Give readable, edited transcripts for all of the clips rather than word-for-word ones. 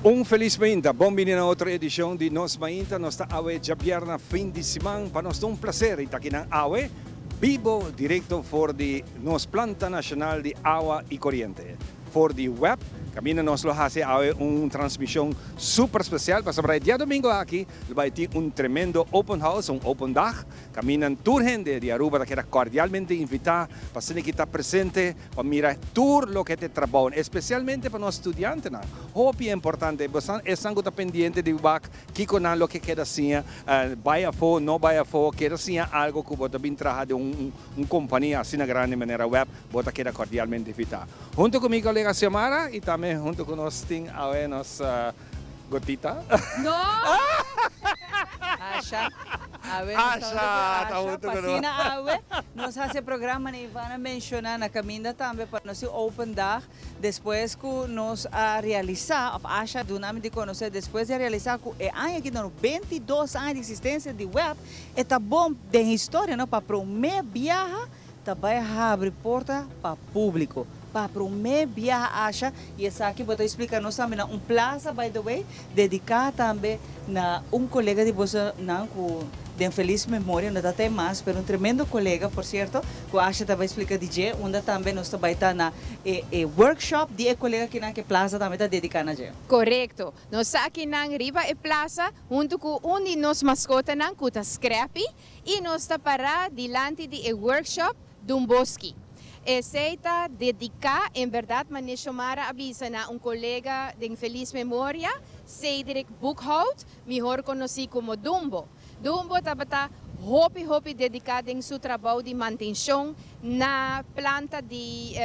Un felis mainta, bon bini na otro edicion di Nos Mainta. Nos ta awe djabierna fin di siman. Pa nos ta un placer y ta akinan awe bibo directo for di nos planta nacional di awa y coriente. For di web caminda nos lo haci awe un transmision super special pasobra e diadomingo aki lo bay tin un tremendo open house, un open dag. Caminda tur hende di Aruba ta keda cordialmente invita pa asina ki ta presente pa mira tur loke ta e trabou, especialmente pa nos studiantenan. Hopi importante, bosan esnan cu ta pendiente di wak kico nan loke keda siña, bay afo, no bay afo, keda siña algo cu bo ta bin traha den un compania asina grandi manera web, bo ta keda cordialmente invita. Hunto cu mi colega Xiomara y tambe hunto cu nos tin awe nos Gotita. No! Asha, awe nos ta hunto ku Asha, pa asina awe nos hasi e programa na Ivana menciona na caminda tambe pa nos tin open dag despues cu nos a realisa of Asha a duna mi di conoce despues di a realisa cu e aña aki no 22 aña di existencia di web e ta bon den historia no pa prome biaha ta bai habri porta pa publico. Pa prome biaha Asha y esaki bo ta explica nos tambe na un plaza by the way dedica tambe na un colega di boso nan cu den feliz memoria no ta ta e mas pero un tremendo colega por cierto cu Asha ta bai explica di dje unda tambe nos ta bai ta na e e workshop di e colega kinan cu e plaza tambe ta dedica na dje. Corecto. Nos ta akinan riba e plaza hunto cu un di nos mascotanan cu ta Scrappy I nos ta pará dilanti di e workshop Dumboski. Esei ta dediká, en bèrdat Mané Xiomara a bisa na un kolega den felis memoria, Cedric Boekhout, mihor konosí komo Dumbo. Dumbo tabata hopi hopi dediká den su trabou di mantenshon na planta di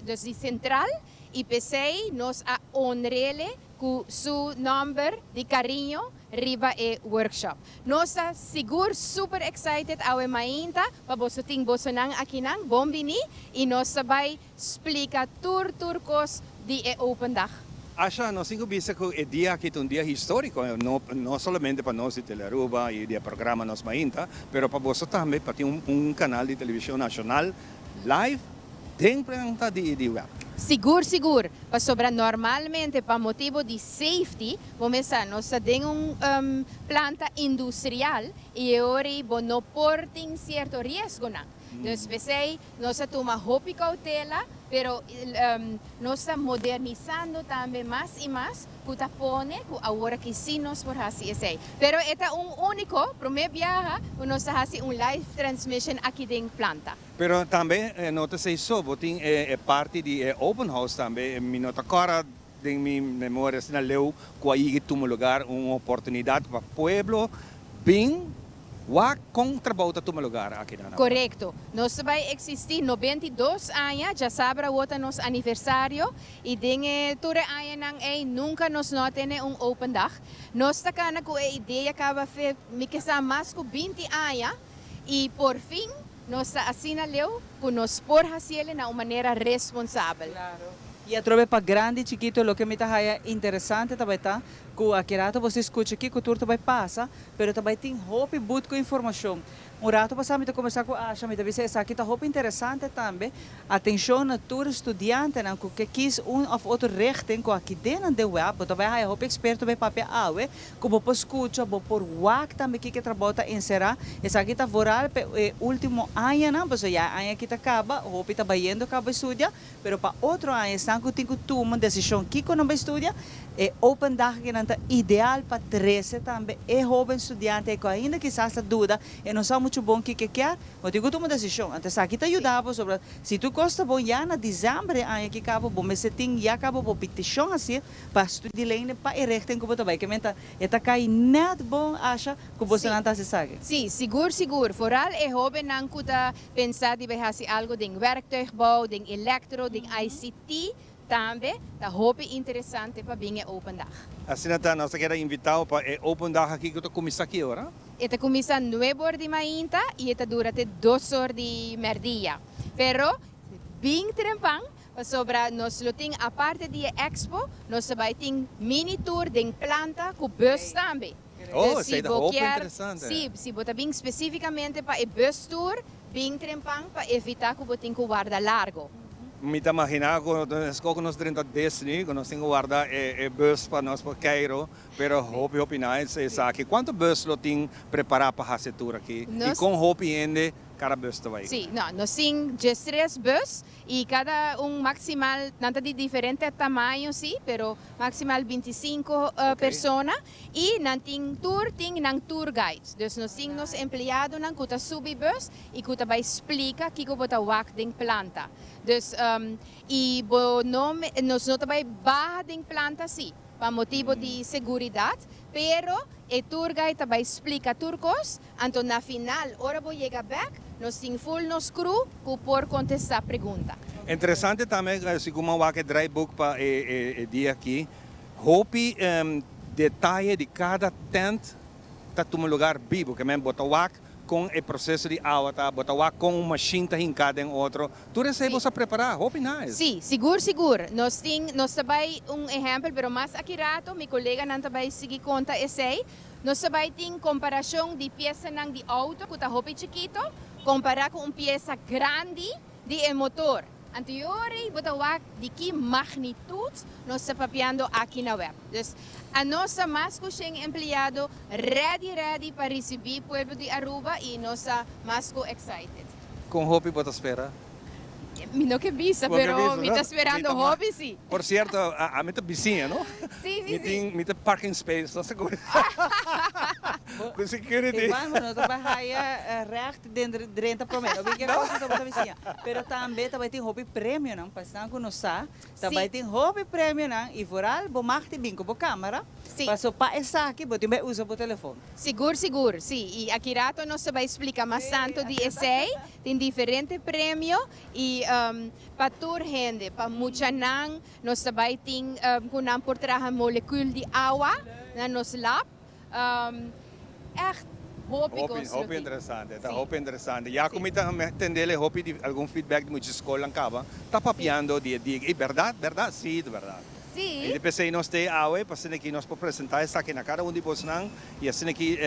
dus di sentral i p'esei nos a honr'ele ku su nòmber di kariño riba e workshop. Nos ta sigur super excited awe mainta pa boso tin bosonan akinan, bon bini y nos ta bay splica tur tur cos di e open dag. Asha, nos tin cu bisa cu e dia aki ta un dia historico, no no solamente pa nos di Telearuba y di e programa Nos Mainta, pero pa boso tambe pa tin un canal di television nacional live Den planta di di web. Sigur sigur, pasobra normalmente pa motibo di safety, bo mes sa nos ta den un planta industrial y e ora ei bo no por tin cierto riesgonan. Dus p'esei nos a tuma hopi cautela, pero nos ta modernisando tambe mas y mas cu ta pone cu awor aki si nos por haci esei. Pero e ta un unico, prome biaha cu nos ta haci un live transmission aki den planta. Pero tambe no ta esei so, bo tin e parti di e open house tambe. Mi no ta kòrda den mi memoria asina leu ku a yigi tuma lugar un oportunidat pa pueblo bin wak kon trabou ta tuma lugar aki na. Korekto. Nos ta bai eksistí 92 aña, djasabra awor ta nos aniversario i den e tur e añanan ei nunka nos no a tene un open dag. Nos ta kana ku e idea kaba fe mi ke sa mas ku 20 aña i por fin Nos ta asina leu cu nos por haciele na un manera responsabel. Claro. Y atrobe pa grandi y chikito loke mi ta haya interesante ta bay ta cu aki rato bo si scucha kico tur ta bay pasa, pero ta bay tin hopi but cu informacion. Un rato pasa mi ta combersa cu Asha, mi ta bisa esaki ta hopi interesante tambe. Atencion na tur studiantenan cu ke kies un of otro richting cu aki den nan den web bo ta bay haya hopi experto bay papia awe Ku bo por skucha, bo por wak tambe kiko e trabou ta enserá. Esaki ta vooral pa e último añanan, pasobra ya e aña aki ta kaba, hopi ta bayendo kaba studia, pero pa otro aña esnan ku tin ku tuma un desishon kiko nan bai studia, e open dag akinan ta ideal pa trese tambe e hóben studiante ku ainda kisas ta duda, e no sa muchu bon kiko e kier, bo tin ku tuma un desishon. Anto esaki ta yuda bo pasobra si tur kos ta bon ya na desèmber e aña aki kaba bo mester tin ya kaba bo petishon hasi Pa studi leynan pa e richting ku bo ta bai. Ke men ta e ta kai nèt bon Asha ku bosonan ta hasi esaki. Sí, sigur sigur. Vooral e hóbennan ku ta pensa di bai hasi algu den werktuigbouw, den elektro, den ICT tambe ta hopi interesante pa bin e open dag. Asina ta, nos ta keda invitao pa e open dag aki ku ta kuminsá ki ora? E ta kuminsá nuebe or di mainta i e ta dura te dos or di mèrdia. Pero bin trempan Pasobra nos lo tin aparte di e expo, nos ta bai tin mini tour den planta cu bus tambe. Oh, Dus si esei ta bo hopi kier, interesante. si, si bo ta bin specificamente pa e bus tour, bin trempan pa evita cu bo tin cu warda largo. Mi ta imagina cu esco nos drenta Disney, cu nos tin cu warda e bus pa nos por Cairo, pero hopi hopi nice esaki. Cuanto bus lo tin prepara pa haci tour aki? Y con hopi hende cada bus ta bay? Si, no, nos tin 13 bus y cada un maximal, nan ta di diferente tamaño si, pero maximal 25 persona y nan tin tour, tin nan tour guides. Dus nos tin nos empleadonan cu ta subi bus y cu ta bay splica kico bo ta wak den planta. Dus y bo no, nos no ta bay baha den planta si, pa motibo di seguridad, pero e tour guide ta bay splica tur cos, anto na final, ora bo yega back, nos tin full nos crew cu por contesta pregunta. Interesante tambe, segun mi a wak e draaiboek pa e dia aki, hopi detaye di cada tent ta tuma lugar bibo, kiermen bo ta wak con e proceso di awa ta, bo ta wak con un machine ta hinca den otro. Tur esey bo sa prepara, hopi nice. Si, sigur sigur. Nos tin, nos ta bay un ehempel, pero mas aki rato, mi coleganan ta bay sigui conta esey. Nos ta bay tin comparacion di piesanan di auto, cu ta hopi chikito, compara cu un piesa grandi di e motor. Anto yori, bo ta wak di ki magnitud nos ta papiando aki na WEB. Dus, nos ta mas cu 100 empleado ready, ready pa ricibi pueblo di Aruba y nos ta mas cu excited. Con hopi bo ta spera? Mi no ke bisa, Bo ke pero bisa, mi no? ta sperando Mi ta hopi, si. Por cierto, ami ta bisiña, no? Si. Mi tin, mi ta parking space, no seguro. Cu security. Igual, no ta bay haya recht den drenta prome. No ke cosa ta bisiña. Pero tambe ta bay tin hopi premio nan, pa esnan cu no sa, ta bay tin hopi premio nan y vooral bo mag di bin cu bo camera. Paso pa esaki bo tin bay usa bo telefon. Sigur, sigur, si. Y aki rato nos ta bay splica mas tanto di esey. Tin diferente premio y pa tur hende, pa muchanan, nos ta bay tin cu nan por traha molecuul di awa na nos lab. Echt hopi Hopi, cos hopi lo tin. Interesante, ta hopi interesante. Ya cu mi ta tendele hopi di algun feedback di mucha school caba, ta papiando di e dia. E berdad, berdad? Si, ta berdad. Y di pesey nos te awe, pa asina aki nos por presenta esaki na cada un di bosnan y asina aki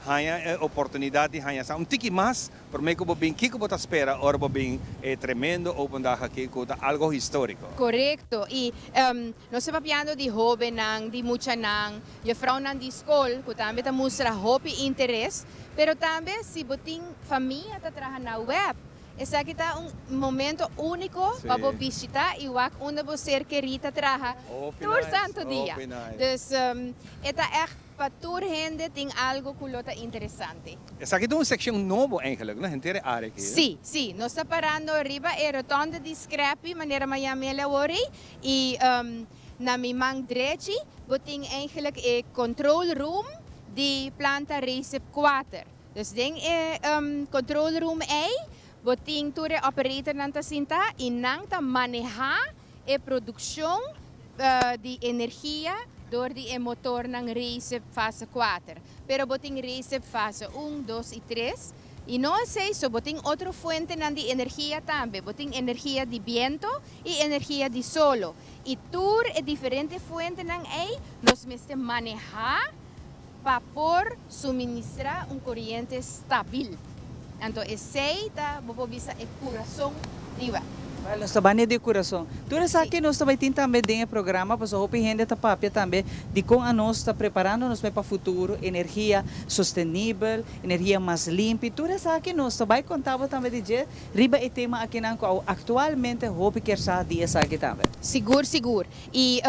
haya e oportunidad di haya sa un tiki mas, prome cu bo bin, kico bo ta spera ora bo bin e tremendo open dag aki cu ta algo historico. Correcto. Y nos ta papiando di hobennan, di muchanan, juffrouwnan di school, cu tambe ta mustra hopi interes, pero tambe si bo tin famia ta traha na WEB, esaki ta un momento unico pa bo bishita y wak unda bo ser keri ta traha Hopi tur nice, santo dia. Hopi nice. Dus e ta echt pa tur hende tin algo cu lo ta interesante. Esaki ta un seccion nobo eigenlijk, no? Henter e area aki, eh? Si. Nos ta parando riba e rotonde di Scrappy, manera Miami Lawori, y na mi man drechi, bo tin eigenlijk e control room di planta Recip 4. Dus den e control room ei, bo tin tur e operator nan ta sinta y nan ta maneha e produccion di energia door di e motor nan Recip fase 4. Pero bo tin Recip fase 1, 2 y 3. Y no esey so, bo tin otro fuente nan di energia tambe. Bo tin energia di biento y energia di solo. Y tur e diferente fuente nan ei, nos mester maneha pa por suministra un coriente stabil. Anto esey ta, bo por bisa, e curason di WEB. Well, nos ta bani di curason. Tur esaki nos ta bay tin tambe den e programa, paso hopi hende ta papia tambe di con anos ta preparando nos pa futuro, energia sostenibel, energia mas limpi. Tur esaki nos ta bay conta bo tambe di dje riba e tema aki nan cu actualmente hopi kier sa di esaki tambe. Sigur, sigur. Y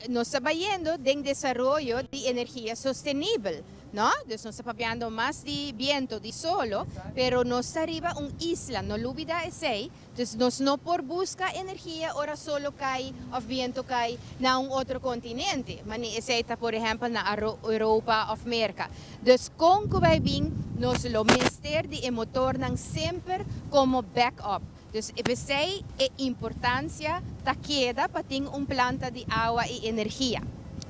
nos ta bayendo den desaroyo di energia sostenibel, no? Dus nos ta papiando mas di biento, di solo, pero nos ta riba un isla, no lubida esey. Dus nos no por busca energia ora solo cay of biento cay na un otro continente. Mani esey ta, por ehempel, na Europa of Merca. Dus con cu bay bin, nos lo mester di e motornan semper como backup. Dus esey e importancia ta keda pa tin un planta di awa y energia.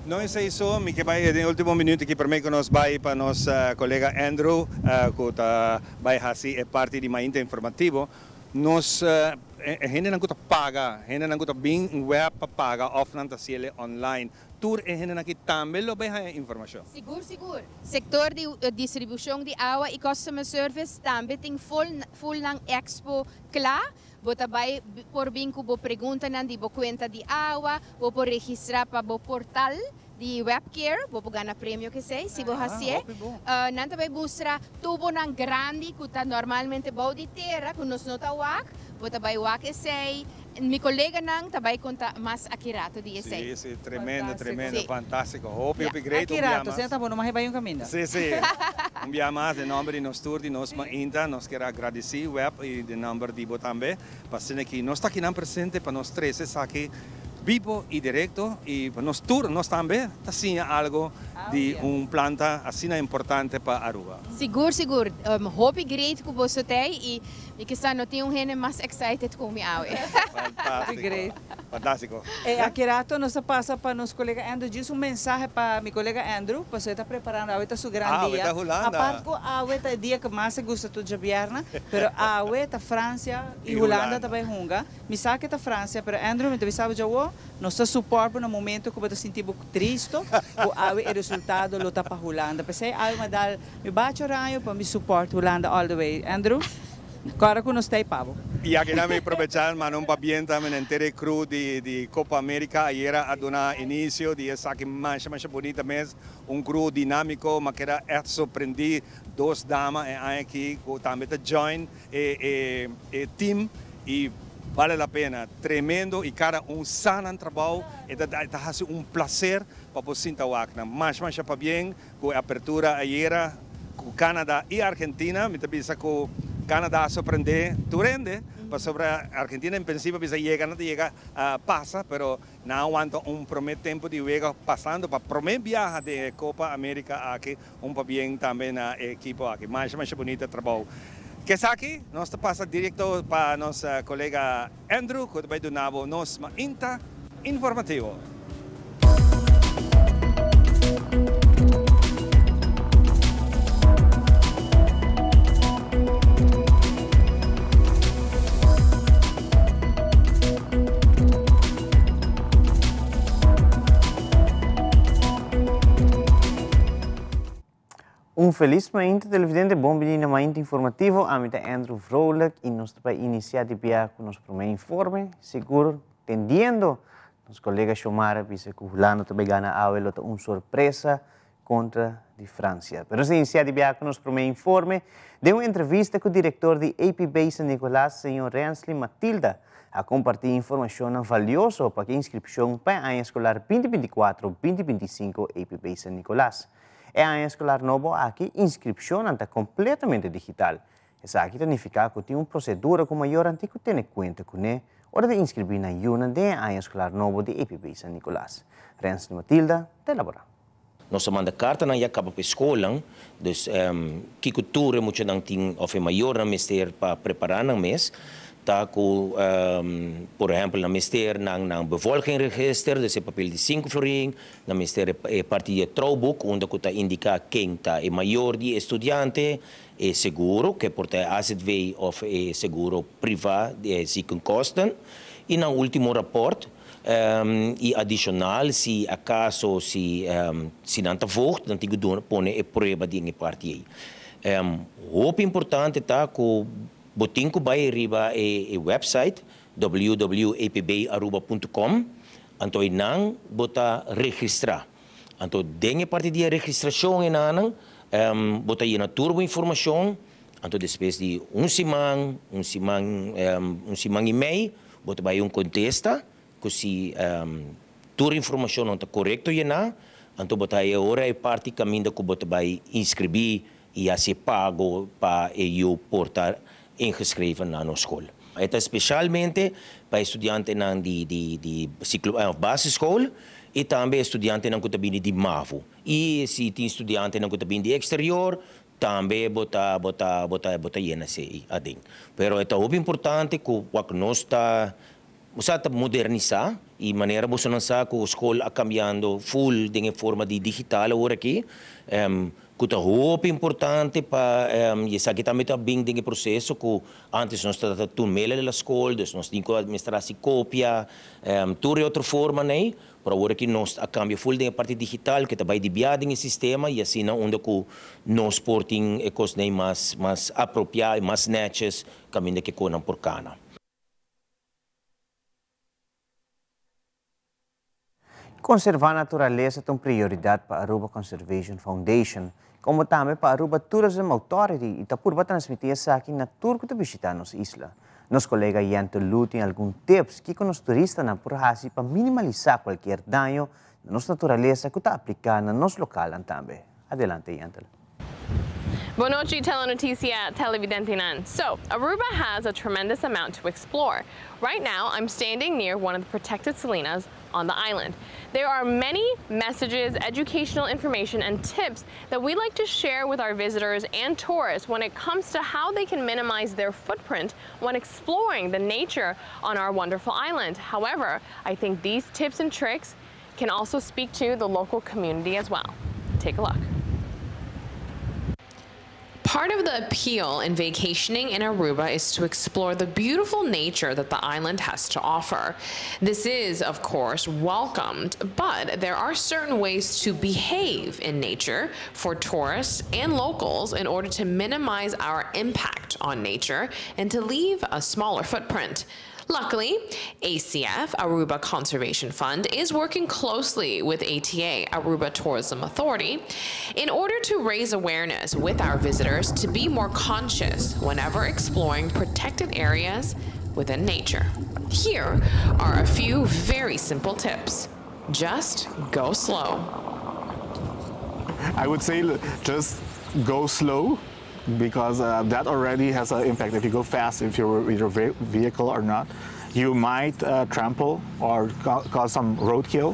No esey so, mi ke bay den ultimo minuut aki prome cu nos bay pa nos colega Andrew, cu ta bay hasi e parti di Mainta Informativo. Nos E hendenan ku ta paga, hendenan ku ta bin web pa paga òf nan ta hasiel online, tur e hendenan aki tambe lo bai haña informashon. Sigur sigur. Sektor di distribushon di awa i customer service tambe tin full full nan expo kla. Bo ta bai por bin ku bo preguntanan di bo kuenta di awa, bo por registrá pa bo portal di webcare, bo por gana premio kesei si bo hasié. Nan ta bai mustra tubonan grandi ku ta normalmente bou di tera ku nos no ta wak, bo ta bai wak esei. Mi koleganan ta bai konta mas aki rato di esei. Sí, sí, tremendo, tremendo, fantástiko. Hopi, hopi great. Aki rato, asina ta bo no mas e bai un kaminda. Sí, sí. Un bia mas den nomber di nos tur di nos mainta nos kier a gradisí web i den nomber di bo tambe pa asina ki nos ta akinan presente pa nos trese esaki bibo i direkto i pa nos tur nos tambe ta siña algo di un planta asina importante pa Aruba. Sigur sigur. Hopi great ku boso t'ei i Mi kisa no tin un hende mas excited ku mi awe. Fantástiko. Fantástiko. E aki rato nos ta pasa pa nos kolega Andrew. Djis un mensahe pa mi kolega Andrew, pasobra e ta preparando. Awe ta su gran dia. Awe ta Hulanda. Apart ku awe ta e dia ku mas e gusta tur djabièrna, pero awe ta Francia i Hulanda ta bai hunga. Mi sa ke ta Francia, pero Andrew mi ta bisa bo djawo, nos ta support bo na momento ku bo ta sinti bo tristo, ku awe e resultado lo ta pa Hulanda. P'esei awe mi a dal Mi bacho raño pa mi support Hulanda all the way. Andrew, kòrda ku nos ta ei pa bo. Y aki nan mi probecha manda un pabien tambe na henter e crew di di Copa America. Ayera a duna inicio di esaki masha masha bunita mes. Un crew dinamico, m'a keda echt sorprendi. Dos dama e aña aki cu tambe ta join e e e team y bale la pena. Tremendo y cada un sa nan trabao. E ta e ta haci un placer pa bo sinta wak nan. Masha masha pabien. Ku e apertura ayera ku Canada i Argentina, mi ta bisa ku Canada a sorprendé tur hende, pasobra Argentina en principio a bisa yega, nan ta yega pasa, pero nan a wanta un promé tempu di wega pasando pa promé biaha den e Copa America aki, un pabien tambe na e ekipo aki. Masha masha bunita trabou. Kesaki nos ta pasa directo pa nos colega Andrew cu ta bay duna bo nos mainta informativo. Un felis mainta televidente, bon bini na Mainta Informativo. Ami ta Andrew Vrolijk y nos ta bay inicia di bia cu nos prome informe. Sigur tendiendo nos colega Xiomara bisa cu Hulanda ta bay gana awe lo ta un sorpresa contra di Francia. Pero nos ta inicia di bia cu nos prome informe. Den un entrevista cu director di APB San Nicolas, señor Rensley Matilda, a comparti informacionnan valioso pa cu e inscripcion pa e aña escolar binti binticuatro, binti binticinco APB San Nicolas. E aña eskolar nobo aki inskripshonnan ta kompletamente digital. Esaki ta nifiká ku tin un prosedura ku mayornan tin ku tene kuenta kuné ora di inskribí nan yunan den e aña eskolar nobo di APB San Nicolas. Rensley Matilda ta elaborá. Nos a manda kartanan ya kaba pa e skolnan, dus kiko tur e muchanan tin òf e mayornan mester pa prepará nan mes. Ta ku por ehèmpel nan mester nan nan bevolkingregister, dus e papel di sinku florin, Nan mester e parti di e trouwboek unda ku ta indiká ken ta e mayor di e studiante, e seguro, ke por ta e azv òf e seguro privá di e ziekenkosten, i nan último rapòrt, i adishonal si akaso si si nan ta voogd nan tin ku duna pone e prueba den e parti ei. Hopi importante ta ku bo tin ku bai riba e website www.apbaruba.com Anto einan bo ta registrá. Anto den e parti di e registrashon enanan bo ta yena tur bo informashon, anto despues di un siman, un siman, un siman i mei bo ta bai un kontesta ku si tur informashonnan ta korekto yená, anto bo ta haña e ora e parti kaminda ku bo ta bai inskribí i hasi e pago pa e yu por ta ingeschreven na nos skol. E ta spesialmente pa e studiantenan di di di siklo òf basisschool i tambe e studiantenan ku ta bini di mavo. I si tin studiantenan ku ta bini di eksterior tambe bo ta bo ta bo ta bo ta yena esei aden. Pero e ta hopi importante ku wak nos ta. Bo ta modernisá i manera bo sa ku skol a kambiando full den forma di digital awor aki. Ku ta hopi importante pa esaki tambe ta bin den proseso ku antes nos tabata tur mail na skol, dus nos tin ku administrá kopia, tur otro forma, né? Pero awor ku nos a kambia full den parti digital, ku tambe di biaha den sistema i asina unda ku nos por tin e kos mas apropiá i mas netjes kaminda ku nan por kana. Konservá naturalesa ta un prioridat pa Aruba Conservation Foundation, komo tambe pa Aruba Tourism Authority i ta purba transmití esaki na tur ku ta bishitá nos isla. Nos kolega Yente Lu tin algun tips ku nos turistanan por hasi pa minimalisá kualke daño na nos naturalesa ku ta apliká na nos lokal tambe. Adelante, Yente. Bon nochi, Telenoticia televidentenan. So, Aruba has a tremendous amount to explore. Right now, I'm standing near one of the protected salinas on the island. There are many messages, educational information, and tips that we like to share with our visitors and tourists when it comes to how they can minimize their footprint when exploring the nature on our wonderful island. However, I think these tips and tricks can also speak to the local community as well. Take a look. Part of the appeal in vacationing in Aruba is to explore the beautiful nature that the island has to offer. This is, of course, welcomed, but there are certain ways to behave in nature for tourists and locals in order to minimize our impact on nature and to leave a smaller footprint. Luckily, ACF, Aruba Conservation Fund, is working closely with ATA, Aruba Tourism Authority, in order to raise awareness with our visitors to be more conscious whenever exploring protected areas within nature. Here are a few very simple tips. Just go slow. I would say just go slow, because that already has an impact. If you go fast, if you're with your vehicle or not, you might trample or cause some roadkill.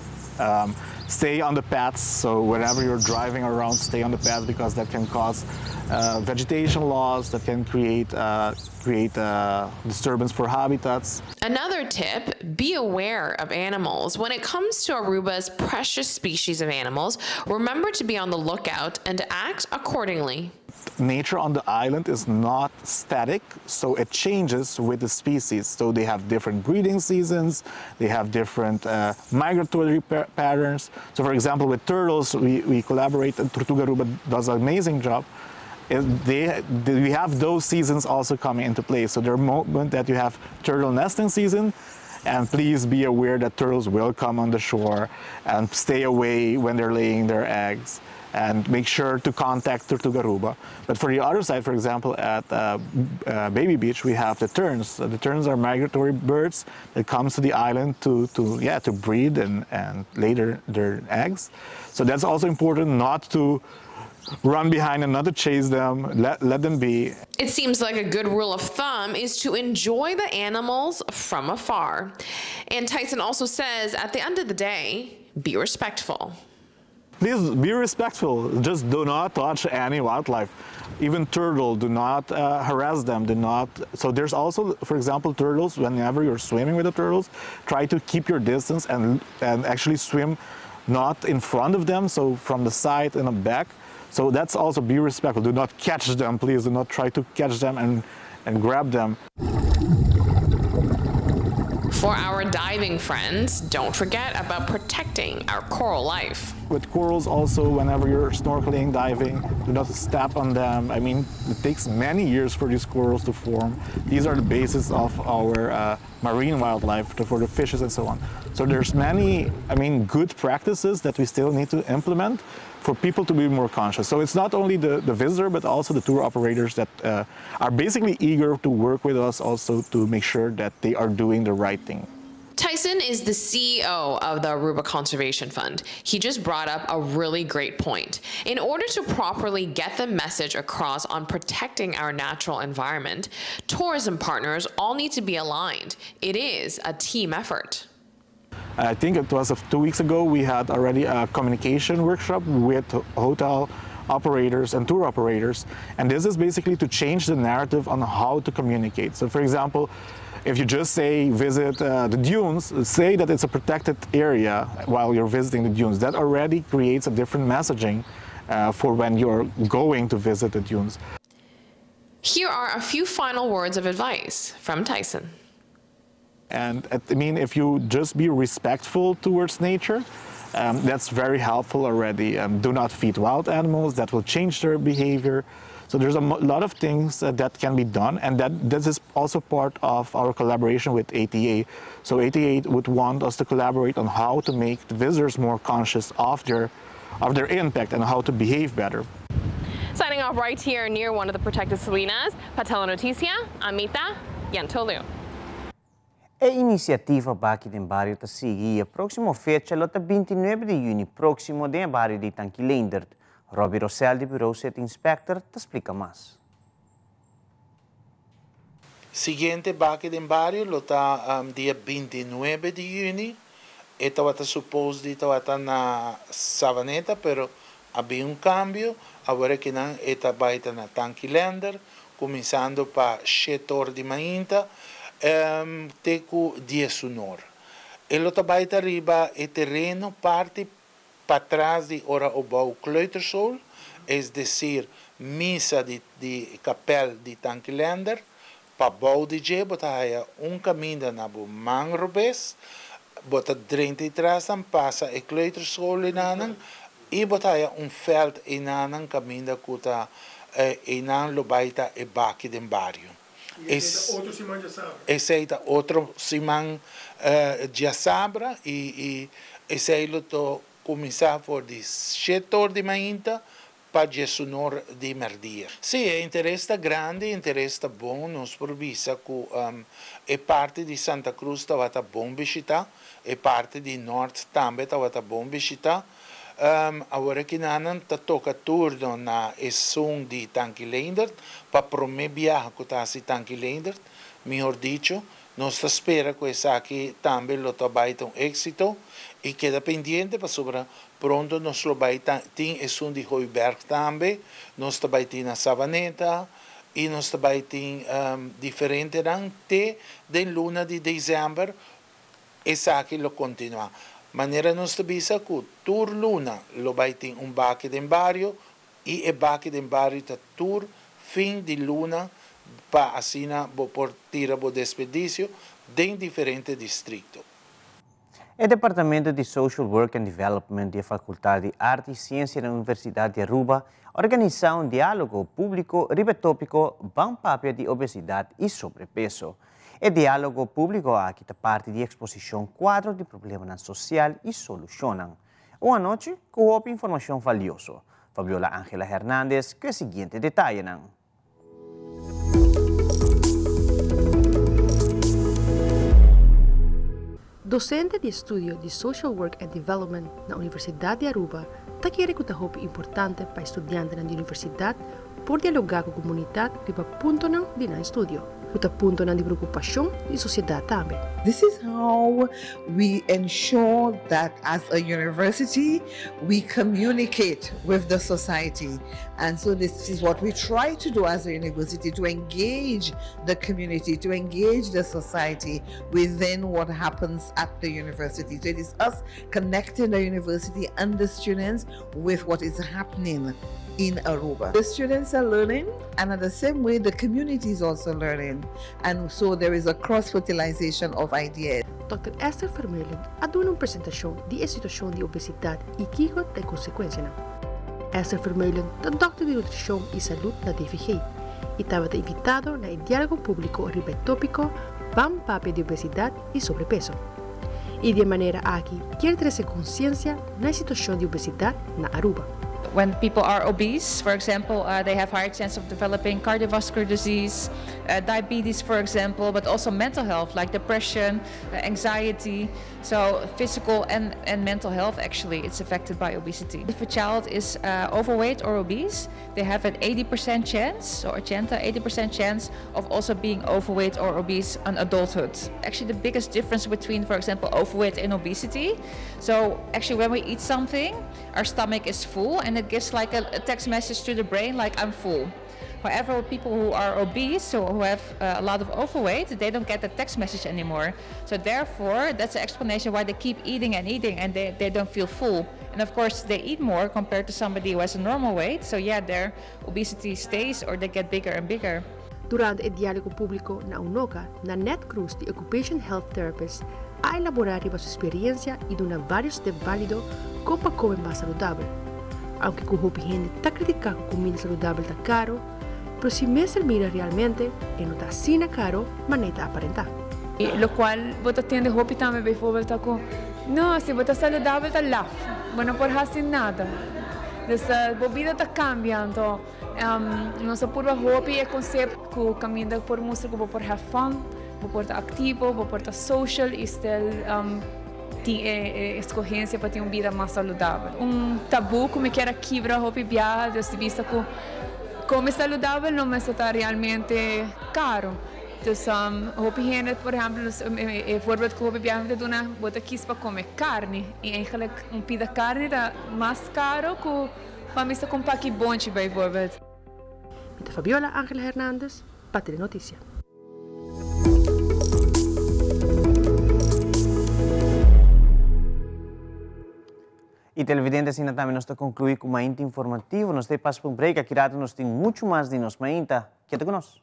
Stay on the paths, so whenever you're driving around, stay on the path, because that can cause vegetation loss, that can create disturbance for habitats. Another tip, be aware of animals. When it comes to Aruba's precious species of animals, remember to be on the lookout and act accordingly. Nature on the island is not static, so it changes with the species. So they have different breeding seasons, they have different migratory patterns. So for example, with turtles, we collaborate, and Tortuga Aruba does an amazing job. We have those seasons also coming into play. So there are moments that you have turtle nesting season, and please be aware that turtles will come on the shore, and stay away when they're laying their eggs, and make sure to contact Tortuga Aruba. But for the other side, for example, at Baby Beach, we have the terns. The terns are migratory birds that comes to the island to breed and lay their eggs. So that's also important, not to run behind and not to chase them, let them be. It seems like a good rule of thumb is to enjoy the animals from afar. And Tyson also says, at the end of the day, be respectful. Please be respectful. Just do not touch any wildlife. Even turtle, do not harass them, do not. So there's also, for example, turtles, whenever you're swimming with the turtles, try to keep your distance and actually swim not in front of them, so from the side and the back. So that's also be respectful. Do not catch them, please. Do not try to catch them and grab them. For our diving friends, don't forget about protecting our coral life. With corals also, whenever you're snorkeling, diving, do not step on them. It takes many years for these corals to form. These are the basis of our marine wildlife, for the fishes and so on. So there's many good practices that we still need to implement for people to be more conscious. So it's not only the visitor, but also the tour operators that are basically eager to work with us also to make sure that they are doing the right thing. Tyson is the CEO of the Aruba Conservation Fund. He just brought up a really great point. In order to properly get the message across on protecting our natural environment, tourism partners all need to be aligned. It is a team effort. I think it was 2 weeks ago, we had already a communication workshop with hotel operators and tour operators. And this is basically to change the narrative on how to communicate. So for example, If you just say visit the dunes, say that it's a protected area while you're visiting the dunes. That already creates a different messaging for when you're going to visit the dunes. Here are a few final words of advice from Tyson. And I mean, if you just be respectful towards nature, that's very helpful already. Do not feed wild animals, that will change their behavior. So there's a lot of things that can be done, and that this is also part of our collaboration with ATA. So ATA would want us to collaborate on how to make the visitors more conscious of their impact and how to behave better. Signing off right here near one of the protected salinas, Pa Telenoticia, Ami ta Yantolu. E iniciativa Baki den Bario ta sigui e proximo fecha ta 29 di juni proximo den bario di Tanki Leendert. Robbie Rossell di Bureau City Inspector ta splica mas. Siguiente Baki den Bario lo ta dia 29 di juni. E tabata suppose di tabata na Savaneta, pero tabatin un cambio. Awor cu nan e ta na Tanki Leendert, cuminsando pa 7 or di mainta, te cu 10 or. E lo ta riba e tereno parti patras di Ora Opbouw Kleuterschool, es decir, misa di kapel di Tanki Leendert, pa bou di dje, bo ta haya un caminda na bo man robes, bo ta drenta atras, pasa e kleuterschool einan, y bo ta haya un veld einan caminda cu ta einan lo bay ta e Baki den Bario. Es, otro siman diasabra. Esey ta otro siman diasabra y esey lo ta cuminsa for di 7 or di mainta pa 10 or di merdia. Si, e interes ta grandi, e interes ta bon, nos por bisa cu e parti di Santa Cruz tabata bon bishita, e parti di Noord tambe tabata bon bishita. Awor cu nan ta toca turno na esun di Tanki Leendert, pa prome biaha cu ta Tanki Leendert, mihor dicho, nos ta spera cu esaki tambe lo bay ta un exito y keda pendiente pasobra pronto nos lo bay tin esun di Hooiberg tambe, nos tambe tin na Savaneta y nos tambe tin diferente te den luna di december, esaki lo continua. Manera nos ta bisa cu tur luna lo bay tin un Baki den Bario y e Baki den Bario ta tur fin di luna pa asina bo por tira bo desperdicio den diferente districto. E Departamento di Social Work and Development di Facultad di Arte y Ciencia na Universidad di Aruba a organisa un dialogo publico riba topico Ban Papia di Obesidad y Sobrepeso. E dialogo publico aki ta parti di exposicion Cuadro di Problema Social y Solucion. Un anochi cu informacion valioso. Fabiola Angela Hernandez cu e siguiente detaye. Docente di estudio di Social Work and Development na Universidad di Aruba, ta kere cu ta hopi importante pa studiantenan di universidad por dialoga cu comunidad riba puntonan di nan estudio. Cu ta puntonan di preocupacion di sociedad tambe. This is how we ensure that as a university we communicate with the society. And so this is what we try to do as a university, to engage the community, to engage the society within what happens at the university. So it is us connecting the university and the students with what is happening in Aruba. The students are learning, and at the same way, the community is also learning. And so there is a cross fertilization of ideas. Dr. Esther Vermeulen a duna un presentacion di situacion di obesidad y kico ta e consecuencia. Esther Vermeulen ta doctor di nutricion y salud na DVG y tabata invita na e dialogo publico riba e topico Ban Papia di Obesidad y Sobrepeso. Y di e manera aki kier trece consciencia na situacion di obesidad na Aruba. When people are obese, for example, they have higher chance of developing cardiovascular disease, diabetes, for example, but also mental health like depression, anxiety. So physical and mental health, actually, it's affected by obesity. If a child is overweight or obese, they have an 80% chance, or 80% chance of also being overweight or obese on adulthood. Actually, the biggest difference between, for example, overweight and obesity. So actually, when we eat something, our stomach is full and it gives like a text message to the brain like, "I'm full." However, people who are obese, so who have a lot of overweight, they don't get the text message anymore. So therefore, that's the explanation why they keep eating and eating and they, they don't feel full. And of course, they eat more compared to somebody who has a normal weight. So yeah, their obesity stays or they get bigger and bigger. Durante e dialogo publico na UNOCA, Nanette Cruz di Occupation Health Therapist a elabora riba su experiencia y duna varios tip valido con pa come mas saludabel. Aunke cu hopi hende ta critica cu cuminda saludabel ta caro, pero si mester mira realmente e no ta asina caro manera ta aparenta. Locual bo ta tende hopi tambe bijvoorbeeld ta cu no, si bo ta saludabel ta laf, bo no por haci nada. Dus bo bida ta cambia anto nos a purba hopi e concept cu caminda por mustra cu bo por have fun, bo por ta activo, bo por ta social y still tin e escogencia pa tin un bida mas saludabel. Un tabu cu mi kier a kibra hopi biaha dus di bista cu come saludabel no mester ta realmente caro. Dus hopi hende por ehempel e voorbeeld cu hopi biaha mi ta duna bo ta kies pa come carni y eigenlijk un pida carni ta mas caro cu pa mester cu un paki bonchi bijvoorbeeld. Mi ta Fabiola Angela Hernandez pa Telenoticia. Y televidente asina tambe nos ta conclui cu Mainta Informativo. Nos ta pasa pa un break. Aki rato nos tin mucho mas di nos Mainta. Keda cu nos.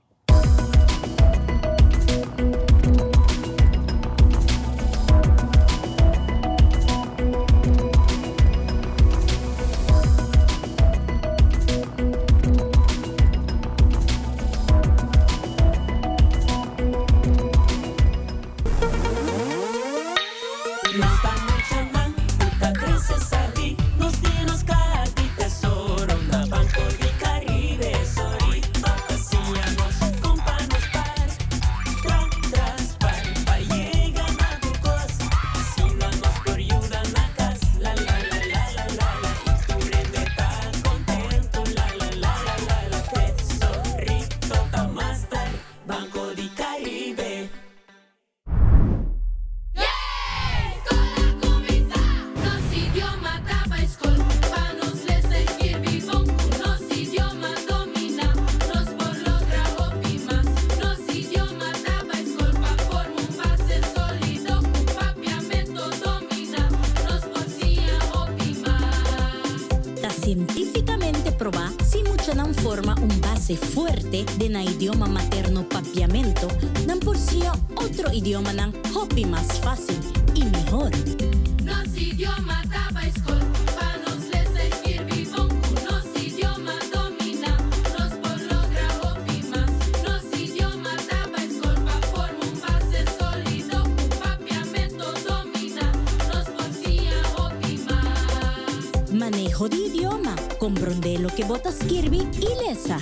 Ta sientífikamente probá si muchanan forma un base fuerte den nan idioma materno Papiamento, nan por siña otro idiomanan hopi mas fácil y mihor. Nos idioma ta bai skol pa nos lesa y skirbi bon ku nos idioma dominá nos por logra hopi mas nos idioma ta bai skol pa forma un base sólido ku papiamento dominá nos por siña hopi mas. Maneho di idioma, komprondé loke bo ta skirbi i lesa.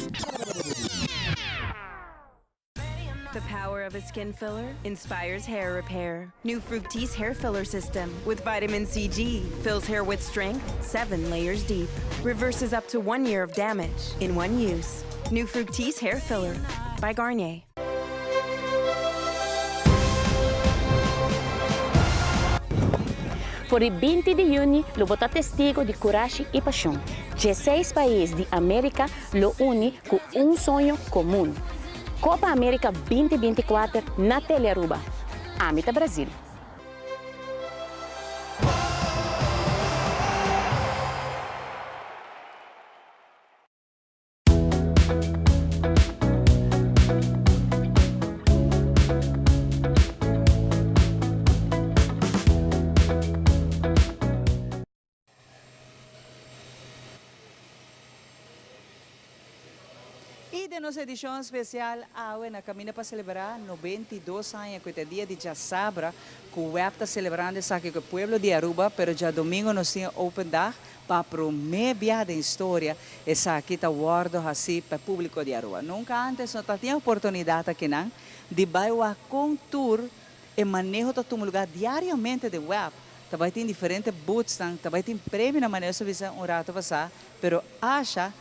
The power of a skin filler inspires hair repair. New Fructis hair filler system with vitamin CG fills hair with strength seven layers deep. Reverses up to one year of damage in one use. New Fructis hair filler by Garnier. For di 20 di juni, lo bo ta testigo di curashi y pasion. 16 pais di America lo uni cu un soño comun. Copa America 2024 na Telearuba. Ami ta Brasil. Y den nos edicion special awe na camina pa celebra 92 aña cu ta dia di diasabra cu web ta celebrando esaki cu e pueblo di Aruba, pero diadomingo nos tin open dag pa prome biaha den historia esaki ta wordo haci pa e publico di Aruba. Nunca antes no ta tin oportunidad akinan di bay wak con tur e maneho ta tuma lugar diariamente den web. Ta bay tin diferente boothsnan, ta bay tin premionan manera nos a bisa un rato pasa, pero Asha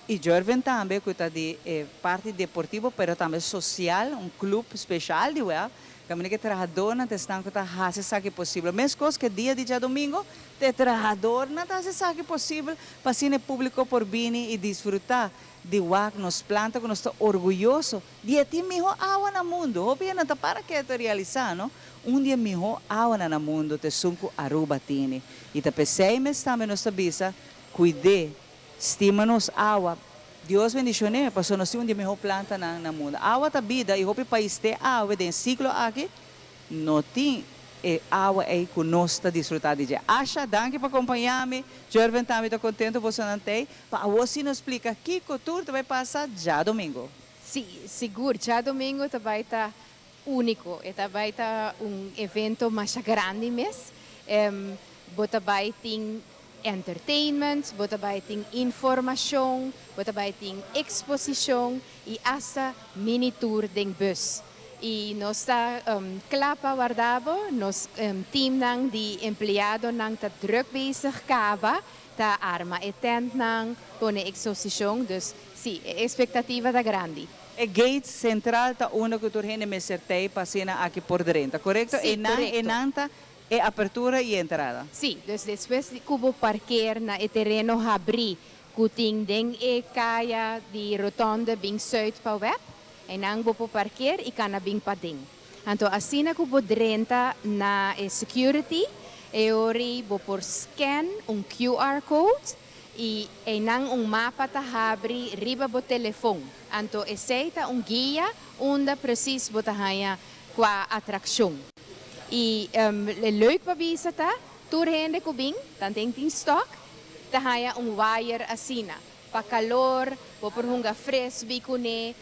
y Jorvin tambe cu ta di e parti deportivo pero tambe social, un club special di web. Kaminda ku e trahadornan ta esnan ku ta hasi esaki posibel. Meskos ku e dia di djadumingu, ta e trahadornan ta hasi esaki posibel pa asina e públiko por bini i disfrutá di wak nos planta ku nos ta orguyoso di e tin mihó awa na mundu. Hopi hende no ta para ketu realisá, no? Un di e mihó awanan na mundu ta esun ku Aruba tini. I ta p'esei mes tambe nos ta bisa, kuid'é, stima nos awa. Dios bendishon'é, pasobra nos tin un di e mihó plantanan na mundu. Awa ta bida i hopi pais te awe den e siglo aki no tin e awa ei ku nos ta disfrutá di dje. Asha, danki pa kompañá mi. Jervin tambe ta kontentu bosonan t'ei. Pa awor si nos splika kiko tur ta bai pasa djadomingo. Sí, sigur djadomingo ta bai ta úniko. E ta bai ta un evento masha grandi mes. Bo ta bai tin entertainment, bo ta bai tin informashon, bo ta bai tin eksposishon i asta mini tour den bus. I nos ta kla pa warda bo. Nos teamnan di empleadonan ta druk bezig kaba ta arma e tentnan, pone eksposishon. Dus sí, e ekspektativa ta grandi. E gate sentral ta unda ku tur hende mester tei pa asina aki por drenta, korekto? Sí, Einan, korekto. einan ta e apertura i e entrada. Sí, dus despues di ku bo parkeer na e tereno habrí ku tin den e kaya di rotonde bin sùit pa wèp, einan bo por parkeer i kana bin paden. Anto asina ku bo drenta na e security, e ora bo por scan un QR code i einan un mapa ta habri riba bo telefon. Anto esei ta un guia unda precies bo ta haña kua atrakshon. I e leuk pa bisa ta, tur hende ku bin, tanten tin stok, ta haña un wire asina. Pa kalor, bo por hunga frisbee kuné,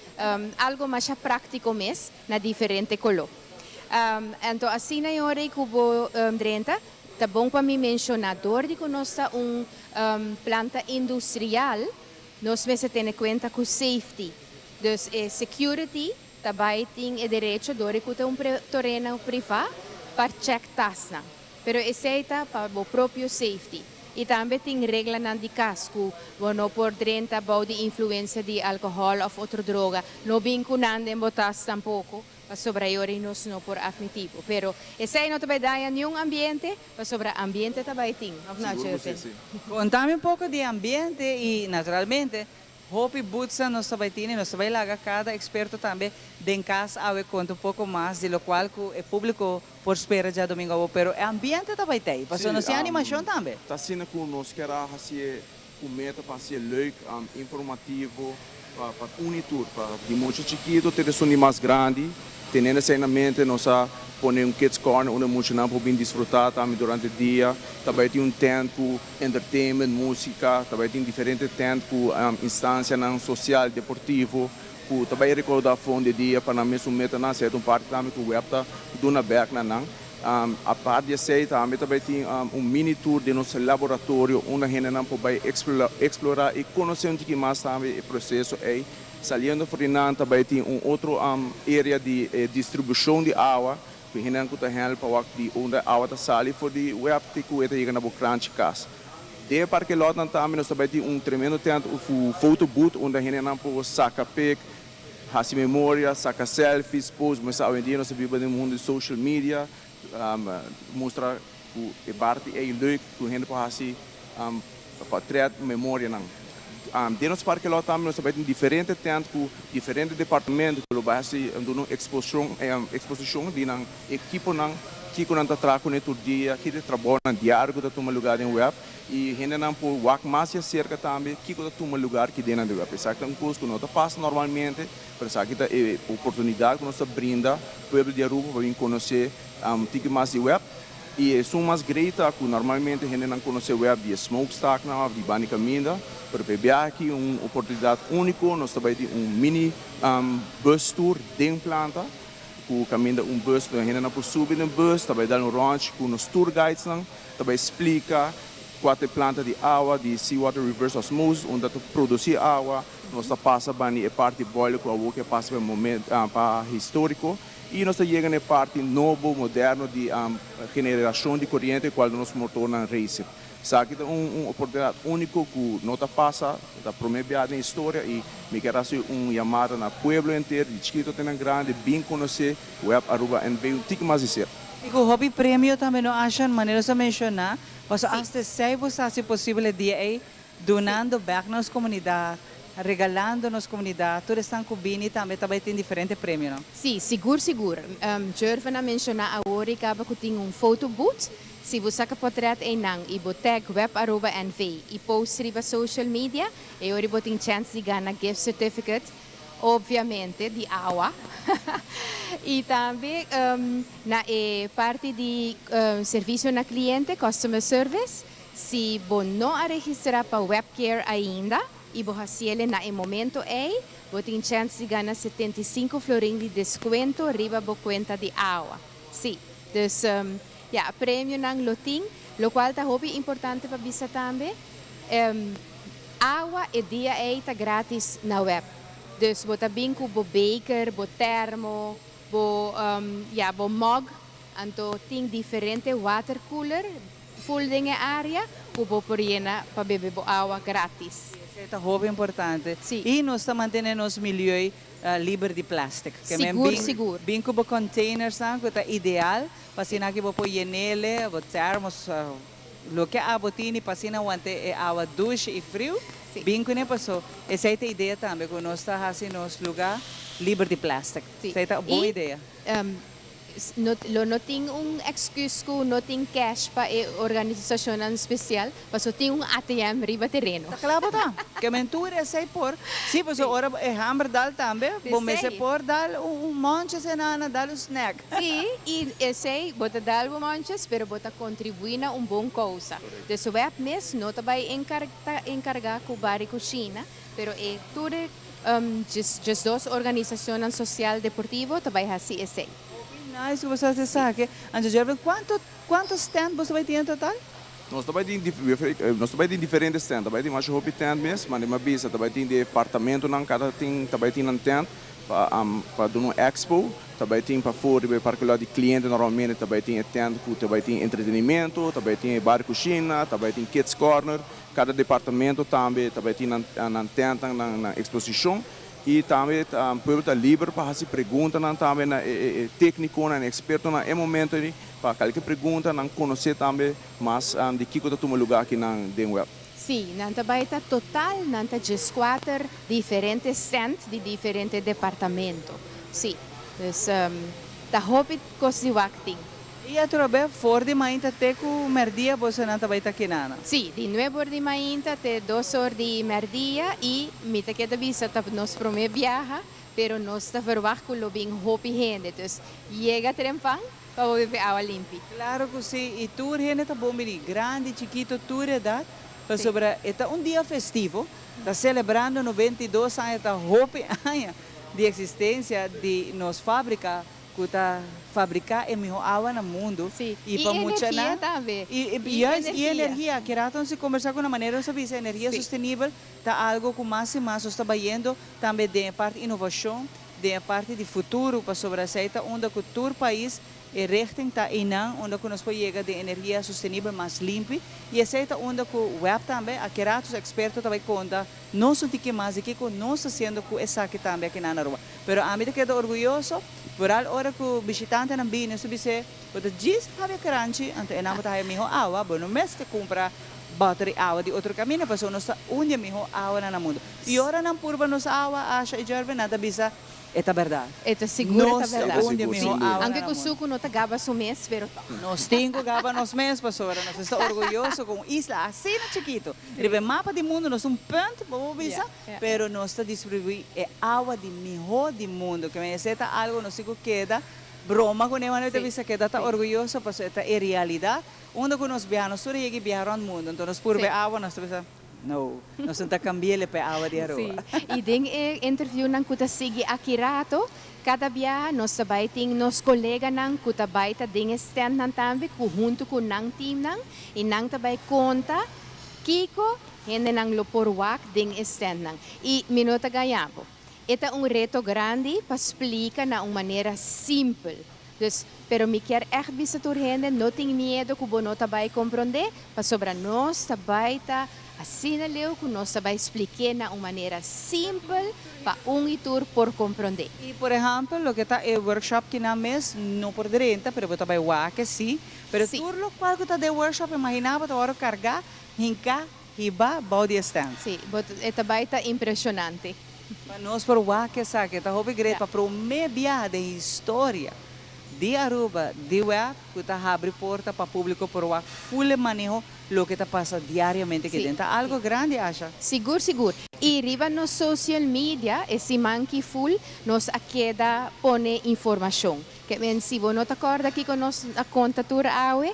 algu masha práktiko mes, na diferente koló. Anto asina e ora ei ku bo drenta, ta bon pa mi menshoná, dor di ku nos ta un planta industrial, nos mester tene kuenta ku safety. Dus e security ta bai tin e derecho dor di ku ta un toreno privá pa check tasnan. Pero esei ta pa bo propio safety. I tambe tin reglanan di kas ku bo no por drenta bou di influensia di alkohòl òf otro droga. No bin ku nan den bo tas tampoko, pasobra e ora ei nos no por atmití bo. Pero esei no ta bai daña niun ambiente, pasobra ambiente ta bai tin, òf no, Sigur ku sí, Jurgen? sí. Kontami un poko di ambiente i naturalmente Hopi butsa nos ta bai tene, nos ta bai laga kada eksperto tambe den kas awe konta un poko mas di lokual ku e públiko por spera djadumingu awo, pero e ambiente ta bai tei, pasobra nos tin animashon tambe. Ta asina ku nos kier a hasié ku meta pa hasié leuk, informativo, pa pa uni tur, pa di mucha chikitu te esun di mas grandi. Teniendo esei na mente nos a pone un kids corner unda muchanan por bin disfrutá tambe durante dia. Ta bai tin un tent ku entertainment, músika, ta bai tin diferente tent ku instancianan social, deportivo ku ta bai rekoudá fondo e dia pa nan mesun metanan. Esei ta un parti tambe ku web ta duna bèk na nan. Apart di esei tambe ta bai tin un mini tour den nos laboratorio unda hendenan por bai eksplorá i konosé un tiki mas tambe e proseso ei. Saliendo for di nan ta bai tin un otro area di e distribushon di awa ku hendenan ku ta help pa wak di unda awa ta sali for di web te ku e ta yega na bo kranchi kas. Den e parke lotnan tambe nos ta bai tin un tremendo tent ku photo booth unda hendenan por saka pic, hasi memoria, saka selfies, post. Bo sa awendia nos ta biba den un mundo di social media, mustra ku e parti ei leuk ku hende por hasi Portret, memorianan. Den nos parke lòt tambe nos ta bai tin diferente tent ku diferente departamento ku lo bai hasi duna un eksposishon eksposishon di nan ekiponan, kiko nan ta traha kuné tur dia, ki ta e trabounan diario ku ta tuma lugá den web i hendenan por wak mas di aserka tambe kiko ta tuma lugar ki den nan di web. Esaki ta un kos ku no ta pasa normalmente, pero esaki ta e oportunidat ku nos ta brinda pueblo di Aruba pa bin konosé tiki mas di web. I esun mas grei ta ku normalmente hendenan konosé web di e smokestacknan òf di banda di kaminda, pero pa e biaha aki un oportunidat úniko, nos ta bai tin un mini bus tour den planta ku kaminda un bus, hendenan por subi den bus, ta bai dal un ròntji ku nos tour guidesnan, ta bai splika kua ta e planta di awa di Seawater Reverse Osmosis unda ta produsí awa, nos ta pasa banda di e parti boiler ku awor ke pasa pa e momento pa históriko. I nos ta yega na e parti nobo, moderno di generashon di koriente kual nos motornan racing. Esaki ta un oportunidat úniko ku no ta pasa, ta promé biaha den historia i mi kier hasi un yamada na pueblo henter, di chikito te na grandi, bin konosé web Aruba NV un tiki mas di serka. I ku hopi premio tambe no Ashan, manera nos a menshoná, pasobra asta esei bo sa hasi posibel e dia ei, dunando bèk na nos komunidat, regalando nos komunidat, tur esnan ku bini tambe ta bai tin diferente premio, no? Sí, sigur sigur. Jervin a menshoná awor i kaba ku tin un photo booth. Si bo saka potrèt einan i bo tag Web Aruba NV i post riba social media, e ora bo tin chèns di gana gift certificate, obviamente di awa. I tambe na e parti di servisio na kliente, customer service, Si bo no a registrá pa WebCare ainda i bo hasiele na e momento ei, bo tin chèns di gana 75 florin di deskuento riba bo kuenta di awa. Sí, dus ya, premionan lo tin, lokual ta hopi importante pa bisa tambe, awa e dia ei ta grátis na web. Dus bo ta bin ku bo beker, bo termo, bo, ya, bo mug, anto tin diferente watercooler Full den e area cu bo por yena pa bebe bo awa gratis. Esey ta hopi importante. Sí. Y nos ta mantene nos milieu liber di plastic. Ke men Sigur, bin sigur. bin cu bo containersnan cu ta ideal pa asina aki bo por yenele, bo thermos, loke abo tini pa asina wante e awa dushi y friu. Sí. Bin cune paso esey ta idea tambe cu nos ta haci nos lugar liber di plastic. Sí. Esey ta un bon Y, idea. No, lo no tin un excuse cu no tin cash pa e organisacionnan special, paso tin un ATM riba tereno. Ta cla bo ta. Ke men tur esey por. Si, paso ora e hamber dal tambe, bo mester por dal un monches enana, dal un snack. Si, y esey bo ta dal bo monches, pero bo ta contribui na un bon causa. Dus web mes no ta bay ta encarga cu bari cushina, pero e tur e 12 organisacionnan social deportivo ta bay haci esey. Hopi nice cu boso haci esaki. Anto Jervin, cuanto cuanto stand boso bay tin en total? Nos ta bay tin nos ta bay tin diferente stand. Ta bay tin masha hopi tent mes, mane mi a bisa ta bay tin departamentonan cada tin ta bay tin nan tent pa pa duna un expo. Ta bay tin pafor riba e parke lot di cliente normalmente ta bay tin e tent cu ta bay tin entretenimento, ta bay tin e bar cushina, ta bay tin kids corner. Kada departamento tambe ta bai tin nan nan tèntnan nan nan eksposishon i tambe pueblo ta liber pa hasi preguntanan tambe na e e téknikonan e ekspertonan e momento ei pa kalke pregunta nan konosé tambe mas di kiko ta tuma lugá akinan den web. Sí, nan ta bai ta total nan ta 14 diferente stènt di diferente departamento. Sí, dus ta hopi kos di wak tin. I atrobe for di mainta te ku mèrdia bosonan ta bai ta kinana? Sí, di nuebe or di mainta te dos or di mèrdia i mi ta keda bisa ta nos promé biaha, pero nos ta verwagt ku lo bin hopi hende. Dus yega trempan pa bo bebe awa limpi. Klaro ku sí, i tur hende ta bon bini, grandi, chikito, tur edat, pasobra e ta un dia festivo, ta selebrando 92 aña, ta hopi aña di eksistensia di nos fábrika. Ku ta fabriká e mihó awa na mundu i pa energia muchanan tambe. I I juist i energia. energia. Ki rato nos a kombersá ku na manera nos a bisa energia sostenibel ta algo ku mas i mas nos ta bayendo tambe den e parti inovashon, den e parti di futuro pasobra esei ta unda ku tur pais e richting ta einan unda ku nos por yega den energia sostenibel mas limpi i esei ta unda ku web tambe a ki rato su eksperto ta bai konta nos un tiki mas di kiko nos ta hasiendo ku esaki tambe akinan na Aruba. Pero ami ta keda orguyoso, vooral ora ku bishitantenan bini, nos ta bis'é, bo ta djis habia kranchi, anto e nan bo ta haya miho awa, bo no mester kumpra bòter di awa di otro kaminda, pasobra nos ta un di e miho awanan na mundu. I ora nan purba nos awa, Asha i Jervin, nan ta bisa, E ta bèrdat. E ta sigur e ta Nos ta bèrdat. un di e miho awanan Aunke na ku mundu. suku no ta gaba su mes, pero tòg. Nos tin ku gaba nos mes, pasobra nos ta orguyoso ku un isla asina chikitu. Riba e mapa di mundu nos un punt, bo por bisa, pero nos ta distribuí e awa di mihó di mundu. Ke men esei ta algu nos tin ku keda broma kuné, manera mi ta bisa keda ta orguyoso pasobra e ta e realidat. Unda ku nos biaha, nos tur a yega i biaha rònt mundu, anto nos purba e awa, nos ta bisa, no, nos no ta kambi'el pa e awa di Aruba. Sí, i den e interviewnan ku ta sigui aki rato, kada biaha nos ta bai tin nos koleganan ku ta bai ta den e stèntnan tambe ku huntu ku nan timnan i nan ta bai konta kiko hendenan lo por wak den e stèntnan. I mi no ta gaña bo. E ta un reto grandi pa splica na un manera simpel. Dus, pero mi kier echt bisa tur hende, no tin miedo cu bo no ta bay compronde, pasobra nos ta bay ta asina leu cu nos ta bay splik'é na un manera simpel pa un y tur por compronde. Y por ehempel loke ta e workshop kinan mes no por drenta pero bo ta bay wak si, pero tur locual cu ta den workshop imagina bo ta worde carga, hinca, hiba bou di e stand. Si, bo e ta bay ta impresionante. Pa nos por wak esaki ta hopi great pa prome biaha den historia di Aruba di web cu ta habri porta pa publico por wak full e maneho loke ta pasa diariamente aki den. Ta algo grandi Asha. Sigur sigur. Y riba nos social media e siman ki full nos a keda pone informacion. Ke men si bo no ta corda kico nos a conta tur awe,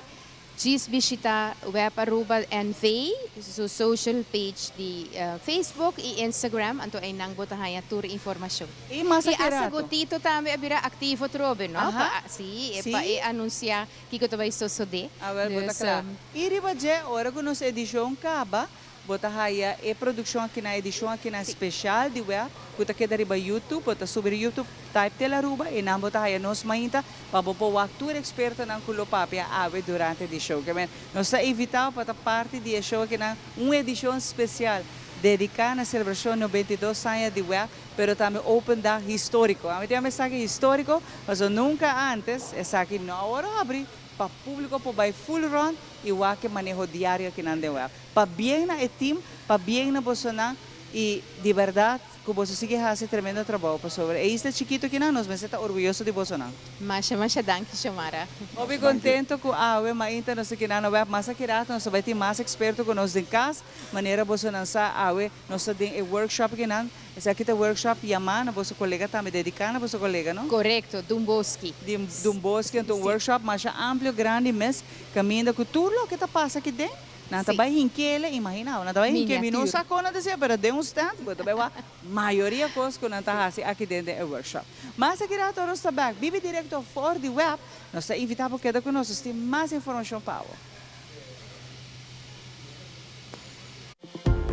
Djis bishita Web Aruba NV su social page di Facebook y Instagram, anto eynan bo ta haña tur informacion. Y mas Y aki hasta rato. Gotito tambe a bira activo trobe, no? Aha. Pa, si, Si. pa e anuncia kico ta bay sosode. Awel, bo ta Dus, cla. Y riba dje, ora cu nos edicion caba, Bo ta haya e produccion aki na edicion aki na special di web cu ta keda riba YouTube. Bo ta subi riba YouTube, type Telaruba y nan bo ta haya nos mainta pa bo por wak tur expertonan cu lo papia awe durante di show. Kiamen nos ta invitao pa ta parti di e show aki na un edicion special dedica na celebracion 92 aña di web pero tambe open dag historico. Ami ta yama esaki historico pasobra nunca antes esaki no a worde habri pa publico por bay full rond y wak e maneho diario akinan den web. Pabien na e team, pabien na bosonan y di berdad cu boso sigui haci tremendo trabou pasobra e isla chikito akinan nos mester ta orguyoso di bosonan. Masha masha danki Xiomara. Hopi contento cu awe mainta nos ta kina na web mas aki rato nos ta bay tin mas experto cu nos den cas manera bosonan sa awe nos ta den e workshop akinan Esaki ta workshop yamá na boso kolega tambe, dediká na boso kolega, no? Korekto, Dumboski. Di Dumboski, anto un workshop masha amplio, grandi mes, kaminda ku tur loke ta pasa aki den, nan ta bai hinkele, imaginá bo, nan ta bai hinkele, mi no sa kon nan ta hasié, pero den un stand bo ta bai wak mayoria kos ku nan ta hasi aki den den e workshop. Mas aki rato nos ta bèk, bibi direkto for di web, nos ta invitá bo keda ku nos, nos tin mas informashon pa bo.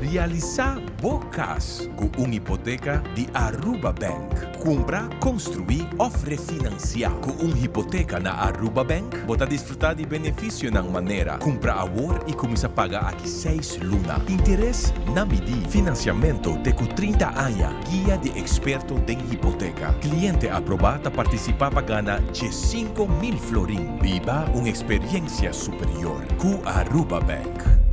Realisá bo kas ku un hipoteka di Aruba Bank. Kumpra, konstruí òf refinansiá. Ku un hipoteka na Aruba Bank, bo ta disfrutá di benefisionan manera, kumpra awor i kuminsá paga aki seis luna, interes na midí, finansiamentu te ku 30 aña, guia di eksperto den hipoteka. Kliente aprobá ta partisipá pa gana 15,000 florin. Biba un eksperiensia superior ku Aruba Bank.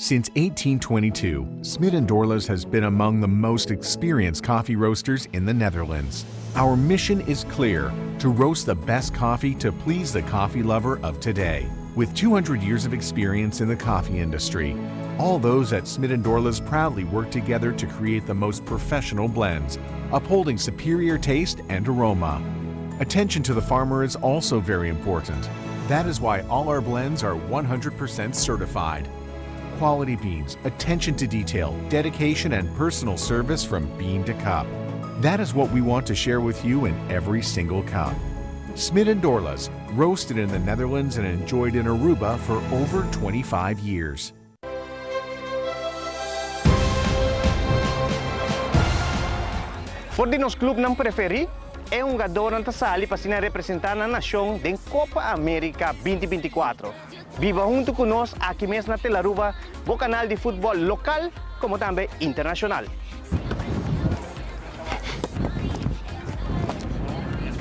Since 1822, Smit & Dorlas has been among the most experienced coffee roasters in the Netherlands. Our mission is clear, to roast the best coffee to please the coffee lover of today. With 200 years of experience in the coffee industry, all those at Smit & Dorlas proudly work together to create the most professional blends, upholding superior taste and aroma. Attention to the farmer is also very important. That is why all our blends are 100% certified. Quality beans, attention to detail, dedication, and personal service from bean to cup. That is what we want to share with you in every single cup. Smit & Dorlas, roasted in the Netherlands and enjoyed in Aruba for over 25 years. For di nos clubnan preferi, e hungadornan ta sali pa asina representa nan nacion den Copa America 2024. Biba hunto cu nos aki mes na Telaruba, bo canal di futbol local como tambe internacional.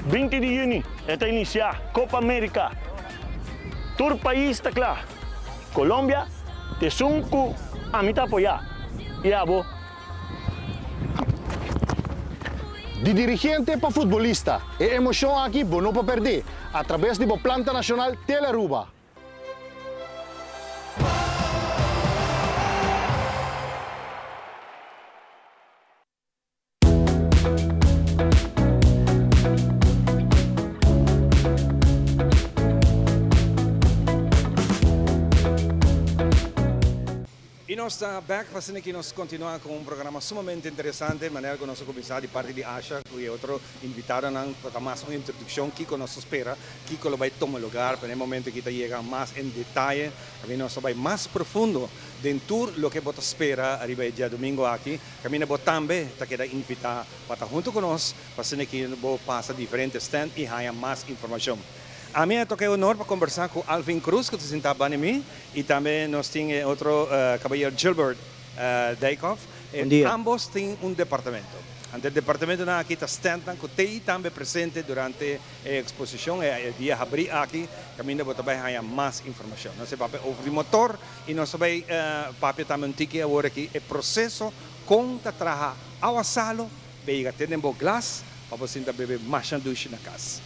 20 di juni e ta inicia Copa America. Tur pais ta cla. Colombia ta esun cu ami ta apoya y abo. Di dirigente pa futbolista, e emocion aki bo no por perde a traves di bo planta nacional Telearuba. I nos ta bek pa asina ki nos kontinuá ku un programa sumamente interesante, manera ku nos a kuminsá di parti di Asha ku e otro invitadonan pa ta mas un introdukshon kiko nos ta spera, kiko lo bai tuma lugar, pero na e momento aki ta yega mas en detaye, kaminda nos ta bai mas profundo den tur loke bo ta spera ariba e diadomingo aki, kaminda bo tambe ta keda invitá pa ta huntu ku nos pa asina ki bo pasa diferente stand i haña mas informashon. Ami a toka e honor pa kombersá ku Alvin Cruz ku ta sintá banda mi i tambe nos tin e otro kabayer Gilbert Dijkhoff. Bon dia. Ambos tin un departamento. Anto e departamentonan aki ta standnan ku t'ei tambe presente durante e eksposishon e dia habrí aki kaminda bo ta bai haña mas informashon. Nos a papia over di motor i nos ta bai papia tambe un tiki awor aki e proseso kon ta traha awa salo pa yega te den bo glas pa bo sinta bebe masha dushi na kas.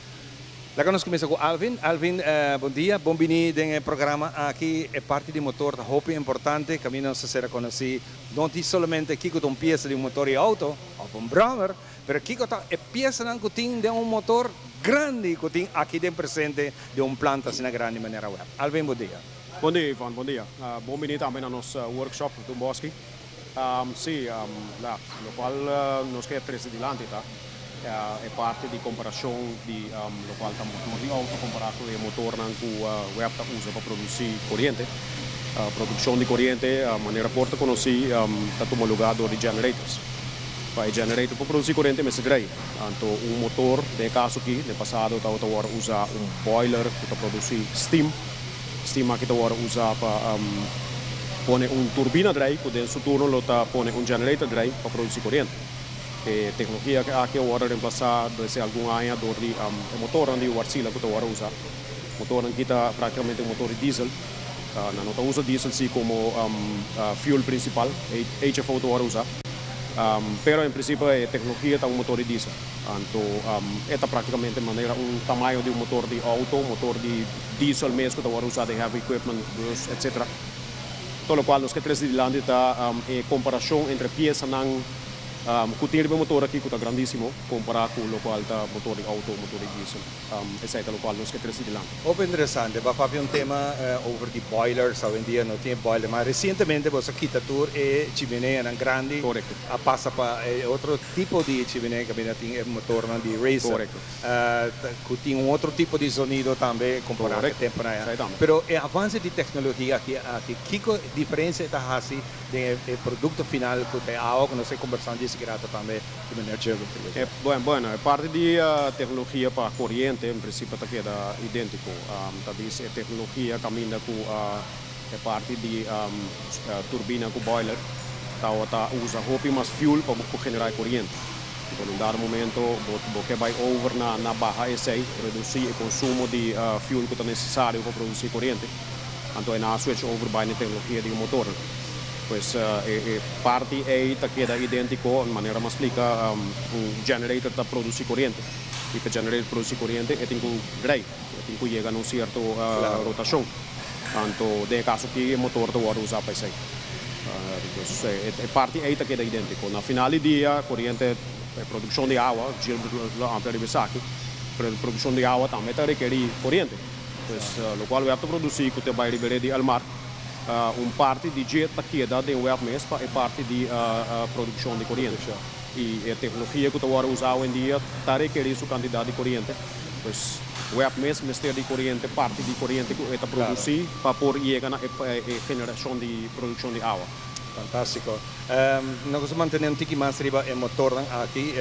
Laga nos kuminsá ku Alvin. Alvin, bon dia. Bon bini den e programa aki. E parti di motor ta hopi importante. Kaminda nos ta ser konosí no di solamente kiko ta un piesa di un motor di outo òf un bròmer, pero kiko ta e piesanan ku tin den un motor grandi ku tin aki den presente den un planta asina grandi manera web. Alvin, bon dia. Bon dia, Ivon. Bon dia. Bon bini tambe na nos workshop Don Bosky. Sí, la, locual nos ke trece dilanti ta e parti di comparacion di locual ta motor di auto compara cu e motornan cu web ta usa pa produci coriente. Produccion di coriente, manera por ta conoci, ta tuma lugar door di generators. Pa e generator por produci coriente mester drei. Anto un motor, den e caso aki, den pasado tabata worde usa un boiler cu ta produci steam. Steam aki ta wòrdu usá pa pone un turbina drei ku den su turno lo ta pone un generator drei pa produsí koriente. E teknologia aki a wòrdu remplasá desde algun aña dor di e motornan di Wärtsilä ku ta wòrdu usá. Motornan aki ta praktikamente un motor di diesel. Nan no ta usa diesel si komo fuel prinsipal, HFO ta wòrdu usá. Pero en prinsipio e teknologia ta un motor di diesel. Anto e ta praktikamente manera un tamaño di un motor di outo, motor di diesel mes ku ta wòrdu usá den heavy equipment, bus, etc. Tur lokual nos ke trese dilanti ta e komparashon entre piesanan ku tin riba e motor aki ku ta grandísimo kompará ku lokual ta motor di outo, motor di diesel. Esei ta lokual nos ke trese dilanti. Hopi interesante. Bo a papia un tema over di boilers. Awendia no tin e boiler mas. Resientemente boso a kita tur e chimeneanan grandi. Korekto. A pasa pa e otro tipo di chimenea kaminda tin e motornan di racer. Korekto. Ku tin un otro tipo di zonido tambe kompará ku e temponan aya. Pero e avanse di teknologia aki aki, kiko diferensia e ta hasi den e produkto final ku ta e awa ku nos a kombersá dje sigrato tambe ku meneer Gilbert Rivera? Bueno, e parti di teknologia pa koriente en prinsipio ta keda idéntiko. Ta bisa e teknologia kaminda ku e parti di turbina ku boiler tabata usa hopi mas fuel pa bo por generá e koriente. Anto na un dado momento bo bo ke bai over na na baha esei, redusí e konsumo di fuel ku ta nesesario pa produsí koriente. Anto e nan a switch over bai na e teknologia di e motornan. Pues e e parti ei ta keda idéntiko, manera mi a splika un generator ta produsí koriente i pa e generator produsí koriente e tin ku drei, e tin ku yega na un sierto rotashon. Anto den e kaso aki e motor ta wòrdu usá pa esei. Dus e parti ei ta keda idéntiko. Na final di dia koriente, e produkshon di awa, Gilbert lo amplia riba esaki, pero e produkshon di awa tambe ta rekerí koriente. Pues lokual web ta produsí ku ta bai riba e red di Elmar, un parti di dje ta keda den web mes pa e parti di produkshon di koriente. I e teknologia ku ta wòrdu usá awendia ta rekerí su kantidat di koriente. Pues web mes mester di koriente, parti di koriente ku e ta produsí pa por yega na e generashon di produkshon di awa. Fantástiko. Nos a mantené un tiki mas riba e motornan aki.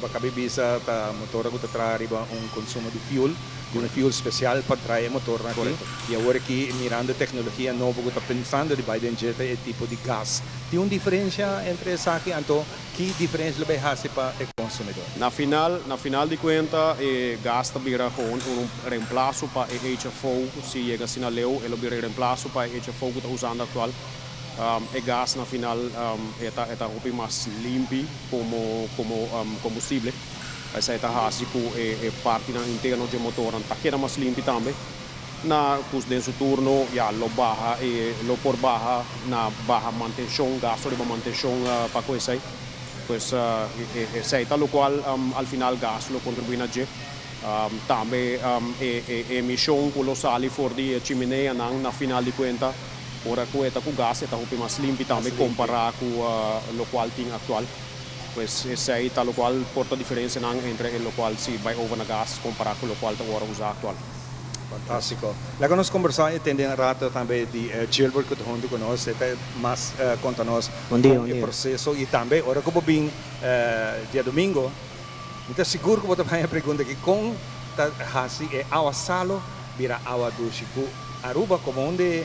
Bo a kabi bisa ta motornan ku ta traha riba un konsumo di fuel, di un fuel spesial pa traha e motornan aki. I awor aki mirando e teknologia nobo ku ta pensando di bai den dje ta e tipo di gas. Tin un diferensha entre esaki? Anto Ki diferencia lo bay haci pa e consumidor? Na final, na final di cuenta e gas ta bira gewoon un reemplaso pa e HFO, si yega asina leu e lo bira e reemplaso pa e HFO cu ta usando actual. E gas na final e ta e ta hopi mas limpi como como combustible. Esey ta haci cu e e partinan interno dje motornan ta keda mas limpi tambe. Na cu den su turno ya lo baha e lo por baha na baha mantencion, gasto riba mantencion pa cu esey. Pues esey ta locual al final gas lo contribui na dje. Tambe e emision cu lo sali for di e chimeneanan na final di cuenta. Ora ku e ta ku gas e ta hopi mas limpi tambe kompará ku lokual tin aktual. Pues esei ta lokual por ta diferensianan entre e lokual si bai over na gas kompará ku lokual ta wòrdu usá aktual. Fantástiko. Laga nos kombersá i tende un rato tambe di Gilbert ku ta huntu ku nos. E ta mas konta nos Bon dia, kon bon e dia. proseso i tambe ora ku bo bin diadomingo mi ta sigur ku bo ta haña pregunta aki kon ta hasi e awa salo bira awa dushi ku Aruba komo un di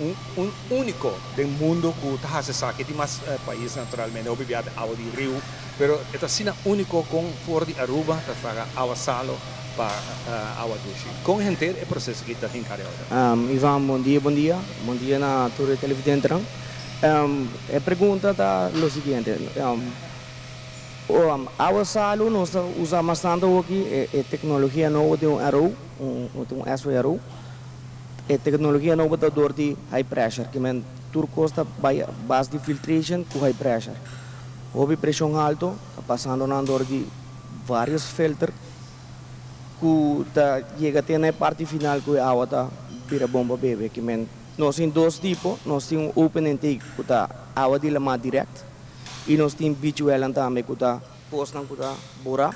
un un úniko den mundo ku ta hasi esaki. Tin mas pais naturalmente hopi bia ta awa di riu pero e ta asina úniko kon for di Aruba ta saca awa salo pa awa dushi. Kon henter e proseso aki ta hinka de ora? Ivan, bon dia, bon dia. Bon dia na tur e televidentenan. E pregunta ta lo siguiente, awa salu nos ta usa mas tantu awoki e teknologia nobo di un RO, un SWRO. E teknologia nobo ta dor di high pressure, ke men tur kos ta bai a base di filtration ku high pressure. Hopi preshon halto ta pasando nan dor di varios filter ku ta yega te na e parti final ku e awa ta bira bon pa bebe. Ke men nos tin dos tipo, nos tin un open intake ku ta awa di lamá direct i nos tin beach wellnan tambe ku ta posnan ku ta bora.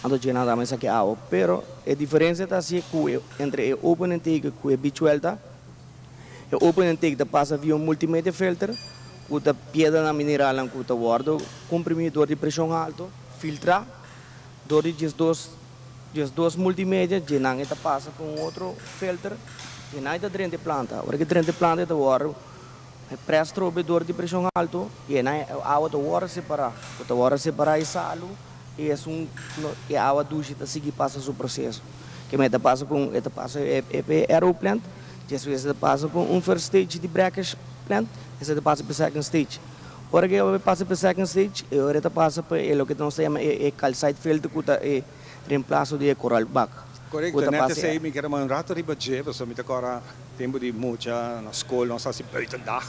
Anto dje nan ta mester ki awa. Pero e diferencia ta si cu e entre e open intake cu e bichuel ta, e open intake ta pasa via un multimedia filter cu ta piedranan mineralnan cu ta wordo comprimi door di presion alto, filtra door di 12 12 multimedia, dje nan e ta pasa pa un otro filter, dje nan e ta drenta e planta. Ora cu e drenta e planta e ta wordo press trobe door di presion alto y e nan e awa ta wordo separa, cu ta wordo separa e salu. I esun no e awa dushi ta sigui pasa su proseso. Ke men ta pasa pa un e ta pasa e e RO plant, despues e ta pasa pa un first stage di brackish plant, despues e ta pasa pa e second stage. Ora ku e pasa pa e second stage, e ora e ta pasa pa e loke nos ta yama e e calcite filter ku ta e reemplaso di e coral bak. Ku Korekto, ta nèt pasa esei e. mi kere un rato riba dje, pasobra mi ta kòrda Tempu di mucha na skol nos hasi buitendag,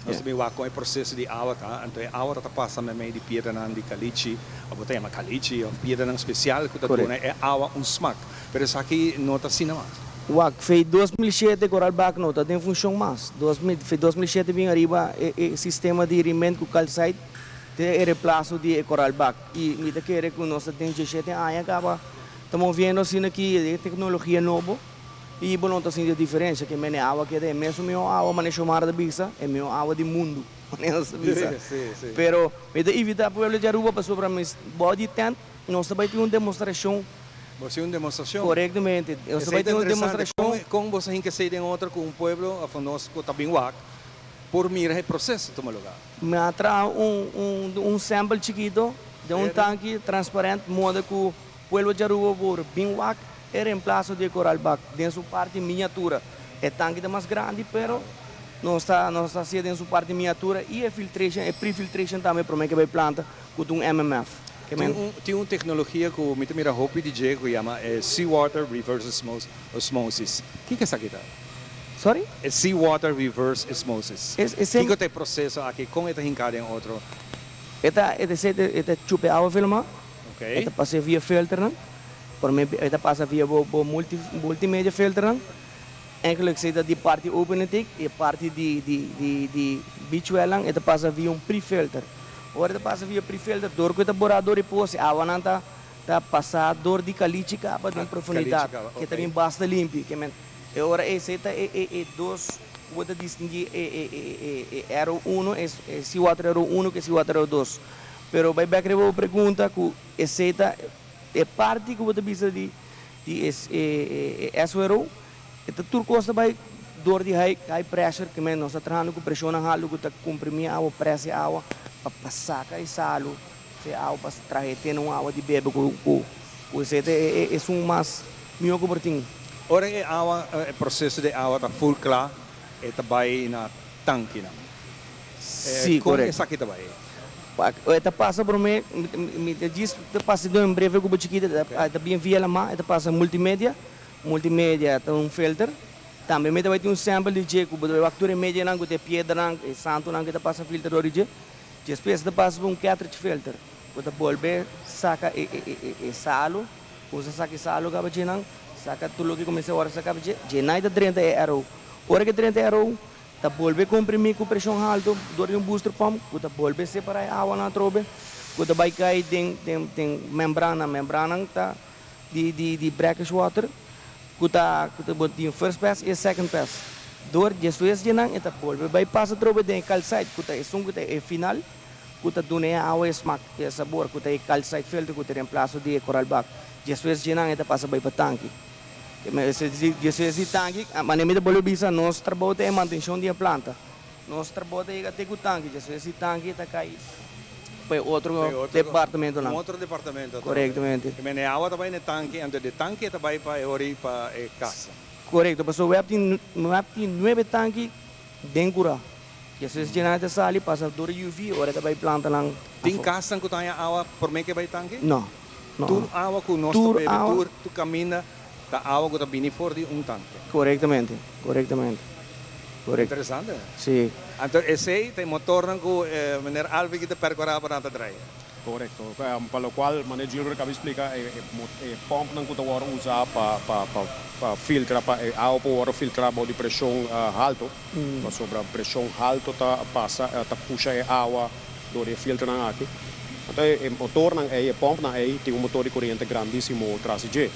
nos ta bin wak kon e proseso di awa ta, anto e awa ta pasa meimei di piedranan di kalichi, òf bo ta yama kalichi òf piedranan spesial ku ta duna e awa un smak, pero esaki no ta asina mas. Wak, fe 2007 Coral Bak no ta den funshon mas. Fe 2007 bin ariba e e sistema di riment ku calcite ta e replaso di e Coral Bak i mi ta kere ku nos ta den 17 aña kaba ta moviendo asina ki e teknologia nobo. I bo no ta sinti e diferensia ke mene awa keda e mesun mihó awa manera Xiomara ta bisa, e mihó awa di mundu manera nos ta bisa. Pero mi ta invitá pueblo di Aruba pasobra mi bou di tent nos ta bai tin un demostrashon. Bo tin un demostrashon? Korektamente, nos ta bai tin un demostrashon. Kon bo sa hinka esei den otro ku un pueblo òf nos ku ta bin wak por mira e proseso tuma lugá? Mi a traha un un sample chikito den un tanki transparent moda ku Pueblo di Aruba por bin wak e reemplaso di e Coral Bak den su parti miniatura. E tanki ta mas grandi pero nos ta nos ta hacié den su parti miniatura y e filtration e pre-filtration tambe prome ke bay planta cu ta un MMF. Ke men. Tin un tin un tecnologia cu mi ta mira hopi di dje cu yama e seawater reverse osmosis. Kiko esaki ta? Sorry? E seawater reverse osmosis. Kiko ta e proceso aki? Con e ta hinca den otro? E ta e ta e ta chupa e awa filma. E ta pasa via filternan, prome e ta pasa via bo bo multi multimedia filternan. Eigenlijk esei ta di parti open intake y e parti di di di di beachwellnan e ta pasa via un pre-filter. Ora e ta pasa via pre-filter dor ku e ta bora dor di pos e awanan ta ta pasa dor di kalichi kaba den profundidad ke ta bin basta limpi. Ke men e ora esei ta e e e dos ku bo ta distingui e e e e e RO uno e seawater RO uno ku e seawater RO dos. Pero bai bek riba bo pregunta ku esei ta e parti ku bo ta bisa di di e e SWRO, e ta tur kos ta bai dor di high high pressure ke men nos ta trahando ku preshonnan haltu ku ta komprimi awa, press e awa pa pa saka e salu fe awa pa traha e tene un awa di bebe ku ku ku esei ta e esun mas mihó ku por tin. Ora e awa e proseso di awa ta full kla e ta bai na tankinan. Sí, Kon korekto. esaki ta bai? E ta pasa prome, mi ta djis ta pasa den un breve ku bo chikito, e ta bien via lamá, e ta pasa multimedia, multimedia ta un filter, tambe mi ta bai tin un sample di dje ku bo ta bai wak tur e medianan ku ta e piedranan, e santunan ku ta pasa filter dor di dje, despues e ta pasa pa un cartridge filter ku ta bolbe saka e e salu, usa saka e salu kaba djenan, saka tur loke kuminsá ora saka dje, djenai ta drenta e RO, ora ke drenta e RO. Ta bolbe comprimí cu presion halto door di un booster pump cu ta bolbe separa e awanan atrobe cu ta bay cay den den den membrana. Membranan ta di di di brackish water cu ta cu ta bo tin first pass y e second pass. Door despues di nan e ta bolbe bay pasa atrobe den e calcite cu ta esun cu ta e final cu ta duna e awa e smak e sabor cu ta e calcite filter cu ta reemplaso di e koraalbak. Despues di nan e ta pasa bay pa tanki. Despues di tanki, manera mi ta bolbe bisa, nos trabou ta e mantencion di e planta. Nos trabou ta yega te cu tanki. Despues di tanki ta cay pa e otro departamentonan. Un otro departamento. Corectamente. Ke men e awa ta bay na e tanki, anto di e tanki e ta bay pa e ori pa e casa. Corecto, pasobra web tin web tin nuebe tanki den cura. Despues di nan e ta sali pasa door UV ora e ta bay plantanan afo. Tin casnan cu ta haña awa prome ke bay tanki? No. No. Tur awa ku nos ta bebe, tur tur kaminda ta awa ku ta bini for di un tanke. Korektamente, korektamente. Korekto. Interesante. Si. Anto esei ta e motornan ku meneer Alvin ki ta perkurá pa nan ta drai. Korekto. Pa lokual meneer Gilbert kaba di splika e e pòmpnan ku ta wòrdu usá pa pa pa filtra pa e awa por wòrdu filtrá bou di preshon haltu, pasobra preshon haltu ta pasa ta pusha e awa dor di e filternan aki. Anto e motornan ei, e pòmpnan ei, tin un motor di koriente grandísimo tras di dje.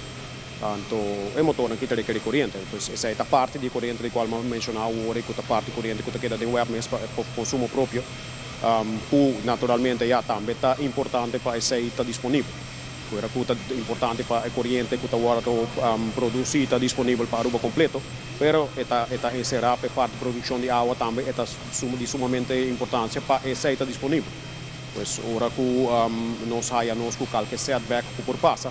Anto e motornan ki ta rekerí koriente. Pues esei ta parti di e koriente di kual mi a menshoná awor ei ku ta parti koriente ku ta keda den web mes pa konsumo propio, ku naturalmente ya tambe ta importante pa esei ta disponibel. Fuera ku ta importante pa e koriente ku ta wòrdu produsí ta disponibel pa Aruba kompleto, pero e ta e ta enserá pa e parti produkshon di awa tambe e ta di sumamente importansia pa esei ta disponibel. Pues ora ku nos haya nos ku kalke setback ku por pasa,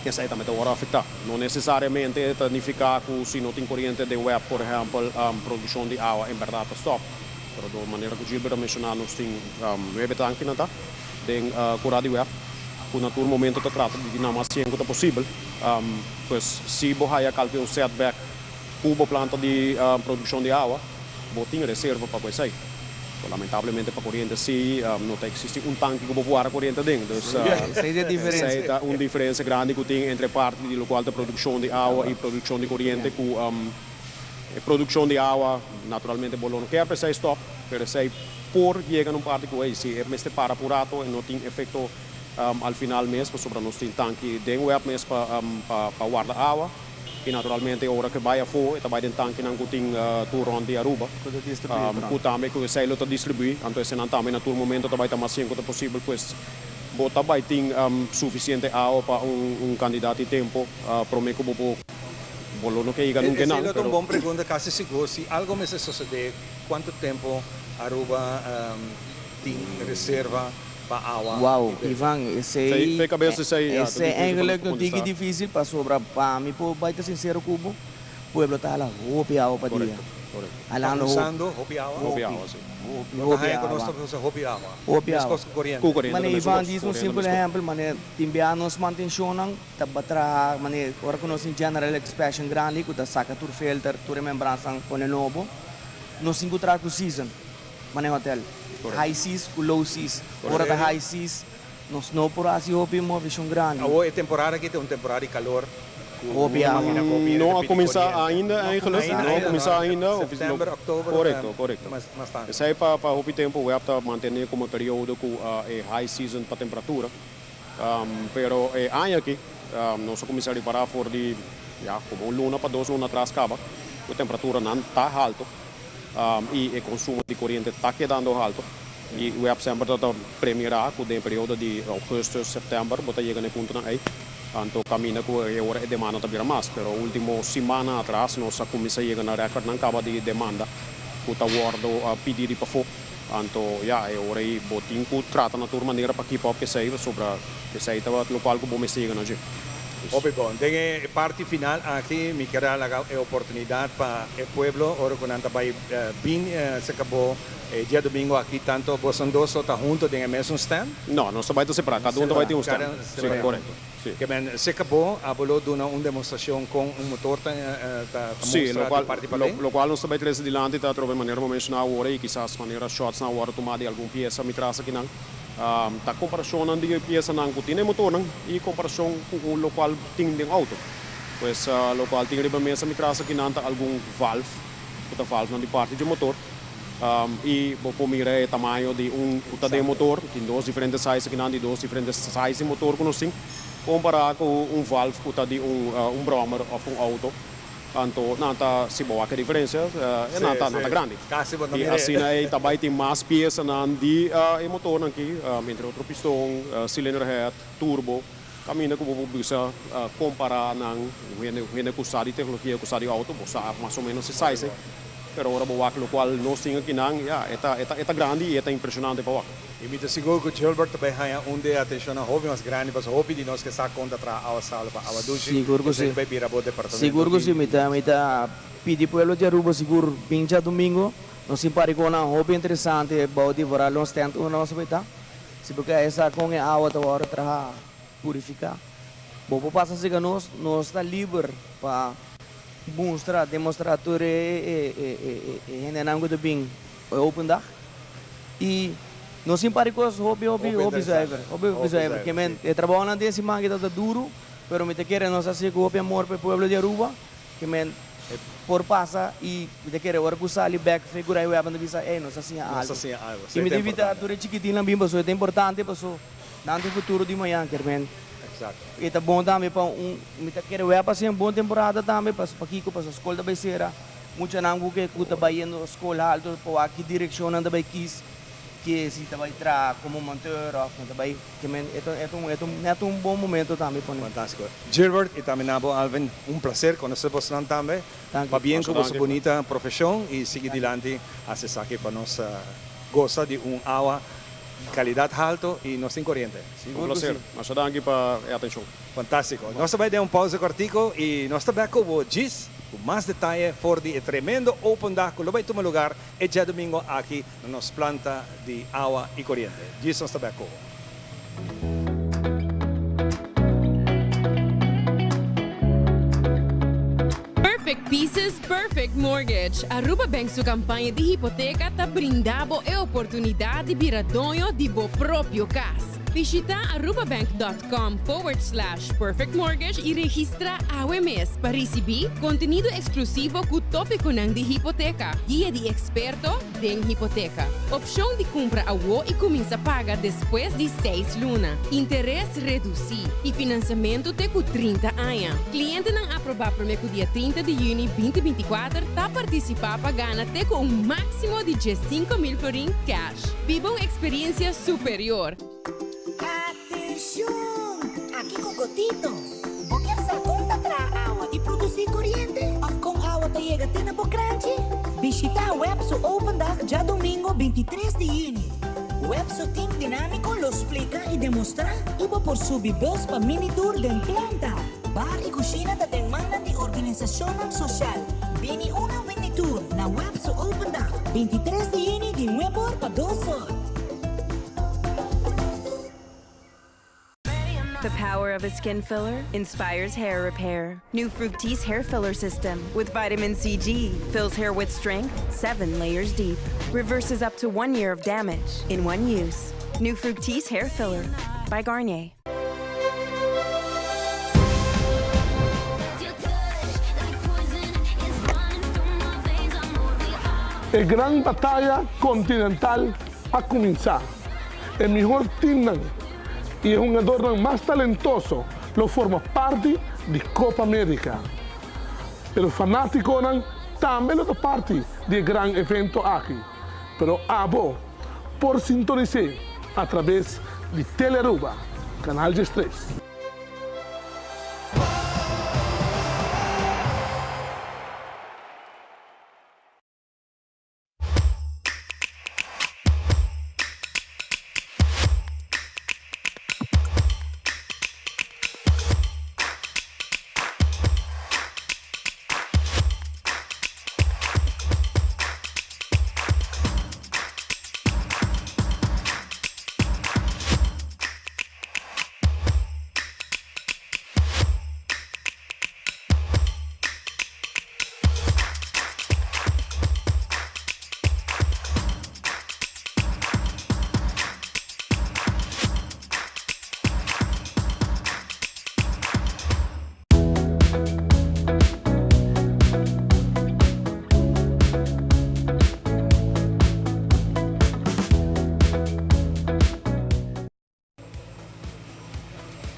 esei tambe ta wòrdu afektá. No nesesariamente ta nifiká ku si no tin koriente den web, por ehèmpel, produkshon di awa en bèrdat ta stòp. Pero do manera ku Gilbert a menshoná nos tin nuebe tankinan ta den kurá di web ku na tur momento ta trata di dina mas sien ku ta posibel. Pues si bo haya kalke un setback ku bo planta di produkshon di awa, bo tin reserva pa ku esei. So lamentablemente pa koriente si no ta eksistí un tanki ku bo por wara koriente aden. Dus esei ta un diferensia grandi ku tin entre parti di lokual ta produkshon di awa i produkshon di koriente ku e produkshon di awa naturalmente bo lo no kier pa esei stòp, pero esei por yega na un parti ku ey si e mester para pa un rato e no tin efekto al final mes pasobra nos tin tanki den web mes pa pa warda awa. I naturalmente ora ku e bai afó e ta bai den tankinan ku tin tur rònt di Aruba, ku tambe ku esei lo ta distribuí. Anto esenan tambe na tur momento ta bai ta mas sien ku ta posibel, pues bo ta bai tin suficiente awa pa un kandidat di tempu promé ku bo por bo lo no ke yega nunka Esei enan, lo ta un pero. bon pregunta, kasi sigur si algo mester sosodé kuantu tempu Aruba tin reserva pa awa Wow, di bebe. Ivan, esei, Fe cabeza esei, ya, ta esei difícil pa nos eigenlijk pa no tiki contestá. difícil pasobra pa mi por bai ta sincero cu bo, pueblo ta hala hopi awa pa dia. Correcto, correcto. Halando Ta hopi. usando hopi awa? Hopi Hopi, awa, si. hopi, No ta hopi haña cu nos awa. ta usa hopi awa. Hopi awa. Mescos cu coriente. Cu coriente Mane ta Ivan, mescos, djis un coriente simpel mescos. ehempel, mane tin bia nos mantencionnan ta traha, mane ora cu nos tin general inspection grandi cu ta saca tur filter, tur e membransan pone nobo, nos tin cu traha cu season. Mane hotel. High seas ku low seas. Ora ta high seas nos no por hasi hopi movishon grandi. Awor e temporada aki ta un temporada di kalor ku Hopi awa. imagina ku hopi hende No ta a pidi kuminsá koriente. ainda eigenlijk. Ainda No a ainda kuminsá no. ainda. September, oktober Korekto, korekto. mas mas tantu. Esei pa pa hopi tempu web ta mantené komo periodo ku e high season pa temperatura. Pero e aña aki nos a kuminsá ripará for di ya komo un luna pa dos luna atras kaba ku temperaturanan ta halto. I e konsumo di koriente ta kedando halto i web semper ta ta premira ku den periodo di ougùstùs, sèptèmber bo ta yega na e puntonan ei. Anto kaminda ku e ora e demanda ta bira mas. Pero ultimo simannan atras nos a kuminsá yega na rèkòrdnan kaba di demanda ku ta wòrdu pidi di pafó. Anto ya e ora ei bo tin ku trata na tur manera pa keep up esei pasobra esei ta lokual ku bo mester yega na dje. Hopi bon. Den e parti final aki mi kier a laga e oportunidad pa e pueblo ora cu nan ta bay bin cerca bo e diadomingo aki tanto boso dos lo ta hunto den e mesun stand? No, nos ta bay ta separa. Cada un ta bay tin un stand. Cada un Si, separa. corecto. Si. Ke men cerca bo abo lo duna un demostracion con un motor ta ta Si, mostra di locual parti paden? locual nos ta bay trece dilanti ta atrobe manera bo menciona awor y kisas manera shots nan a wordo tuma di algun pieza mi tras akinan. Ta komparashonnan di e piesanan ku tin den motornan i komparashon ku un lokual tin den outo. Pues lokual tin riba mesa mi tras akinan ta algun valve. ku ta valvenan di parti dje motor. I bo por mira e tamaño di un ku ta den motor, tin dos diferente size akinan, di dos diferente size di motor ku nos tin, kompará ku un valve ku ta di un un bròmer òf un outo. Anto nan ta, si bo wak e diferensia, e nan ta nan ta grandi. I asina ei ta bai tin mas piesanan di e motornan aki, entre otro piston, cylinder head, turbo, kaminda ku bo por bisa kompará nan, hende hende ku sa di teknologia, ku sa di outo, bo sa mas o ménos e size ei. Pero ora bo wak lokual nos tin akinan, ya, e ta e ta e ta grandi i e ta impreshonante pa wak. I mi ta sigur ku Gilbert ta bai haña un di e atenshonnan hopi mas grandi pasobra hopi di nos ke sa kon ta traha awa salu pa awa dushi, Sigur ku esei si. ta bai bira bo departamento Sigur ku di. si. Mi ta mi ta pidi pueblo di Aruba sigur bin djadumingo. Nos tin parikonan hopi interesante bou di vooral nos tent unda nos a bai ta. Si bo ke a sa kon e awa ta wòrdu traha, purifiká, bo por pasa serka nos. Nos ta liber pa mustra, demostrá tur e hendenan ku ta bin e open dag. I nos tin par di kos hopi, hopi, hopi zuiver, hopi, hopi zuiver. Ke men e trabounan den siman aki ta duru, pero mi ta kere nos a hasi ku hopi amor pa e pueblo di Aruba. Ke men por pasa i mi ta kere ora ku sali bek figura e web nan ta bisa ey nos a siña algo. I mi ta invita tur e chikitinnan bin pasobra e ta importante paso nan ta e futuro di mañan kermen e ta bon tambe pa un mi ta kere web a siña un bon temporada tambe paso pakiko paso skol ta bai sera muchanan ku ke ku ta bai yendo skol alto pa wak ki direkshon nan ta bai kis ke si ta bai traha komo monteur of nan ta bai kermen e ta e ta un net un bon momento tambe pa nan. Fantastico. Gilbert y tambe nabo Alvin un placer conoce bosnan tambe. Pabien cu boso bunita profesion y sigui dilanti haci esaki pa nos goza di un awa calidad halto y nos tin coriente. Un placer. Masha danki pa e atencion. Fantastico. Nos ta bay den un pausa cortico y nos ta bek cu bo djis cu mas detaye for di e tremendo open dag cu lo bay tuma lugar e djadomingo aki na nos planta di awa y coriente. Djis nos ta bek cu bo. Perfect Pieces, Perfect Mortgage. Aruba Bank su campaña di hipoteca ta brinda bo e oportunidad di bira doño di bo propio cas. Bishita arubabank.com forward slash perfectmortgage y registra awe mes pa ricibi contenido exclusivo cu topiconan di hipoteca, guia di experto den hipoteca, opcion di cumpra awo y cuminsa paga despues di seis luna, interes reduci y financiamento te cu 30 aña. Clientenan aproba prome cu dia 30 di juni 2024 ta participa pa gana te cu un maximo di 15,000 florin cash. Biba un experiencia superior. Atencion! Aki cu Gotito! Bo kier sa con ta traha awa y produci coriente? Of con awa ta yega te na bo cranchi? Bishita web su Open Dag djadomingo 23 di juni. Web su team dinamico lo splica y demostra y bo por subi bus pa mini tour den planta. Bar y cushina ta den mannan di organisacionnan social. Bini una mini tour na web su Open Dag 23 di juni di nuebe or pa dos or. The power of a skin filler inspires hair repair. New Fructis hair filler system with vitamin CG fills hair with strength seven layers deep. Reverses up to one year of damage in one use. New Fructis hair filler by Garnier. E gran bataya continental a cuminsa. E mihor teamnan y e hungadornan mas talentoso lo forma parti di Copa America. Pero fanaticonan tambe lo ta parti di e gran evento aki. Pero abo por sintonis'é a traves di Telearuba, Canal 13.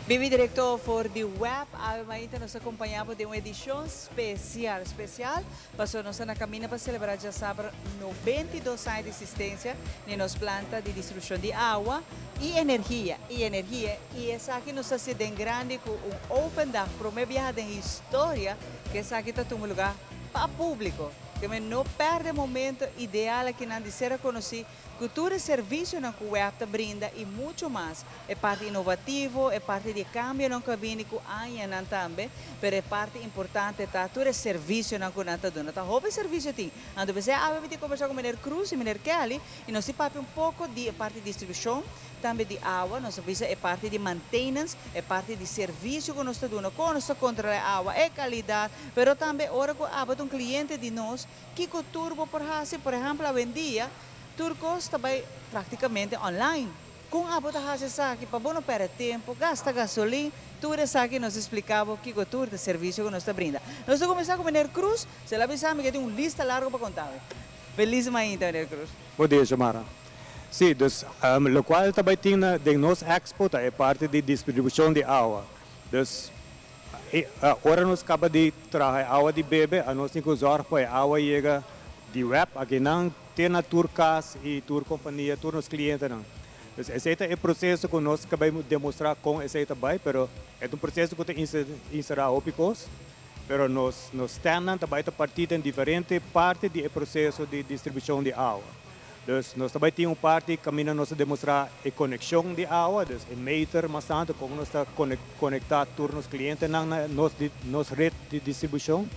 Bibi directo for di web, awe mainta nos ta acompaña bo den un edicion special, special pasobra nos ta na camina pa celebra djasabra 92 aña di existencia di nos planta di distribucion di awa y energia, y energia, y esaki nos ta haci den grandi cu un open dag, prome biaha den historia cu esaki ta tuma lugar pa publico. Ke men no perde momento ideal akinan di ser reconoci Ku tur e servisionan ku web ta brinda i muchu mas, e parti inovativo, e parti di e kambionan ku a bini ku añanan tambe, pero e parti importante ta tur e servisionan ku nan ta duna. Ta hopi servisio tin. Anto p'esei awe mi tin kombersá ku meneer Cruz i meneer Kelly i nos tin papia un poko di e parti distribushon, tambe di awa, nos a bisa e parti di mantenance, e parti di servisio ku nos ta duna, kon nos ta kontrolá e awa, e kalidat, pero tambe ora ku abo ta un kliente di nos, Kiko tur bo por hasi? Por ehèmpel awendia tur kos ta bai praktikamente online. Kon abo ta hasi esaki pa bo no pèrdè tempu, gasta gasolin? Tur esaki nos a splika bo kiko tur ta servisio ku nos ta brinda. Nos ta kuminsá ku meneer Cruz. Se la bisa mi ke tin un lista largu pa konta mi. Felis mainta meneer Cruz. Bon dia Xiomara. Sí, dus lokual ta bai tin na den nos expo ta e parti di distribushon di awa. Dus Ora nos kaba di traha e awa di bebe, anos tin ku zòrg pa e awa yega di web akinan te na tur kas i tur kompania, tur nos klientenan. Dus esei ta e proseso ku nos ta bai demostrá kon esei ta bai, pero e ta un proseso ku ta inserá hopi kos, pero nos nos stènnan ta bai ta partí den diferente parti di e proseso di distribushon di awa. Dus nos ta bai tin un parti kaminda nos ta demostrá e konekshon di awa, dus e meter mas tantu kon nos ta konektá tur nos klientenan na nos nos ret di distribushon.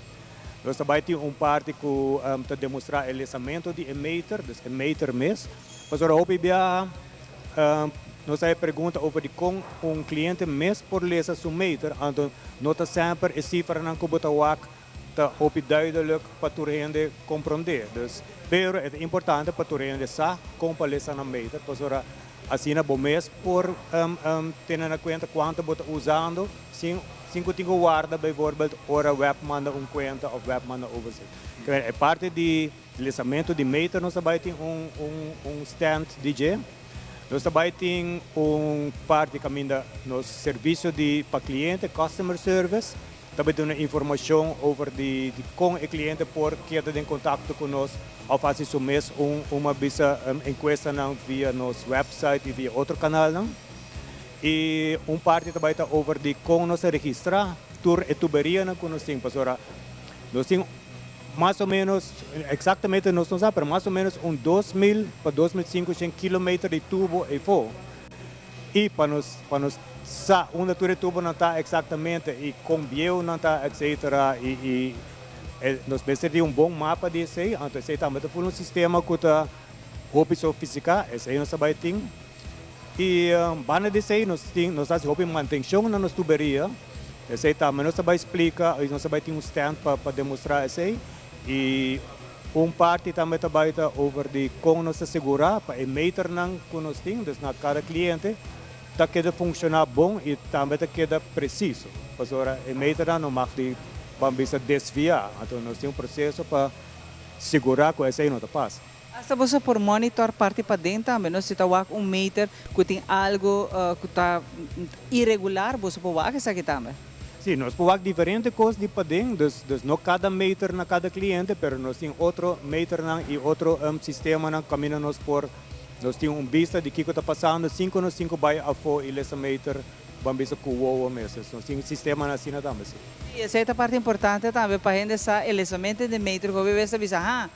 Nos ta bai tin un parti ku ta demostrá e lesamentu di e meter, dus e meter mes. Pasobra hopi biaha nos ta e pregunta over di kon un kliente mes por lesa su meter, anto no ta semper e sifranan ku bo ta wak Ta hopi duidelijk pa tur hende komprondé. Dus, pero e ta importante pa tur hende sa kon pa lesa nan meter, pasobra asina bo mes por tene na kuenta kuantu bo ta usando sin sin ku tin ku warda bijvoorbeeld ora web manda un kuenta òf web manda overzicht. E parti di lesamentu di meter nos ta bai tin un un un stand di dje. Nos ta bai tin un parti kaminda nos servisio di pa kliente, customer service, Ta bay duna informacion over di con e cliente por keda den contacto cu nos of haci su mes un un bisa encuestanan via nos website y via otro canalnan. Y un parti ta bay ta over di con nos ta registra tur e tuberianan cu nos tin pasobra nos tin mas o menos, exactamente nos no sa, pero mas o menos un 2000 pa 2500 kilometer di tubo eyfo. I pa nos pa nos sa unda tur e tubonan ta eksaktamente i kon bieu nan ta etsetera i i e nos mester di un bon mapa di esei, anto esei tambe ta ful un sistema ku ta hopi sofisiká, esei nos ta bai tin. I banda di esei nos tin nos ta hasi hopi mantenshon na nos tuberia, esei tambe nos ta bai splika i nos ta bai tin un stand pa pa demostrá esei. I un parti tambe ta bai ta over di kon nos ta segurá pa e meternan ku nos tin, dus na kada kliente, ta keda funshoná bon i tambe ta keda presiso. Pasobra e meternan no mag di ban bisa desviá. Anto nos tin un proseso pa segurá ku esei no ta pasa. Asta boso por monitor parti paden tambe, no? Si ta wak un meter ku tin algu ku ta iregular, boso por wak esaki tambe? Sí, nos por wak diferente kos di paden, dus dus no kada meter na kada kliente, pero nos tin otro meternan i otro sistemanan kaminda nos por nos tin un bista di kiko ta pasando sin ku nos tin ku bai afó i lesa meter ban bisa ku wowo mes. Dus nos tin sistemanan asina tambe, sí. Sí, esei ta parti importante tambe pa hende sa e lesamente di meter ku hopi bes ta bisa, ha,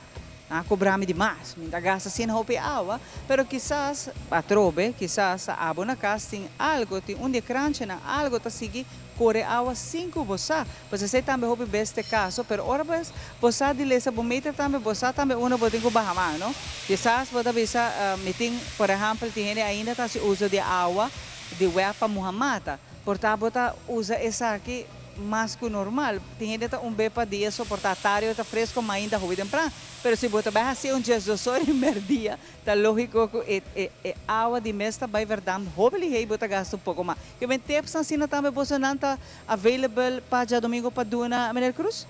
Nan a kobra mi di mas, mi ta gasta asina hopi awa, pero kisas atrobe, kisas ta abo na kas tin algo, tin un di e kranchinan, algo ta sigui kore awa sin ku bo sa. Pues esei tambe hopi bes ta e kaso, pero ora bo bo sa di lesa bo meter tambe, bo sa tambe unda bo tin ku baha man, no? Kisas bo ta bisa, mi tin, por ehèmpel, tin hende ainda ta hasi uso di awa di wèp pa muha mata, por ta bo ta usa esaki mas ku normal. Tin hende ta un be pa dia soportá tardi ora ta fresco mainta hopi tempran. Pero si bo ta bai hasi un diesdos ora i merdia, ta lógiko ku e e e awa di mes ta bai verdamp hopi lihé i bo ta gasta un poko mas. Ke men tips asina tambe bosonan ta available pa djadomingo pa duna, meneer Cruz?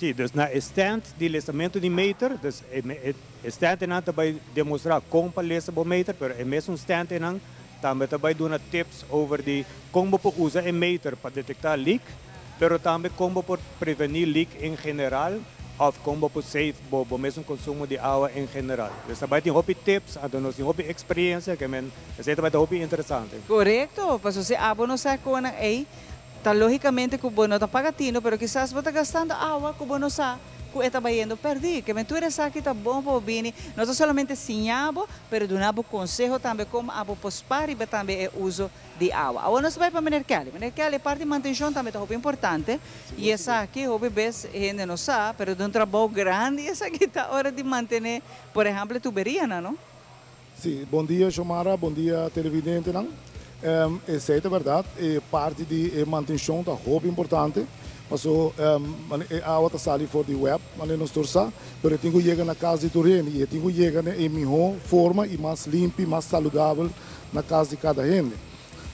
Sí, dus na e stand di lesamentu di meter, dus e e stand einan ta bai demostrá kon pa lesa bo meter, pero e mesun stand einan. Tambe ta bay duna tips over di con bo por usa e meter pa detecta leak, pero tambe con bo por preveni leak en general of con bo por save bo bo mesun consumo di awa en general. Dus ta bay tin hopi tips, anto nos tin hopi experiencia ke men esey ta bay ta hopi interesante. Corecto, pasobra si abo no sa con nan ey, ta logicamente cu bo no ta paga tino, pero kisas bo ta gastando awa cu bo no sa cu e ta bayendo perdi. Ke men tur esaki ta bon pa bo bini, no ta solamente siña bo, pero duna bo conseho tambe como abo por spa riba tambe e uso di awa. Awor nos ta bay pa Meneer Kelly. Meneer Kelly, e parti mantencion tambe ta hopi importante y esaki hopi bes hende no sa, pero ta un trabou grandi esaki ta ora di mantene, por ehempel, e tuberianan, no? Sí, bon dia Xiomara, bon dia televidentenan. Esei ta bèrdat, e parti di e mantenshon ta hopi importante, paso e awa ta sali for di wèp, manera nos tur sa, pero e tin ku yega na kas di tur hende i e tin ku yega na e mihó forma i mas limpi, mas saludabel na kas di kada hende.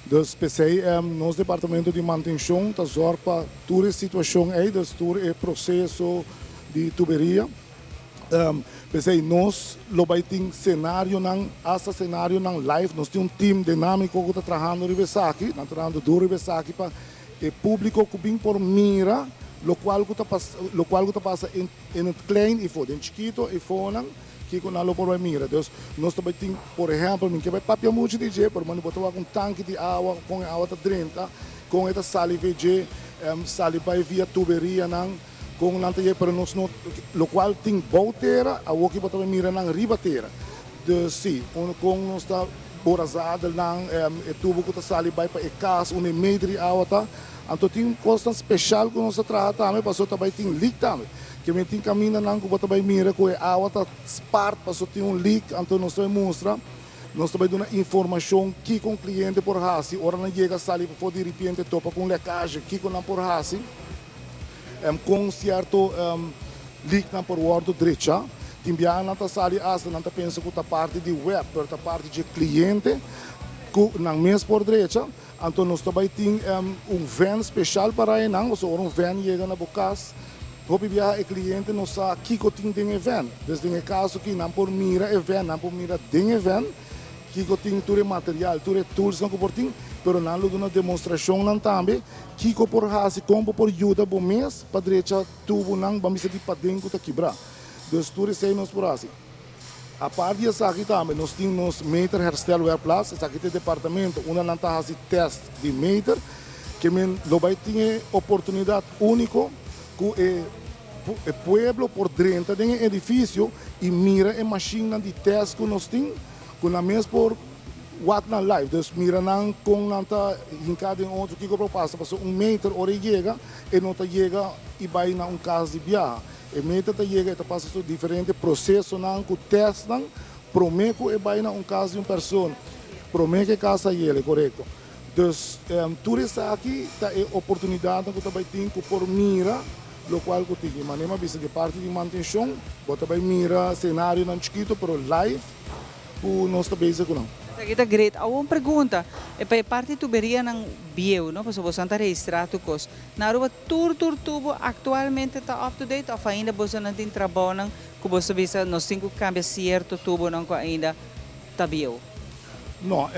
Dus p'esei nos departamento di mantenshon ta zòrg pa tur e situashon ei, dus tur e proseso di tuberia. P'esei nos lo bai tin senarionan, asta senarionan live. Nos tin un team dinámiko ku ta trahando riba esaki, nan ta trahando duru riba esaki pa e públiko ku bin por mira lokual ku ta lokual ku ta pasa in in het klein ifo, den chikito ifonan, kiko nan lo por bai mira. Dus nos ta bai tin, por ehèmpel, mi ke bai papia muchu di dje, pero bo ta wak un tanki di awa, kon e awa ta drenta, kon e ta sali via dje, sali bai via tuberianan. Kon nan ta yega pero nos no lokual tin bou tera awor ki bo ta mira nan riba tera. Dus si un kon nos ta bora zadelnan e tubo ku ta sali bai pa e kas unda e meter di awa ta. Anto tin kosnan speshal ku nos ta traha tambe pasobra ta bai tin leak tambe. Ke men tin kamindanan ku bo ta bai mira ku e awa ta spart pasobra tin un leak anto nos ta bai mustra nos ta bai duna informashon kiko un kliente por hasi ora nan yega sali pafó diripiente topa ku un lekage kiko nan por hasi. Kon sierto leaknan por wòrdu drecha. Tin biaha nan ta sali asta nan ta pensa ku ta parti di web, pero ta parti dje kliente ku nan mes por drecha. Anto nos ta bai tin un vèn speshal pa rai nan, pasobra ora un vèn yega na bo kas, hopi biaha e kliente no sa kiko tin den e vèn. Dus den e kaso aki nan por mira e vèn, nan por mira den e vèn kiko tin tur e material, tur e toolsnan ku por tin, pero nan lo duna demostrashonnan tambe Kiko por hasi? Kon bo por yuda bo mes pa drecha tubunan ban bisa di paden ku ta kibrá? Dus tur esei nos por hasi. Apart di esaki tambe nos tin nos meter herstelwerkplaats, esaki ta e departamento unda nan ta hasi tèst di meter, ke men lo bai tin e oportunidat úniko ku e e pueblo por drenta den e edifisio i mira e mashinnan di tèst ku nos tin, ku nan mes por Wak nan live, dus mira nan kon nan ta hinká den otro, kiko por pasa, pasobra un meter ora e yega, e no ta yega i bai na un kas di biaha. E meter ta yega, e ta pasa su diferente prosesonan ku tèstnan promé ku e bai na un kas di un persona, promé ku e kas ta yele, korekto. Dus tur esaki ta e oportunidatnan ku ta bai tin ku por mira lokual ku tin. I manera mi a bisa di parti di mantenshon, bo ta bai mira senarionan chikitu pero live. Ku nos ta bezig ku nan. Esaki ta great. Awor un pregunta, e pa e parti tuberianan bieu no, pasobra boso ta registra tur kos. Na Aruba tur tur tubo aktualmente ta up to date of ainda bosonan tin trabounan ku boso ta bisa nos tin ku kambia sierto tubonan ku ainda ta bieu? No,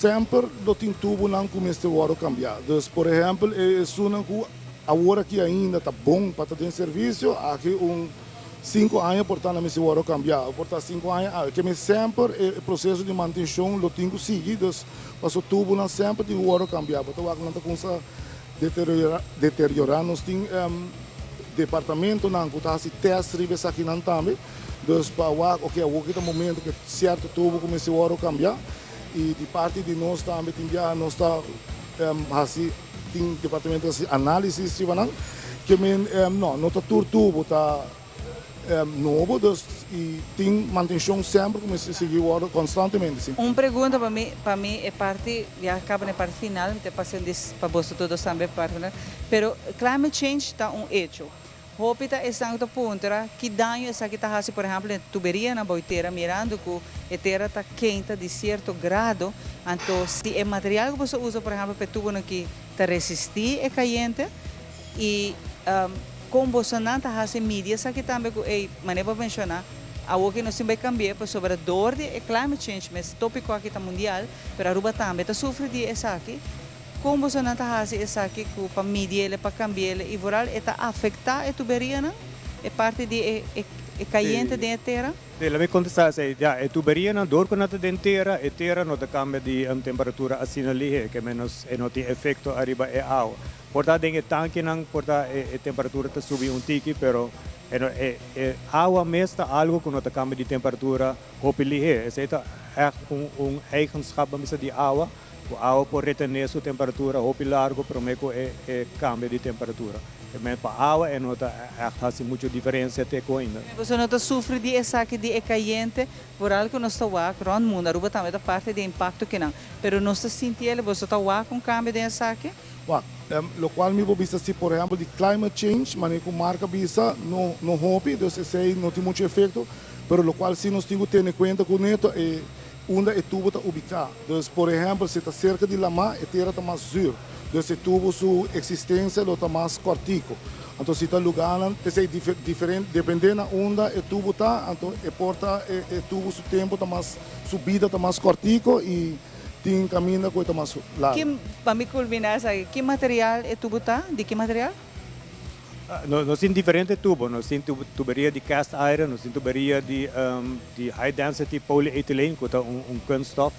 semper lo tin tubonan ku mester wòrdu kambiá. Dus por ehèmpel e esunnan ku awor aki ainda ta bon pa ta den servisio, aki un. Sinku aña por ta na mester wòrdu kambiá, o por ta sinku aña awe. Ke mi semper e proseso di mantenshon lo tin ku sigui, dus paso tubunan semper tin ku wòrdu kambiá. Bo ta wak nan ta kumsa deteriorá, deteriorá. Nos tin departamentonan ku ta hasi tèst riba esakinan tambe, dus pa wak oke awor ki ta momento ku sierto tubu ku mester wòrdu kambiá. I di parti di nos tambe tin biaha nos ta hasi, tin departamento ta hasi análisis riba nan. Ke men no, no ta tur tubo ta nobo, dus i tin mantenshon semper ku mester sigui wòrdu konstantemente, si. Un pregunta pa mi, pa mi e parti, ya kaba na e parti final, mi ta pasa un dis pa boso tur dos tambe parti final, pero climate change ta un hecho. Hopi ta esnan ku ta puntra ki daño esaki ta hasi por ehempel na e tuberianan bou e tera mirando ku e tera ta kenta di sierto grado, anto si e material ku boso usa por ehempel pa e tubonan aki ta resistí e kayente i kon bosonan ta hasi midi esaki tambe ku ey manera bo a menshoná Awor ki nos tin bai cambi'e pasobra door di e climate change mes topico aki ta mundial, pero Aruba tambe ta sufri di esaki. Con bosonan ta haci esaki cu pa midi'ele, pa cambi'ele y vooral e ta afecta e tuberianan, e parti di e e cayente den e tera? Sí, laat mi contesta esey. Ja, e tuberianan door cu nan ta den tera, e tera no ta cambia di temperatura asina lihe, ke menos e no tin efecto ariba e awa. Por ta den e tankinan por ta e temperatura ta subi un tiki, pero e no e e awa mes ta algo ku no ta kambia di temperatura hopi lihé. Esei ta ègt un un eigenschap ban bisa di awa, ku awa por retené su temperatura hopi largo promé ku e e kambia di temperatura. E men pa awa e no ta ègt hasi muchu diferensia te ku ainda. Boso no ta sufri di esaki di e kayente? Vooral ku nos ta wak rònt mundu, Aruba tambe ta parti di e impakto kinan. Pero nos ta sinti el, boso ta wak un kambio den esaki? Wak, locual mi por bisa si por ehempel di climate change, manera cu Mark a bisa, no no hopi, dus esey no tin mucho efecto, pero locual si nos tin cu tene cuenta cu ne ta e unda e tubo ta ubica. Dus por ehempel si ta cerca di lama e tera ta mas zuur, dus e tubo su existencia lo ta mas cortico. Anto si ta lugarnan, p'esey diferente, depende na unda e tubo ta, anto e por ta e tubo su tempo ta mas, su bida ta mas cortico y. Tin kaminda ku e ta mas largu. Ki, pa mi kulminá esaki, ki material e tubo ta? Di ki material? Nos tin diferente tubo. Nos tin tuberia di cast iron, nos tin tuberia di di high density polyethylene ku ta un kunststof.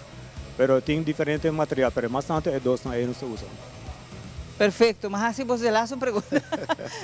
Pero tin diferente material, pero e mas tantu e dosnan ei nos ta usa. Perfecto, ma haci bos de laatste un pregunta.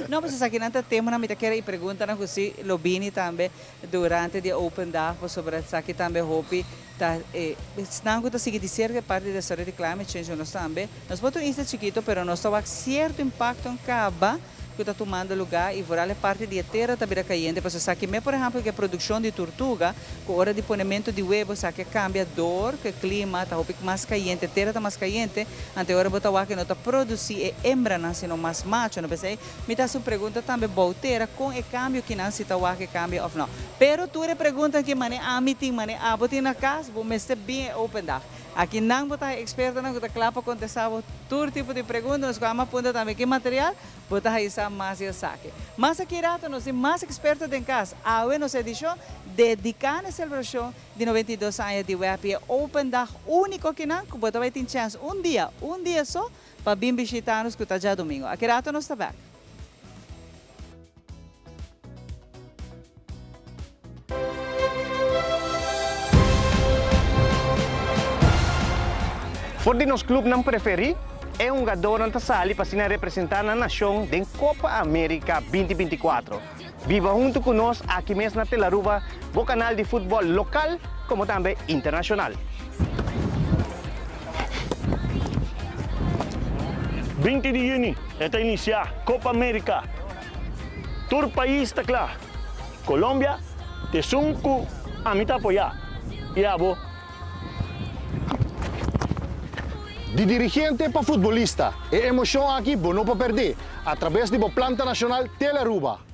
No, pues esakinan ta temanan mi ta kere y preguntanan cu si lo bini tambe durante di e open dag pasobra esaki tambe hopi Ta e esnan cu ta sigui di cerca e parti di desaroyo di climate change nos tambe. Nos por ta un isla chikito pero nos ta wak cierto impacto en caba cu ta tumando lugar y vooral e parti di e tera ta bira cayente pasobra esaki me por ehempel cu e produccion di turtuga cu ora di ponemento di webo esaki a cambia door cu e clima ta hopi mas cayente e tera ta mas cayente ante ora bo ta wak e no ta produci e hembranan sino mas macho no p'esey Mi ta haci un pregunta tambe bou tera con e cambio kinan si ta wak e cambio of no. Pero tur e preguntanan ki mane ami tin, mane abo tin na cas, bo mester bin e open dag. Aki nan bo ta haci expertonan cu ta cla pa contesta bo tur tipo di pregunta. Nos cu ama punta tambe ki material bo ta haci sa mas di esaki. Mas aki rato nos tin mas experto den cas. Awe nos edicion dedica na e celebracion di 92 aña di web y e open dag unico kinan cu bo ta bay tin chance un dia, un dia so, Pa bin bishita nos ku ta djadumingu. Aki rato nos ta bek. For di nos clubnan preferi, e hungadornan ta sali pa asina representa nan nacion den Copa America 2024. Biba hunto cu nos aki mes na Telaruba, bo canal di futbol local como tambe internacional. 20 di juni e ta inicia Copa America. Tur pais ta cla. Colombia ta esun cu ami ta apoya. Y abo? Di dirigente pa futbolista, e emocion aki bo no por perde a traves di bo planta nacional Telearuba.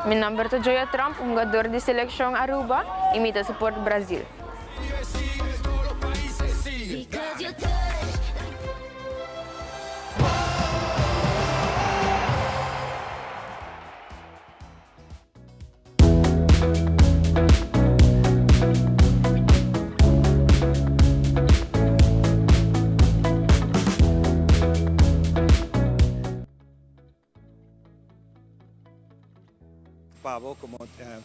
Mi nomber ta Joya Tromp, hungador di seleccion Aruba y mi ta support Brazil. Pa Pa bo como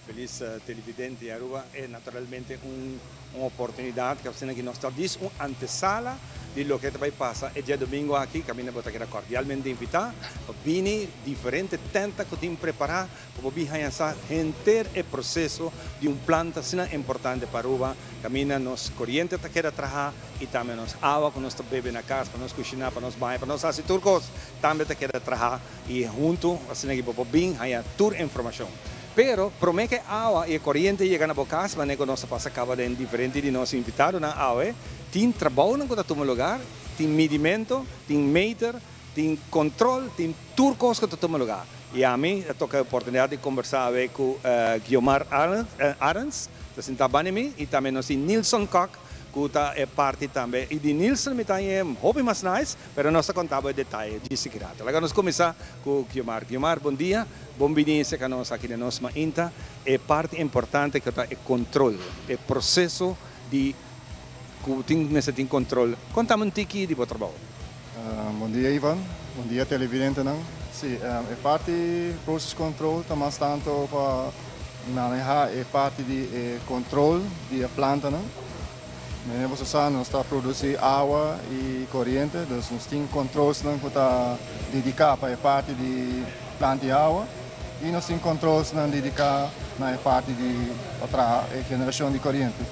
feliz televidente di Aruba e naturalmente un un oportunidad cu asina ki nos ta dis un antesala di loke ta bay pasa e diadomingo aki caminda bo ta keda cordialmente invita pa bini diferente tenta cu tin prepara pa bo bin haña sa henter e proceso di un planta asina importante pa Aruba caminda nos coriente ta keda traha y tambe nos awa cu nos ta bebe na cas pa nos cushina pa nos baña pa nos haci tur cos tambe ta keda traha y hunto asina ki bo por bin haña tur informacion. Pero prome ke awa y e coriente yega na bo cas manera cu nos a pasa caba den diferente di nos invitadonan awe, tin trabounan cu ta tuma lugar, tin midimento, tin meter, tin control, tin tur cos cu ta tuma lugar. Y ami a toca e oportunidad di combersa awe cu Guiomar Arends, ta sinta banda mi, y tambe nos tin Nilson Kock cu ta e parti tambe. Y di Nilson mi ta haña hopi mas nice, pero nos ta conta bo e detaye djis aki rato. Laga nos cuminsa cu Guiomar. Guiomar, bon dia. Bon bini cerca nos aki den nos mainta. E parti importante cu ta e control, e proceso di cu tin mester tin control. Contami un tiki di bo trabou. Bon dia Ivan, bon dia televidentenan. Si, e parti process control ta mas tanto pa maneha e parti di e control di e plantanan. Manera boso sa nos ta produci awa y coriente, dus nos tin controlsnan cu ta dedica pa e parti di planta y awa y nos tin controlsnan dedica na e parti di pa traha e generacion di coriente.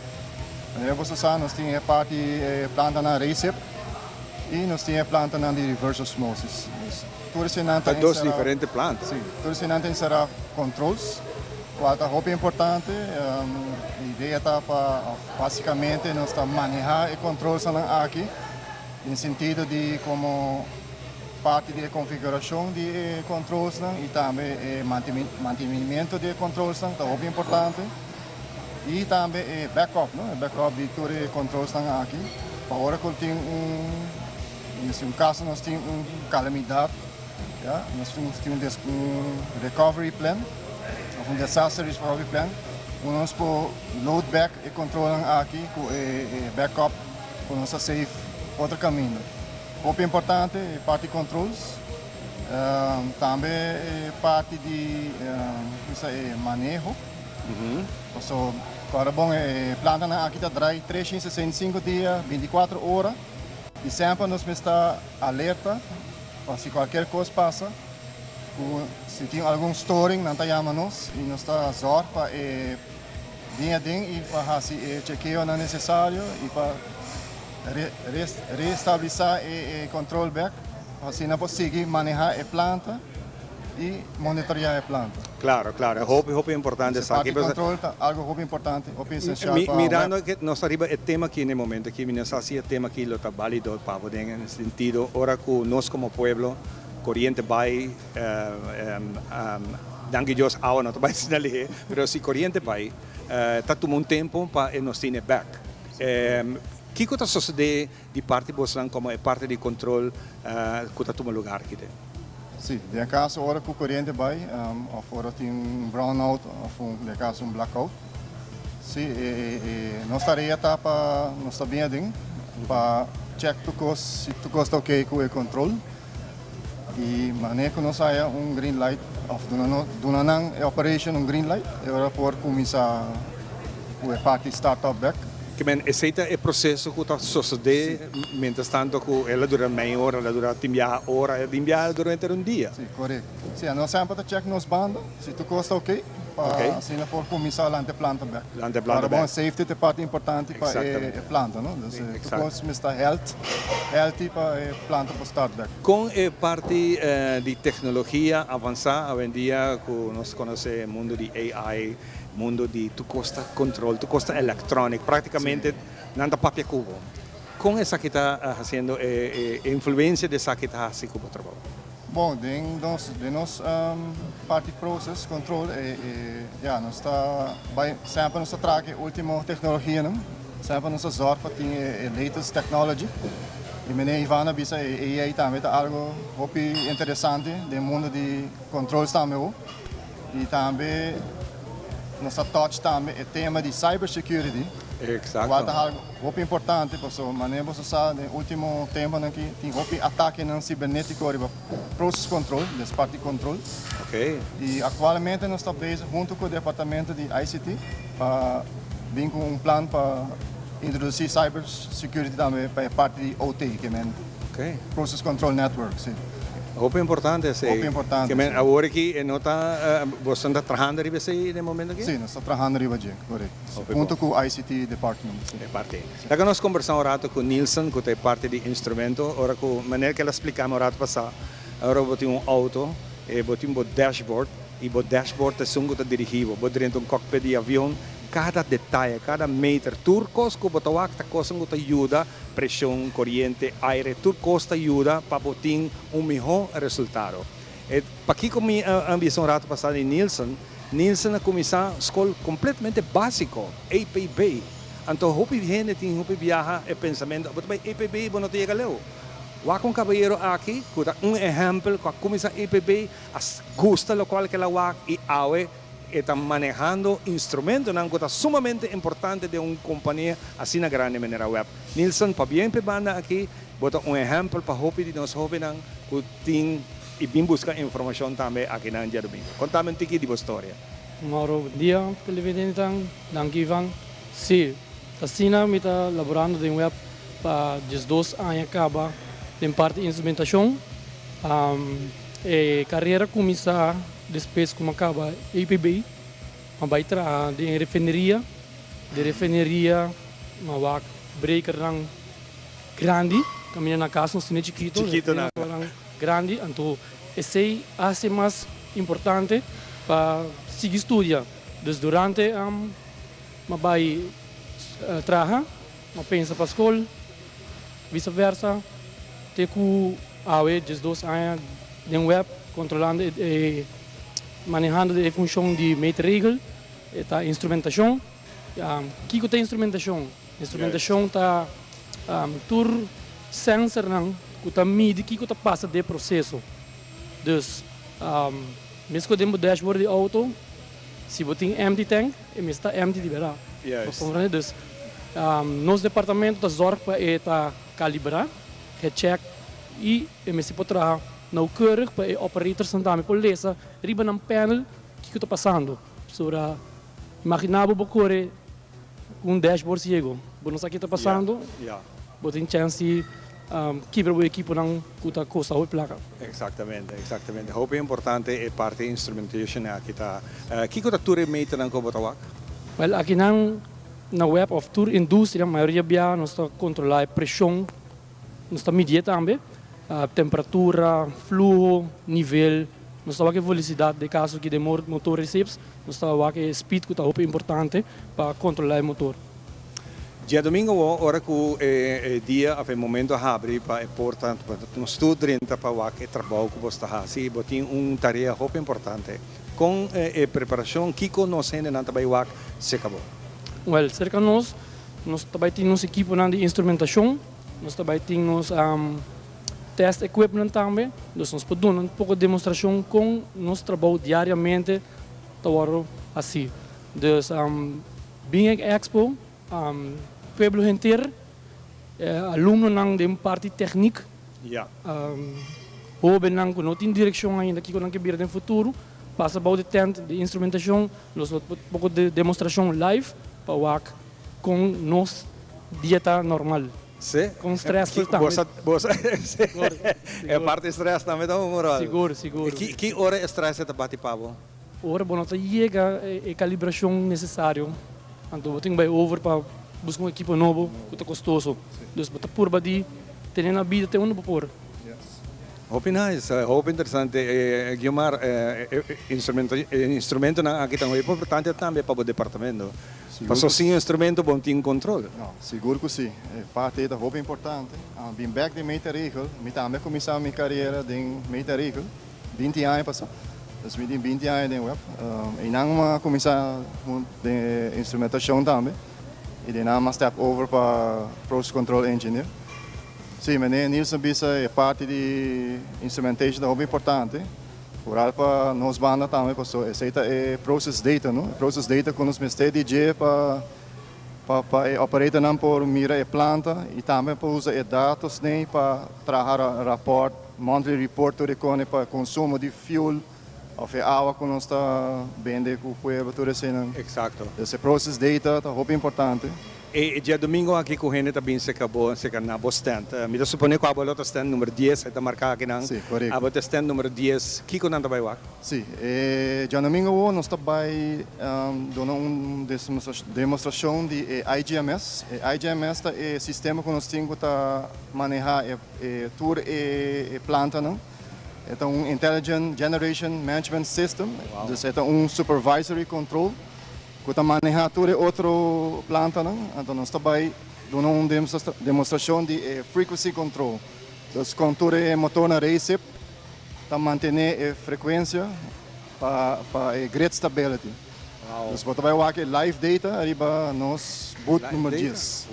Manera boso sa nos tin e parti e plantanan recip y nos tin e plantanan di reverse osmosis. Dus tur eseinan ta Ta dos encera diferente planta. Si, tur eseinan ta encera controls cual ta hopi importante. E idea ta pa of basicamente nos ta maneha e controlsnan aki den sentido di como parti di e configuracion di e controlsnan y tambe e mantenimiento di e controlsnan ta hopi importante. Y tambe e backup, no? E backup di tur e controlsnan aki pa ora cu tin un, si un caso nos tin un calamidad, ya, nos tin un un recovery plan of un disaster recovery plan, unda nos por load back e controlnan aki cu e backup cu nos a save otro caminda. Hopi importante e parti controls, tambe e parti di, e maneho. Paso ora bon e plantanan aki ta drai 365 dia, 24 ora y semper nos mester ta alerta pa si cualkier cos pasa cu si tin algun storing nan ta yama nos y nos ta zorg pa e bin aden y pa haci e chekeonan necesario y pa reestablisa e control bek pa asina por sigui maneha e planta. Y monitorea e planta. Claro, claro. Hopi, hopi importante esaki. Parti control ta algo hopi importante, hopi esencial pa Mirando web. ke nos ta riba e tema aki na e momento aki, mi no sa si e tema aki lo ta balido pa bo den e sentido ora cu nos como pueblo coriente bay, danki Dios awa no ta bay asina lihe, pero si coriente bay ta tuma un tempo pa e nos tine bek. Kico ta sosode di parti bosnan como e parti di control cu ta tuma lugar aki den? Sí, den caso ora cu coriente bay of ora tin un brownout of un den caso un blackout, sí, e nos tarea ta pa nos ta bin aden pa check tur cos si tur cos ta ok cu e control y manera cu nos haya un green light of duna nan e operation un green light e ora por cuminsa cu e parti start up bek. Ke men esei ta e proseso ku ta sosodé mientras tanto ku el a dura mei ora, el a dura tin biaha ora, tin biaha el a dura henter un dia. Sí, korekto. Sí, nos semper ta chèk nos banda si tur kos ta oké pa asina por kuminsá lanta e planta bèk. Lanta e planta bèk. Bon, safety ta e parti importante pa e planta, no? Dus tur kos mester ta healthy pa e planta por start bèk. Kon e parti di teknologia avansá awendia ku nos konosé e mundu di AI, Mundo di tur cos ta control, tur cos ta electronic, practicamente nan ta papia cu bo. Con esaki ta haciendo e influencia di esaki ta haci cu bo trabou? Bon, den nos den nos parti process control e e ya nos ta bay semper nos ta traha cu e ultimo tecnologianan, semper nos ta zorg pa tin e latest technology y meneer Ivan a bisa e AI tambe ta algo hopi interesante den mundo di controls tambe. Y tambe Nos a touch tambe e tema di cyber security. Exacto. Cual ta algo hopi importante pasobra manera boso sa den ultimo temponan aki tin hopi atakenan cibernetico riba process control, des parti control. Ok. Y actualmente nos ta bezig hunto cu departamento di ICT pa bin cu un plan pa introduci cyber security tambe pa e parti di OT, ke men Ok. process control network, si. Hopi importante esey. Hopi importante, Ke men si. awor aki e no ta, boso ta trahando riba esey den momento aki? Si, nos ta trahando riba dje, correcto. Hopi bon. Hunto cu ICT department, si. E parti. Laga nos combersa un rato cu Nilson cu ta e parti di instrumento. Ora cu manera cu el a splica mi un rato pasa, ora bo tin un auto, e bo tin bo dashboard y bo dashboard ta esun cu ta dirigi bo. Bo drenta un cockpit di avion, cada detaye, cada meter, tur cos cu bo ta wak ta cosnan cu ta yuda Preshon, koriente, aire, tur kos ta yuda pa bo tin un mihó resultado. E pakiko mi a bisa un rato pasá di Nielsen? Nielsen a kuminsá skol kompletamente básiko, EPB. Anto hopi hende tin hopi biaha e pensamentu, abo ta bai EPB bo no ta yega leu. Wak un kabayero aki ku ta un ehèmpel ku a kuminsá EPB, a gusta lokual ku el a wak i awe E ta manehando instrumentonan cu ta sumamente importante den un compania asina grandi manera web. Nilson, pabien p'e banda aki, bo ta un ehempel pa hopi di nos hobennan cu tin y bin busca informacion tambe akinan diadomingo. Contami un tiki di bo storia. Mauro, Bon dia televidentenan, danki Ivan. Si, asina mi ta laborando den web pa diesdos aña caba den parti instrumentacion. E carera cuminsa Despues ku mi a kaba EPB, mi a bai traha den e refineria. Den refineria mi a wak brekernan grandi, kaminda na kas nos tene chikito, brekernan grandi. Anto esei a hasi mas importante pa sigui studia. Dus durante mi a bai traha, mi a pensa pa skol, visa versa, te ku awe diesdos aña den web. Controlando e manehando e funcion di meetregel, e ta instrumentacion. Kico ta instrumentacion? Instrumentacion ta tur sensornan cu ta midi kico ta pasa den e proceso. Dus, mesco den bo dashboard di auto, si bo tin empty tank, e mester ta empty di berdad. Bo comprende? Dus, nos departamento ta zorg pa e ta calibra, gecheck y e mester por traha Nauwkeurig pa e operatorsnan tambe por lesa riba nan panel kiko ta pasando. Pasobra imagina bo bo kore ku un dashboard siego, bo no sa ke ta pasando, bo tin chèns di kibra bo ekiponan ku ta kosta hopi plaka. Exactamente, exactamente. Hopi importante e parti instrumentation aki ta. Kiko ta tur e meternan ku bo ta wak? Wèl, akinan na web òf tur industria mayoria bia nos ta kontrolá e preshon. Nos ta midié tambe temperatura, fluho, nivel. Nos ta wak e velosidat den kaso ki den motor recips, nos ta wak e speed ku ta hopi importante pa kontrolá e motor. Djadomingo awor ora ku e dia of e momento a habri pa e porta pa nos tur drenta pa wak e trabou ku bos ta hasi, bo tin un tarea hopi importante. Kon e preparashon, kiko nos hendenan ta bai wak serka bo? Wèl, serka nos, nos ta bai tin nos ekiponan di instrumentashon. Nos ta bai tin nos test equipment tambe, dus nos por duna un poco demostracion con nos trabou diariamente ta wordo haci. Dus bin e expo, pueblo henter, alumnonan den parti techniek, hobennan cu no tin direccion ainda kico nan ke bira den futuro, pasa bou di tent di instrumentacion, nos lo poco demostracion live pa wak Con nos dia ta normal. Sí. Con stressful tambe. Bo sa, bo sa, sí. E parti stress tambe ta un rol. Sigur, sigur. Ki, ki ora e stress ta bati pa bo? Ora bo no ta yega e calibracion necesario, anto bo tin bai over pa busca un ekipo nobo cu ta costoso. Dus bo ta purba di tene na bida te unda bo por. Hopi nice, hopi interesante. Guiomar, e instrumento, e instrumentonan aki ta hopi importante tambe pa bo departamento. Paso sin instrumento bo no tin control. No, sigur cu si. E parti ei ta hopi importante. Bin bek den Meter Regel, mi tambe a cuminsa mi carera den Meter Regel binti aña pasa. Dus mi tin binti aña den web. Einan mi a cuminsa den e instrumentacion tambe y den nan mi a step over pa Process Control Engineer. Si, meneer Nielsen bisa e parti di instrumentation ta hopi importante. Vooral pa nos banda tambe paso esey ta e process data no, e process data cu nos mester di dje pa pa pa e operatornan por mira e planta y tambe por usa e datos ney pa traha rapport, monthly report tur e cone pa consumo di fuel of e awa cu nos ta bende cu pueblo tur eseynan. Exacto. Dus e process data ta hopi importante. E diadomingo aki cu hende ta bin cerca bo, cerca na bo stand. Mi ta supone cu abo lo ta stand number dies, e ta marca akinan. Si, corecto. Abo ta stand number dies. Kico nan ta bay wak? Si, e diadomingo awo nos ta bay duna un demostracion di e IGMS. E IGMS ta e sistema cu nos tin cu ta maneha e tur e plantanan. E ta un Intelligent Generation Management System, dus e ta un supervisory control. Ku ta manehá tur e otro plantanan, anto nos ta bai duna un demostrashon di e frequency control. Dus kon tur e motornan recip ta mantené e frekuensia pa pa e grid stability. Dus bo ta bai wak e live data riba nos booth number dies.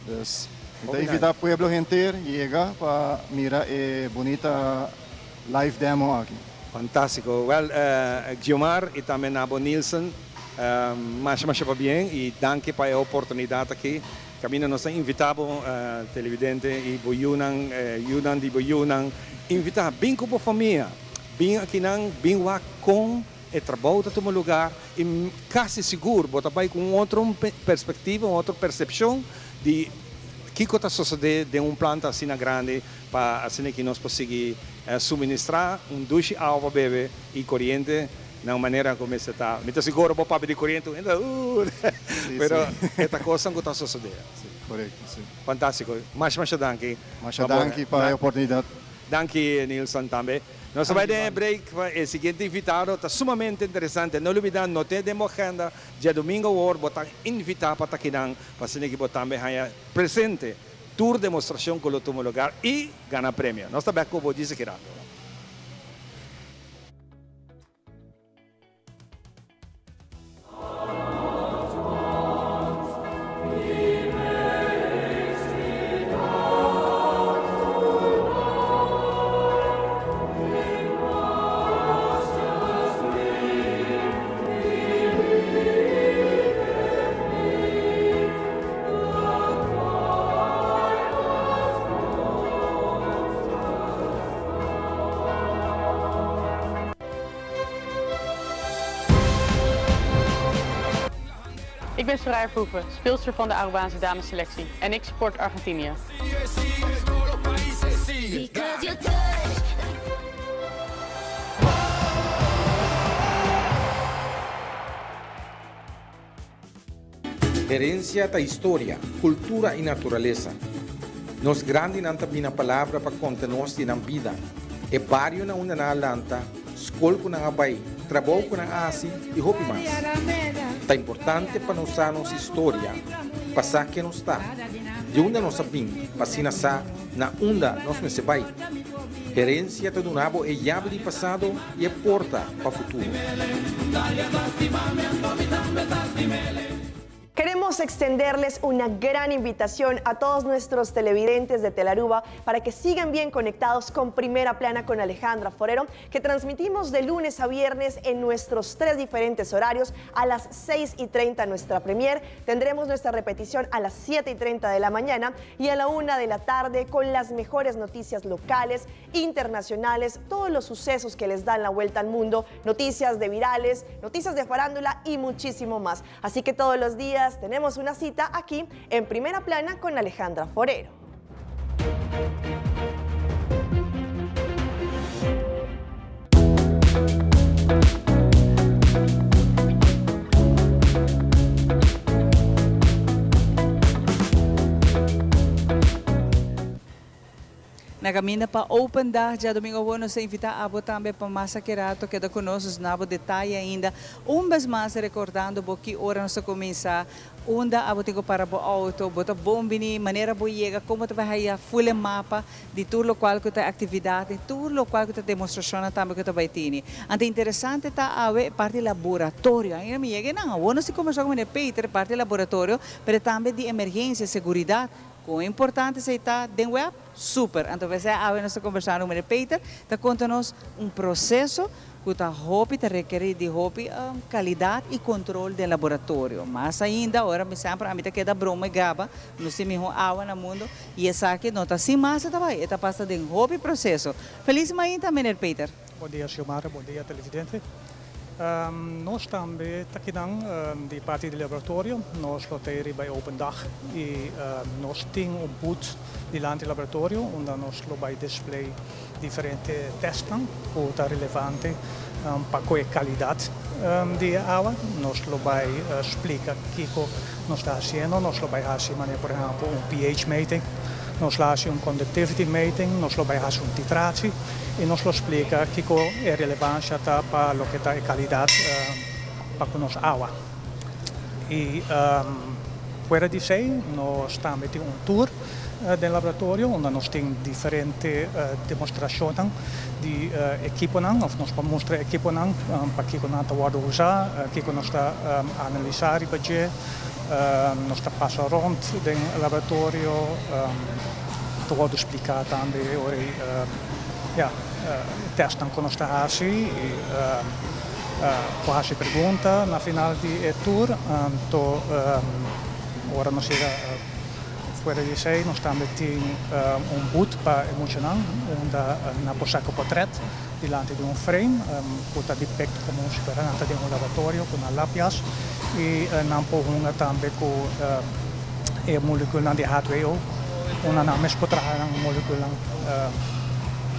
Dus mi ta invitá pueblo henter yega pa mira e bunita live demo aki. Fantástiko. Wèl, Guiomar i tambe Nabo Nielsen, masha masha pabien i danki pa e oportunidat aki. Kaminda nos ta invitá bo televidente i bo yunan, yunan di bo yunan, invitá, bin ku bo famia, bin akinan, bin wak kon e trabou ta tuma lugar i kasi sigur bo ta bai ku un otro perspektiva, un otro persepshon di kiko ta sosodé den un planta asina grandi Pa asina ki nos por sigui suministrá un dushi awa pa bebe i koriente na un manera ku mester ta. Mi ta sigur bo papia di koriente un hende ta uh pero e ta kosnan ku ta sosodé. Si, korekto, si. Fantástiko. Masha masha danki. Masha danki pa e oportunidat. Danki Nilson tambe. Nos ta bai den e break pa e siguiente invitado ta sumamente interesante. No lubida no te den bo agenda djadumingo awor bo ta invitá pa ta kinan pa asina ki bo tambe haña presente Tur demostracion cu lo tuma lugar y gana premio. Nos ta bek cu bo djis aki rato. Ik ben Soraya Verhoeven, speelster van de Arubaanse damesselectie en ik support Argentinië. Herencia ta historia, cultura y naturalesa. Nos grandinan ta bina palabra pa conta nos di nan bida, e bario na unda nan a lanta, scol cu nan a bay, trabou cu nan a haci y hopi mas. Ta importante pa nos sa nos historia, pa sa ken nos ta, di unda nos a bin, pa asina sa na unda nos mester bay. Herencia ta duna bo e yabi di pasado y e porta pa futuro. Queremos extenderles una gran invitación a todos nuestros televidentes de Telaruba para que sigan bien conectados con Primera Plana con Alejandra Forero, que transmitimos de lunes a viernes en nuestros tres diferentes horarios a las 6 y 30 nuestra premier. Tendremos nuestra repetición a las 7 y 30 de la mañana y a la 1 de la tarde con las mejores noticias locales, internacionales, todos los sucesos que les dan la vuelta al mundo, noticias de virales, noticias de farándula y muchísimo más. Así que todos los días tenemos una cita aquí en Primera Plana con Alejandra Forero. Na caminda pa Open Dag djadomingo awor nos ta invita abo tambe pa mas aki rato keda cu nos, nos na bo detaye ainda. Un bes mas recordando bo ki ora nos ta cuminsa, unda abo tin cu para bo auto, bo ta bon bini, manera bo yega, como ta bay haya full e mapa di tur locual cu ta actividad y tur locual cu ta demostracionnan tambe cu ta bay tini. Anto interesante ta awe e parti laboratorio, ainda mi yega eynan, awor nos tin conversa cu meneer Peter, e parti laboratorio, pero tambe di emergencia, seguridad. Kon importante esei ta den web? Super! Anto p'esei awe nos ta kombersando ku Meneer Peter, ta konta nos un proseso ku ta hopi ta rekerí di hopi kalidat i kontrol den laboratorio. Mas ainda ora mi semper ami ta keda broma i gaba, nos tin mihó awa na mundo i esaki no ta sin mas e ta bai, e ta pasa den hopi proseso. Felis mainta Meneer Peter. Bon dia Xiomara, bon dia televidente. Nos tambe ta kinan di parti di laboratorio. Nos lo ta riba e open dag y nos tin un booth dilanti laboratorio unda nos lo bay display diferente testnan cu ta relevante pa cu e calidad di e awa. Nos lo bay splica kico nos ta haciendo. Nos lo bay haci manera por ehempel un pH meting, nos lo haci un conductivity meting, nos lo bay haci un titratie. I nos lo splika kiko e relevansha ta pa loke ta e kalidat pa ku nos awa. I fuera di esei nos tambe tin un tour den laboratorio unda nos tin diferente demostrashonnan di ekiponan òf nos por mustra ekiponan pa kiko nan ta wòrdu usá, kiko nos ta analisá riba dje. Nos ta pasa rònt den laboratorio. Ta wòrdu spliká tambe ora e ya tèstnan ku nos ta hasi i por hasi pregunta na final di e tur. Anto ora nos yega fuera di esei nos tambe tin un booth pa e muchanan unda nan por saka potrèt dilanti di un frame ku ta depict komo si fuera nan ta den un laboratorio ku nan lapias i nan por hunga tambe ku E molecuulnan di H2O, unda nan mes por traha nan molecuulnan,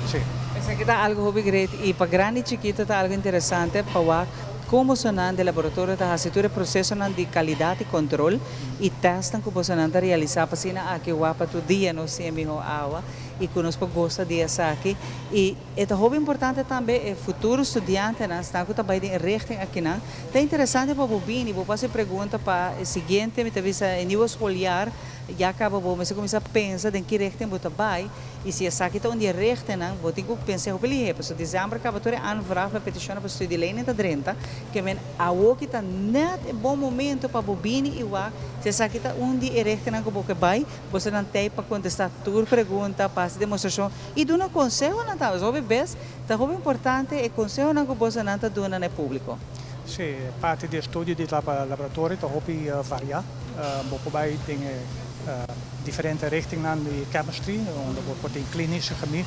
si. Esaki ta algo hopi great y pa grandi y chikito ta algo interesante pa wak con bosonan di laboratorio ta haci tur e procesonan di calidad y control y testnan cu bosonan ta realisa pa asina aki wak pa tur dia nos tin e miho awa y cu nos por gosta di esaki y E ta hopi importante tambe e futuro studiantenan, esnan ku ta bai den e richting akinan. Ta interesante pa bo bini, bo por hasi pregunta pa e siguiente, mi ta bisa e nieuwe schooljaar ya kaba bo mester kuminsá pensa den ki richting bo ta bai i si esaki ta un di e richtingnan bo tin ku pensa hopi lihé pasobra december kaba tur e aanvraag pa petishonnan pa studielening ta drenta ke men awoki ta nèt e bon momento pa bo bini i wak si esaki ta un di e richtingnan ku bo ke bai. Bosonan t'ei pa kontestá tur pregunta, pa hasi demostrashon i duna konsehonan tambe. Hopi bes ta hopi importante e konsehonan ku bosonan ta duna na e públiko. Sí, e parti di estudio di laboratorio ta hopi variá. Bo por bai den e diferente richtingnan di chemistry, unda bo por tin klinische chemie,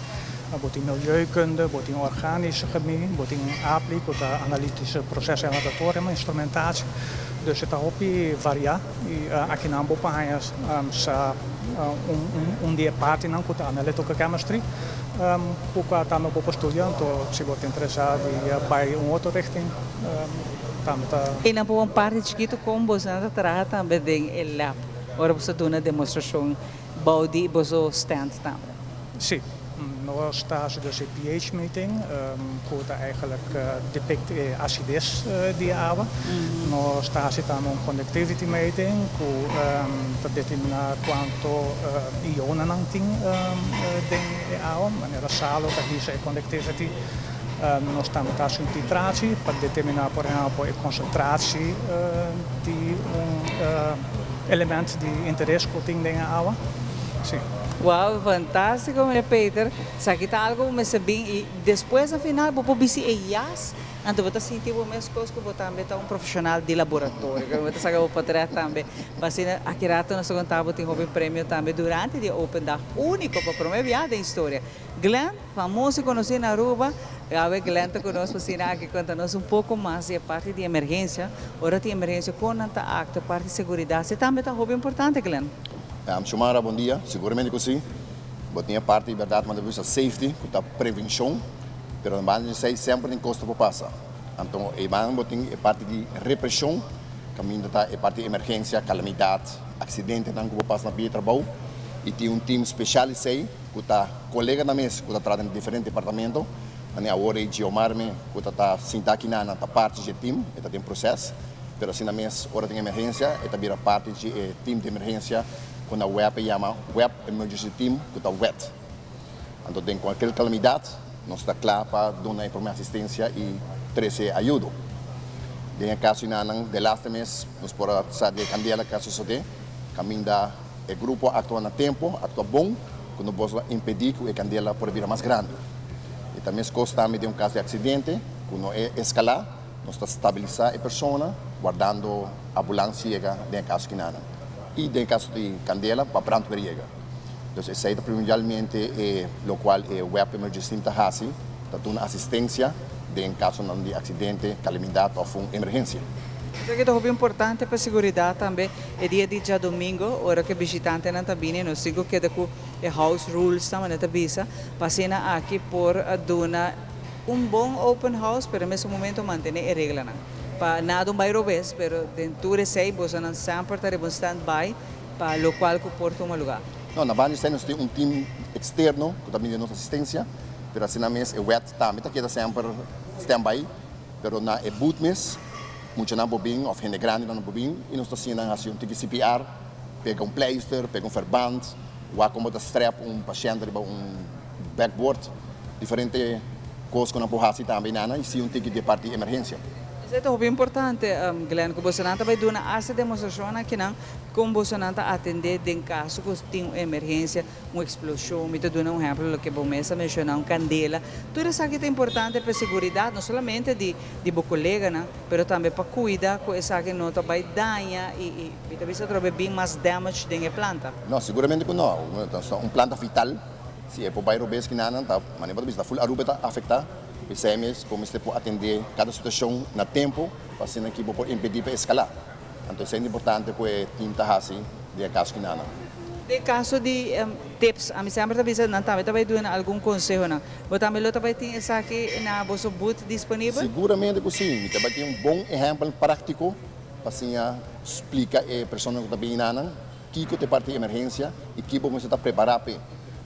bo tin milieukunde, bo tin organische chemie, bo tin APLI ku ta analitische processen en laboratorium, instrumentatie. Dus e ta hopi variá. I akinan bo por haña sa un di e partinan ku ta analytical chemistry ku kua tambe bo por studia. Anto si bo ta interesá di bai un otro richting tambe ta. I nan por un parti chikitu kon boso ta traha tambe den e lab ora boso ta duna demostrashon bou di boso stand tambe. Sí, nos ta hasi dus e pH meting, ku ta eigenlijk depict e asides di e awa. Nos ta hasi tambe un conductivity meting, ku ta determiná kuantu ionenan tin den e awa, manera salo ta hisa e conductivity. Nos tambe ta hasi un titratie pa determiná por ehèmpel e konsentratie di un element di interes ku tin den e awa. Sí. Wow, fantástiko meneer Peter. Esaki ta algo bo mester bin i despues na final bo por bisti e jas, anto bo ta sinti bo meskos ku bo tambe ta un profeshonal di laboratorio. Bo ta saka bo potret tambe. Pa asina aki rato nos ta konta bo tin hopi premio tambe durante di e open dag úniko pa promé biaha den historia. Glenn, famoso i konosí na Aruba, awe Glenn ta ku nos pa asina aki konta nos un poko mas di e parti di emergensia. Ora tin emergensia kon nan ta aktua, parti seguridat, esei tambe ta hopi importante Glenn. Xiomara, bon dia. Seguramente cu si. Bo tin e parti di berdad manda bisa safety, cu ta prevencion, pero na banda di esey semper tin cos ta por pasa. Anto eyban bo tin e parti di represion, caminda ta e parti di emergencia, calamidad, accidentenan cu por pasa na pia di trabou y tin un team special esey cu ta coleganan mes cu ta traha den diferente departamento. Mane awor ey Giomar me cu ta ta sinta aki nan ta parti dje team, e ta den proces. Pero asina mes ora tin emergencia e ta bira parti di e team di emergencia cu na web e yama Web Emergency Team cu ta wet. Anto den cualkier calamidad nos ta cla pa duna e prome asistencia y trece ayudo. Den e caso inanan delaste mes nos por a sa di e candela cu a sosode caminda. E grupo a actua na tempo, actua bon, cu no boso a impedi cu e candela por a bira mas grandi. E ta mescos tambe den un caso di accidente, cu no e escala, nos ta stabilisa e persona, wardando ambulans yega den e caso kinanan. Y den e caso di candela, pa brandweer yega. Dus esey ta primordialmente e locual e web Emergency Team ta haci, ta duna asistencia den casonan di accidente, calamidad of un emergencia. Esaki ta hopi importante pa seguridad tambe e dia di djadomingo ora cu e bishitantenan ta bini nos tin cu keda cu e house rules ta manera ta bisa pa asina aki por duna un bon open house pero mesun momento mantene e reglanan pa nada un bay robes pero den tur esey bosonan semper ta riba un stand by pa locual cu por tuma lugar. No, na banda di esey nos tin un team externo cu ta bini den nos asistencia pero asina mes e wet tambe ta keda semper stand by. Pero na e boot mes, muchanan por bin of hende grandinan por bin y nos ta siña nan haci un tiki CPR, pega un pleister, pega un verband, wak como ta strap un pashent riba un backboard, diferente cos cu nan por haci tambe nana y si un tiki di e parti di emergencia. Esey ta hopi importante, Glenn, cu bosonan ta bay duna hasta demostracion akinan con bosonan ta atende den caso cu tin un emergencia. Un explosion, mi ta duna un ehemplo loke bo mes a menciona, un candela. Tur esaki ta importante pa e seguridad no solamente di di bo coleganan, pero tambe pa cuida cu esaki no ta bay daña y y mi ta bisa atrobe bin mas damage den e planta. No, seguramente cu no. Un planta vital, si e por bay robes kinanan ta, manera bo ta bisa, ta full Aruba ta afecta. P'esei mes bo mester por atende cada situacion na tempo pa asina ki bo por impedi pa escala. Anto esei ta importante ku e tim ta hasi den e kaso kinanan. Den kaso di tips, ami semper ta bisa nan tambe ta bai duna algun konsehonan. Bo tambe lo ta bai tin esaki na boso booth disponibel? Siguramente ku si. Mi ta bai tin un bon ehèmpel práktiko pa siña splika e personanan ku ta bini nanan kiko ta e parti di emergensia i ki bo mester ta prepará p'e.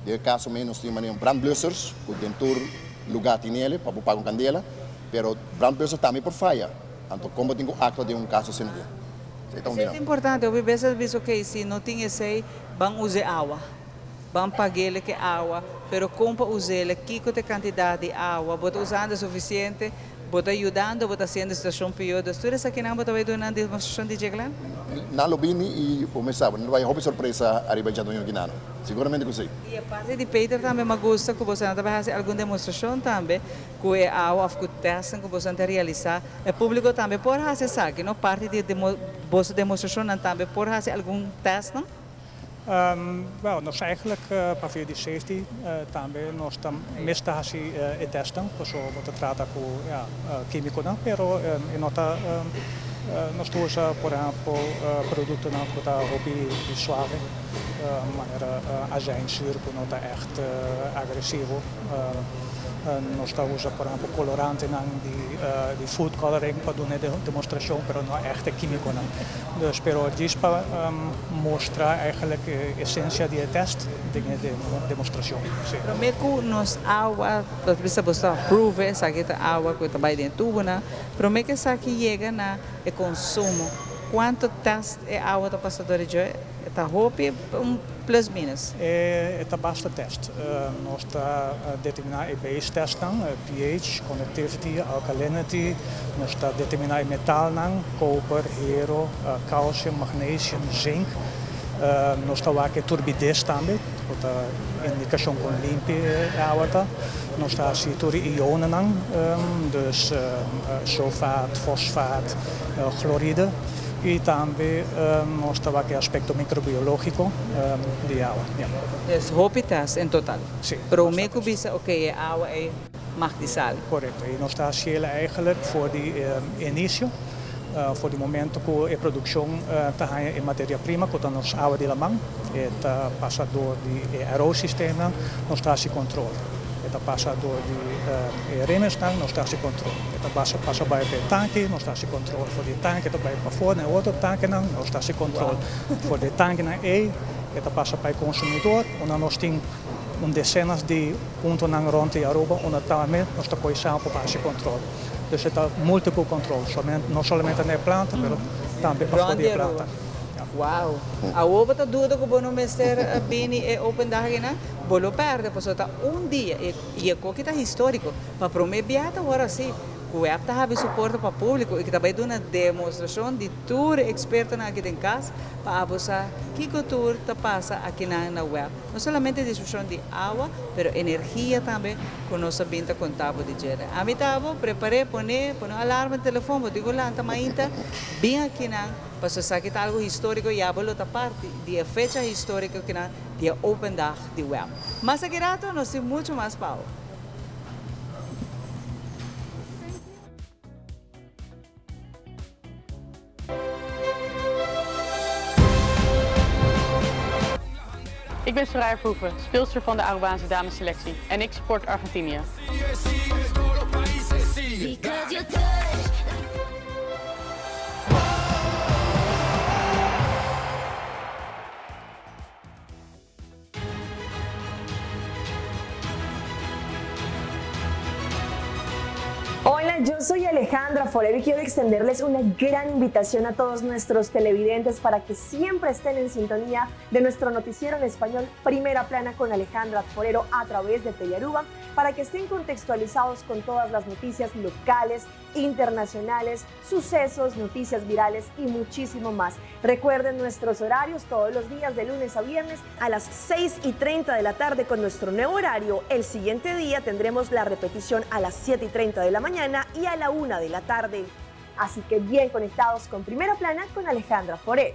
Den e kaso mes nos tin manera un brandblussers ku den tur lugá tin el'e pa bo paga un kandela, pero brandblusser tambe por faya. Anto kon bo tin ku aktua den un kaso asina aki? Esei ta un Esei ta di nan. importante. Hopi bes a bisa ok, si no tin esei, ban usa e awa. Ban pag'el ke awa. Pero kon pa us'el? Kiko ta e kantidat di awa? Bo ta usando sufisiente? Bo ta yudando? Bo ta hasiendo e situashon pió? Dus tur esakinan bo ta bai duna nan demostrashon di dje kla? Nan lo bini i bo mes sa, bo no ta bai hopi sorpresa ariba e djaduño aki nan. Siguramente ku si. I e parti di Peter tambe m'a gusta ku boso nan ta bai hasi algun demostrashon tambe. Ku e awa òf ku tèstnan ku boso ta realisá, e públiko tambe por hasi esaki, no? Parti di boso demostrashonnan tambe por hasi algun tèstnan? Wèl, nos eigenlijk pa via di safety tambe nos ta mes ta hasi e tèstnan, pasobra bo ta trata ku ya kímikonan, pero e no ta nos ta usa por ehèmpel produktonan ku ta hopi suave manera azijnzuur ku no ta ègt agresivo. Nos ta usa por ehempel colorantenan di food coloring pa duna e demostracion, pero no echt e quimiconan. Dus pero djis pa mustra eigenlijk e esencia di e test den e demostracion. Si. Prome cu nos awa, nos bisa bo ta approve esaki ta awa cu ta bay den e tubonan, prome cu esaki yega na e consumo, cuanto test e awa ta pasa door di dje? Ta hopi un plus minus? E ta basta test. Nos ta determiná e base testnan, pH, conductivity, alkalinity. Nos ta determiná e metalnan, koper, hero, calcium, magnesium, zink. Nos ta wak e turbidez tambe, ku ta indikashon kon limpi e awa ta. Nos ta hasi tur e ionennan, dus sulfaat, fosfaat, chloride. Y tambe nos ta wak e aspecto microbiologico di awa. Ya. Dus hopi test en total. Si. Prome cu bisa ok e awa ey mag di sali. Correcto. Y nos ta haciel eigenlijk for di inicio, for di momento cu e produccion ta haña e materia prima cu ta nos awa di laman, e ta pasa door di e RO-systeemnan, nos ta haci control. E ta pasa door di e remesnan, nos ta hasi control. E ta basa pasa bai pa e tanki, nos ta hasi control. For di e tanki ta bai pafó na e otro tankinan, nos ta hasi control. For di e tankinan ei e ta pasa pa e consumidor, unda nos tin un decenas di puntonan rond di Aruba unda tambe nos ta coge sample pa hasi control. Dus e ta multiple control, no solamente na e planta, pero tambe pafó di e planta. Wow! Awor bo ta duda ku bo no mester bini e open dag akinan? Bo lo pèrdè pasobra ta un dia i e koki ta históriko. Pa promé bia ta wòrdu hasi. Ku web ta habri su porta pa públiko i ku ta bai duna demostrashon di tur e ekspertonan aki den kas pa abo sa kiko tur ta pasa akinan na web. No solamente distribushon di awa, pero energia tambe ku nos a bin ta konta bo di djere. Ami ta abo, prepar'é, pon'é, pone un alarma di telefon, bo tin ku lanta mainta, bin akinan, pasobra esaki ta algu históriko i abo lo ta parti di e fecha históriko kinan di e open dag di web. Mas aki rato nos tin muchu mas pa abo. Ik ben Soraya Verhoeven, speelster van de Arubaanse damesselectie en ik support Argentinië. Hola, yo soy Alejandra Forero y quiero extenderles una gran invitación a todos nuestros televidentes para que siempre estén en sintonía de nuestro noticiero en español Primera Plana con Alejandra Forero a través de Telearuba, para que estén contextualizados con todas las noticias locales, internacionales, sucesos, noticias virales y muchísimo más. Recuerden nuestros horarios todos los días de lunes a viernes a las 6 y 30 de la tarde con nuestro nuevo horario. El siguiente día tendremos la repetición a las 7 y 30 de la mañana y a la 1 de la tarde. Así que bien conectados con Primera Plana con Alejandra Foré.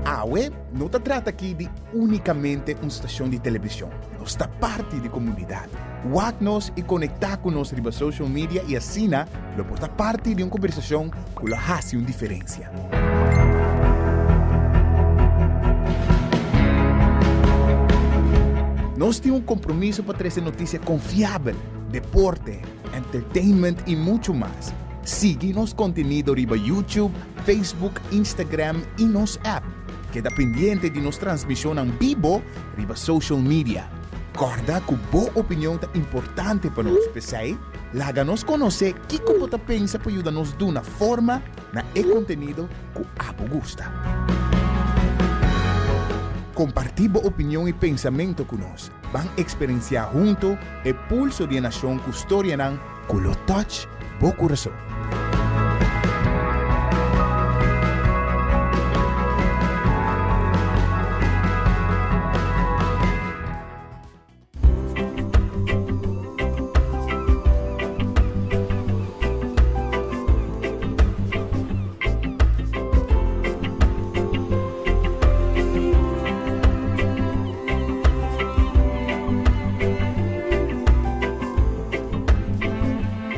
Awe no ta trata aki di únikamente un stashon di televishon. Nos ta parti di komunidat. Wak nos i konektá ku nos riba social media i asina lo por ta parti di un kombersashon ku lo hasi un diferensia. Nos tin un kompromiso pa trese notisia konfiabel, deporte, entertainment i muchu mas. Sigui nos kontenido riba YouTube, Facebook, Instagram i nos app. Keda pendiente di nos transmishonnan bibo riba social media. Kòrda ku bo opinion ta importante pa nos, p'esei laga nos konosé kiko bo ta pensa pa yuda nos duna forma na e kontenido ku abo gusta. Kompartí bo opinion i pensamentu ku nos. Ban eksperensiá huntu e pulso di e nashon ku storianan ku lo touch bo kurason.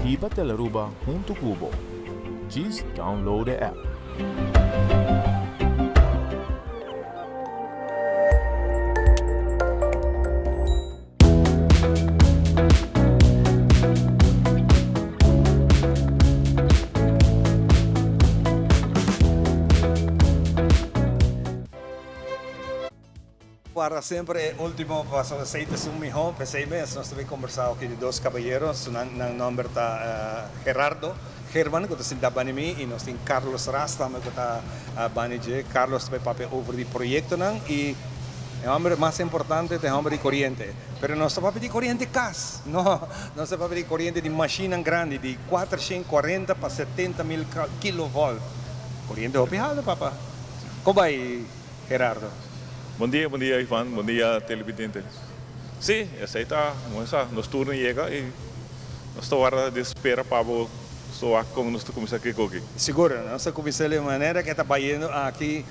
Hiba Telaruba hunto cu bo. Djis download e app. Guarda semper e ultimo pasobra esey ta esun miho. P'esey mes nos ta bin combersa aki di dos cabayero. Su nan nan nomber ta Gerardo German cu ta sinta bani mi y nos tin Carlos Ras tambe cu ta bani dje. Carlos ta bay papia over di proyectonan y e homber mas importante ta e homber di coriente. Pero nos ta papia di coriente cas, no, nos ta papia di coriente di mashinnan grandi di 440 pa 70 mil kilovolt. Coriente hopi halto papa. Con bay Gerardo? Bon dia, bon dia Ivan, bon dia televidente. Sí, esey ta, como esa, nos turno yega y nos ta warda di spera pa bo so wak con nos ta cuminsa kiko aki. Sigur, nos ta cuminsa di manera ke ta bayendo aki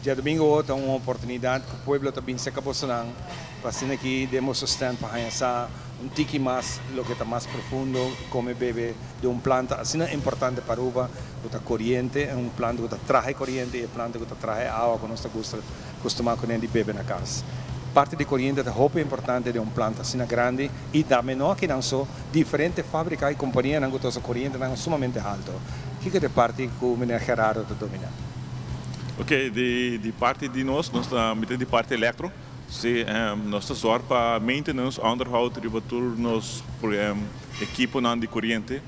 diadomingo ta un oportunidad cu pueblo ta bin cerca bosonan pa asina aki den boso stand pa haya sa un tiki mas loke ta mas profundo come bebe di un planta asina importante pa Aruba cu ta coriente, un planta cu ta traha e coriente y e planta cu ta traha e awa cu nos ta gusta custuma cu nen di bebe na cas. Parti di coriente ta hopi importante den un planta asina grandi y tambe no akinan so, diferente fabrica y companianan cu ta usa corientenan sumamente halto. Kico ta e parti cu meneer Gerardo ta domina? Ok, di parti di nos, nos ta mete di parti electro. Sí, nos ta zorg pa maintenance, onderhoud riba tur nos ekiponan di koriente.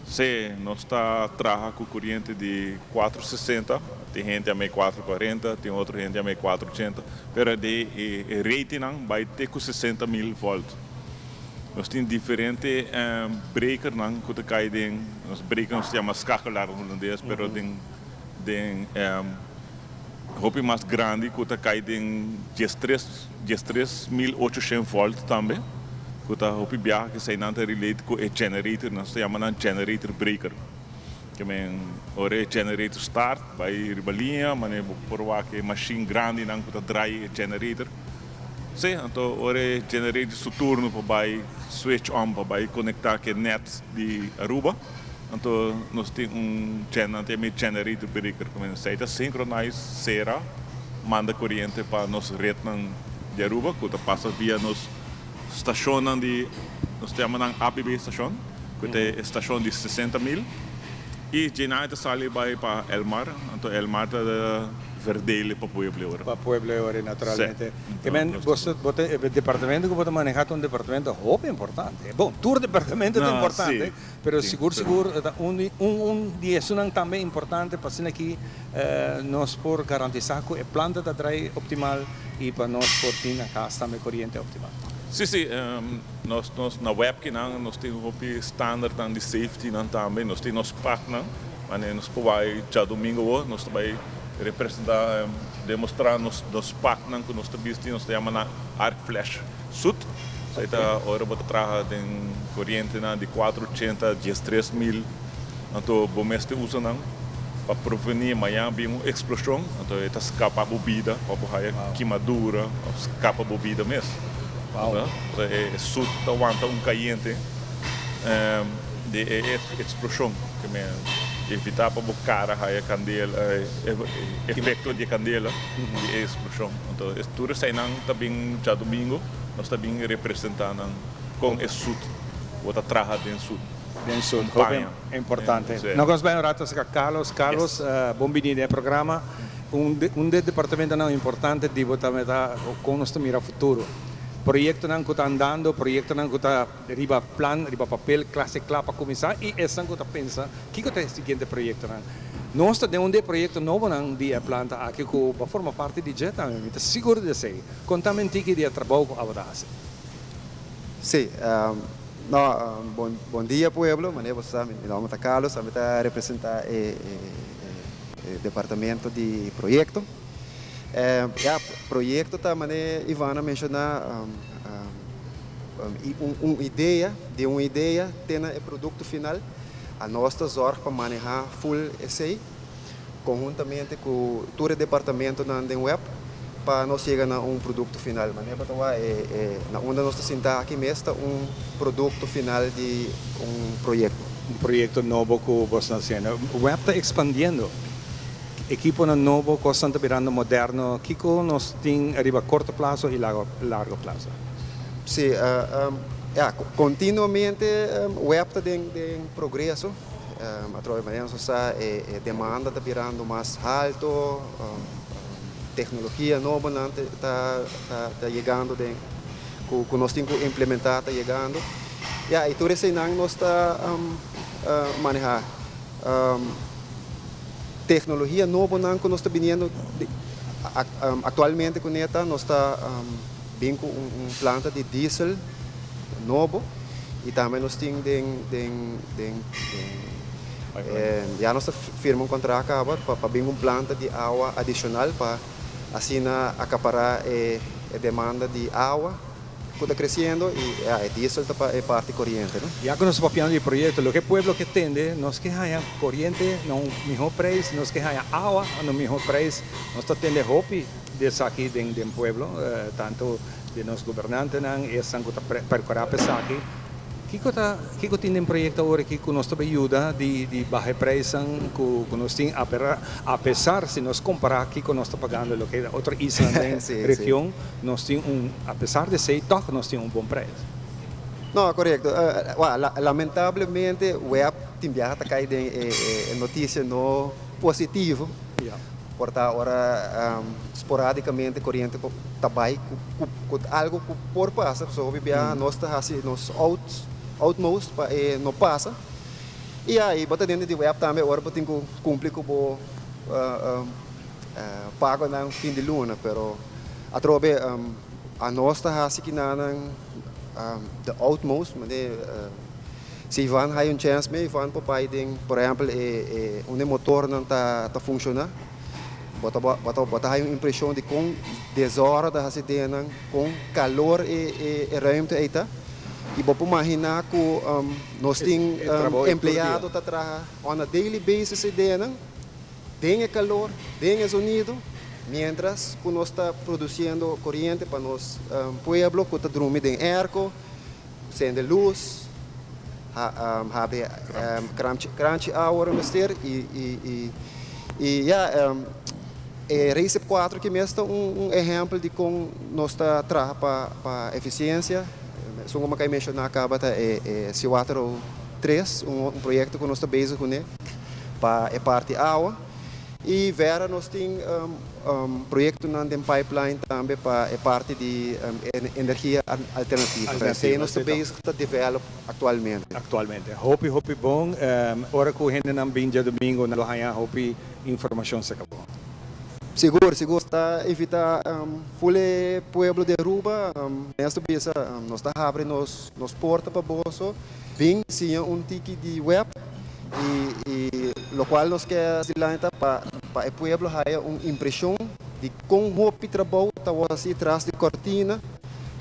Sí, nos ta traha ku koriente di 460, tin hende a mei 440, tin otro hende a mei 480, pero di e ratingnan bai te ku 60.000 volt. Nos tin diferente breakernan ku ta kai den, nos breaker nos ta yama schakelaar na hulandes, pero den den hopi mas grandi ku ta kai den 13 13.800 volt tambe, ku ta hopi biaha ku eseinan ta relate ku e generator, nos ta yama nan generator breaker. Ke men ora e generator start bai riba liña, manera bo por wak e mashin grandinan ku ta drai e generator. Sí, anto ora e generator su turno pa bai switch on, pa bai konektá ku e net di Aruba, anto nos tin un gen, nan ta yama e generator breaker, ku men esei ta synchronize, sera, manda koriente pa nos retnan di Aruba ku ta pasa via nos stashonnan di, nos ta yama nan ABB stashon, ku ta e stashon di 60.000, i dje nan e ta sali bai pa Elmar, anto Elmar ta verdelen pa pueblo ora. Pa pueblo ora, naturalmente. Ke men, boso, bo ta, e departamento ku bo ta maneha ta un departamento hopi importante. Bon, tur departamento ta importante, pero sigur sigur ta un di, un, un di esunnan tambe importante pa asina aki nos por garantisa ku e planta ta drai optimal i pa nos por tin na kas tambe koriente optimal. Sí, sí, nos, nos na web kinan nos tin hopi standardnan di safetynan tambe, nos tin nos paknan. Manera nos por bai djadumingu awor, nos ta bai representá, demostrá nos nos paknan ku nos ta bisti, nos ta yama nan arc flash suit. Esei ta ora bo ta traha den korientenan di 480, 13.000, anto bo mester usa nan pa prevení mañan bin un eksploshon, anto e ta skapa bo bida pa bo haya kimadura òf skapa bo bida mes. E suit ta wanta un kayente. Di e explosion ke men evita pa bo cara haya candela, efecto di e candela di e explosion. Anto tur eseinan ta bin djadomingo nos ta bin representa nan con e suit bo ta traha den suit. Den suit, hopi importante. Nos nos bai un rato acerca Carlos. Carlos, bon bini den e programa. Un un di e departamentonan importante di bo ta ta con nos ta mira futuro. Proyectonan cu ta andando, proyectonan cu ta. Riba plan, riba papel, klase kla pa kuminsá i esnan ku ta pensa kiko ta e siguiente proyektonan. Nos ta den un di e proyekto nobonan di e planta aki ku bo a forma parti di dje tambe, mi ta sigur di esei. Konta mi un tiki di e trabou ku abo ta hasi. Sí, no, bon bon dia pueblo, manera bo sa mi nomber ta Carlos, ami ta representá e e departamento di proyekto. Ya, proyekto ta manera Ivan a menshoná. Un idea, di un idea te na e produkto final, anos ta zòrg pa manehá ful esei konhuntamente ku tur e departamentonan den web pa nos yega na un produkto final. Manera bo ta wak e na unda nos ta sinta aki mes ta un produkto final di un proyekto. Un proyekto nobo ku bo sta hasiendo. Web ta ekspandiendo. Ekiponan nobo, kosnan ta birando moderno. Kiko nos tin riba korto plaso i largo plaso? Sí, ya, kontinuamente web ta den progreso. Atrobe manera nos sa e demanda ta birando mas halto, teknologia nobonan ta yegando den ku nos tin ku implementá ta yegando. Ya, i tur eseinan nos ta manehá. Teknologia nobonan ku nos ta biniendo aktualmente kuné ta nos ta bin ku un planta di diesel nobo i tambe nos tin den den den ya nos ta firma un kontrakt kaba pa bin un planta di awa adishonal pa asina akapará e demanda di awa. Cu ta creciendo y e diesel ta pa e parti coriente, no? Ya cu nos ta papiando di proyecto, loke e pueblo ke tende, nos ke haña coriente na un miho prijs, nos ke haña awa na un miho prijs. Nos ta tende hopi di esaki den den pueblo, tanto di nos gobernantenan, esnan cu ta percura pa esaki. Kiko ta, kiko tin den proyecto awor aki cu nos ta bay yuda di di baha e prijsnan cu cu nos tin apesar si nos compara kiko nos ta pagando loke otro islanan den region? Nos tin un, a pesar di esei, tòg nos tin un bon prijs. No, korekto. Lamentablemente web tin biaha ta kai den e notisia no positivo. Por ta ora sporadicamente koriente ta bai ku algo ku por pasa. Pasobra hopi biaha nos ta hasi nos utmost pa e no pasa. I ya, i bo ta dentro di web tambe ora bo tin ku kumpli ku bo pagonan fin di luna, pero atrobe anos ta hasi kinanan the utmost, manera si Ivan haya un chèns mi, Ivan por bai den por ehèmpel e unda e motornan ta funshoná, bo ta bo ta haya un impreshon di kon desòrder ta hasi den nan, kon kalor e ruimte ei ta. I bo por maginá ku nos tin empleado ta traha on a daily basis ei den nan, den e kalor, den e zonido, miéntras ku nos ta produsiendo koriente pa nos pueblo ku ta drumi den airco, sende lus, habri kranchi awa ora mester i ya. E Recip 4 ki mes ta un ehèmpel di kon nos ta traha pa efisiensia. Esun ku mi a kai menshoná kaba ta e Siwatero 3, un proyekto ku nos ta bezig kuné pa e parti awa. I Vera nos tin proyektonan den pipeline tambe pa e parti di energia alternativa. Esei nos ta bezig ta develop aktualmente. Aktualmente. Hopi hopi bon. Ora ku hendenan bin djadumingu nan lo haña hopi Informacion se acabó. Sigur, sigur. Ta invita full e pueblo di Aruba. Mes ta bisa, nos ta habri nos nos porta pa boso. Bin siña un tiki di web y y locual nos ke haci dilanti ta pa pa e pueblo haya un impresion di con hopi trabou ta word haci tras di cortina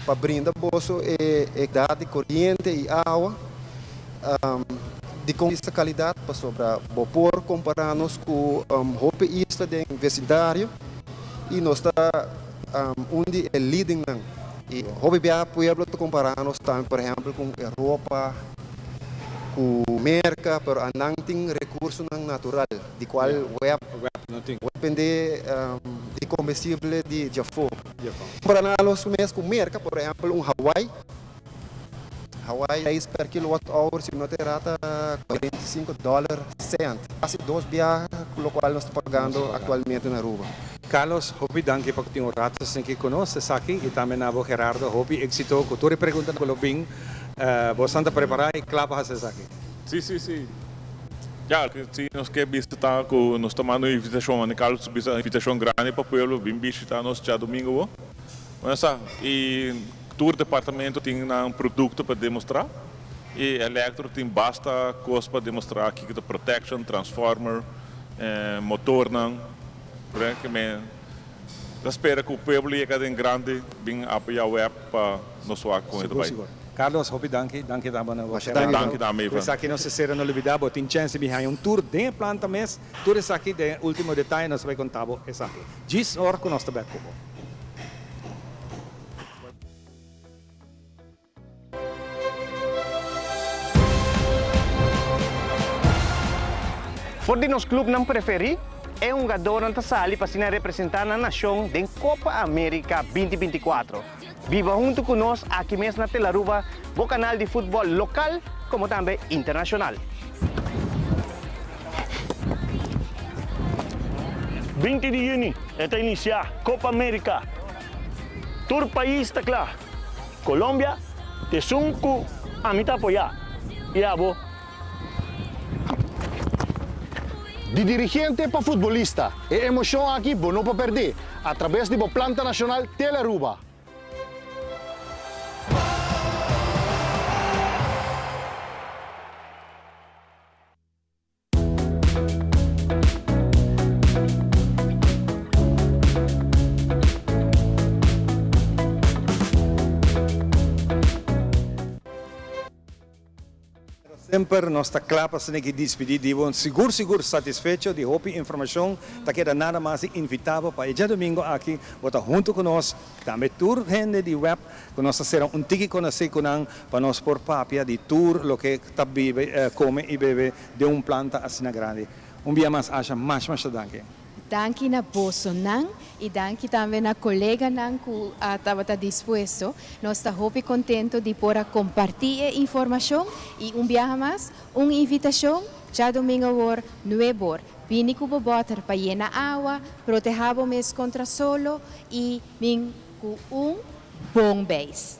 pa brinda boso e e calidad di coriente y awa. Dikon esta kalidat? Pasobra bo por kompará nos ku hopi isla den vesindario i nos ta un di e leadingnan. I hopi biaha pueblo ta kompará nos tambe por ehèmpel ku Europa, ku Merka, pero anan tin rekursonan natural di kual web no tin. Dependé di kombustible di djafó. Kompará nos mes ku Merka, por ehèmpel un Hawaii. Hawaii prijs per kilowatt hour si no ta erá ta 45 dollar cent, casi dos biaha cu locual nos ta pagando actualmente na Aruba. Carlos, hopi danki pa tin un rato sinki cu nos esaki y tambe na bo Gerardo, hopi exito cu tur e preguntanan cu lo bin. Bosan ta prepara y cla pa haci esaki? Si, si, si. Ya, si nos ke bisa ta cu nos ta manda un invitacion, Andy Carlos bisa invitacion grandi pa pueblo bin bishita nos djadomingo bo. Bueno sa, y Tur departamento tin nan producto pa demostra y Electro tin basta cos pa demostra kico ta protection, transformer, motornan. Por que me ta spera cu pueblo yega den grandi bin apoya web pa nos wak con e ta bay. Sigur, sigur. Carlos, hopi danki. Danki tambe na bo. Danki tambe, Ivan. Esaki nos ta sera no lubida bo tin chance di bin haña un tour den e planta mes. Tur esaki den e ultimo detaye nos ta bay conta bo esaki. Djis ora cu nos ta bek cu bo. For di nos clubnan preferi, e hungadornan ta sali pa asina representa nan nacion den Copa America binti binti kuatro. Biba hunto cu nos aki mes na Telaruba, bo canal di futbol local como tambe internacional. 20 di juni e ta inicia Copa America. Tur pais ta kla. Colombia ta esun ku ami ta apoyá. I abo? Di dirigente pa futbolista, e emocion aki bo no por perdé a traves di bo planta nacional Telearuba. Semper nos ta kla pa asina ki dispidí di bo. Sigur sigur satisfecho di hopi informashon. Ta keda nada mas di invitá bo pa e djadumingu aki bo ta huntu ku nos. Tambe tur hende di web ku nos ta sera un tiki konosí ku nan pa nos por papia di tur loke ta bibe, kome i bebe den un planta asina grandi. Un bia mas Asha, masha masha danki. Danki na bosonan y danki tambe na coleganan cu a tabata dispuesto. Nos ta hopi contento di por a comparti e informacion y un biaha mas un invitacion, djadomingo awor nuebor. Bini cu bo boter pa yena awa, proteha bo mes contra solo y bin cu un bon beis.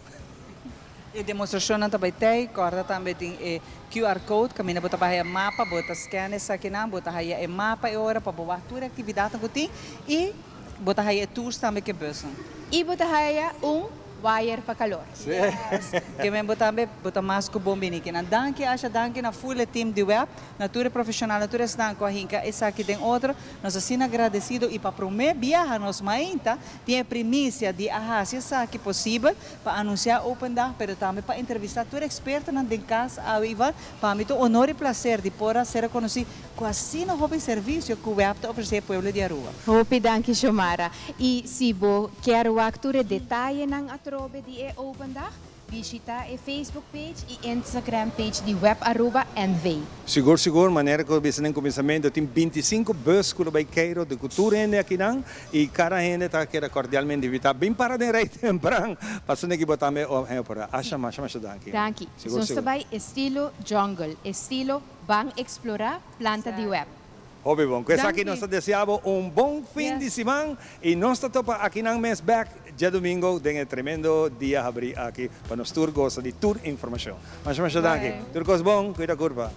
E demostrashonnan ta bai tei, kòrda tambe tin e QR code kaminda bo ta bai haya mapa, bo ta scan esakinan, bo ta haya e mapa e ora pa bo wak tur e aktividatnan ku tin i bo ta haya e tours tambe ku e busnan. I bo ta haya un wire pa kalor. Yes. Ke men bo tambe bo ta mas ku bon bini kinan. Danki Asha, danki na full e team di web, na tur e profeshonal, na tur esnan ku a hinka esaki den otro. Nos asina agradesido i pa promé biaha nos mainta tin e primisia di a hasi esaki posibel pa anunsiá Open Dag pero tambe pa entrevistá tur ekspertonan den kas awe Ivan. Pa mi ta un honor i plaser di por a ser rekonosí ku asina hopi servisio ku web ta ofresé e pueblo di Aruba. Hopi danki Xiomara. I si bo kier wak tur e detayenan atrobe di e Open Dag, Bishita e Facebook page y Instagram page di Web Aruba NV. Sigur sigur, manera ku a bisa den kuminsamentu tin bintisinko bus ku lo bai Cairo di ku tur hende akinan i kada hende ta keda kordialmente invitá. Bin para den rei tempran pa asina ki bo tambe hende por Asha masha masha danki. Danki. Sigur Nos ta sigur. bai estilo jungle, estilo ban explora planta di web. Hopi bon. Ku esaki Danki. nos ta desea bo un bon fin di siman i nos ta topa akinan mes bek djadumingo den e tremendo dia habrí aki pa nos tur gosa di tur informashon. Masha masha danki. Bye. Tur kos bon. Kuida kurpa.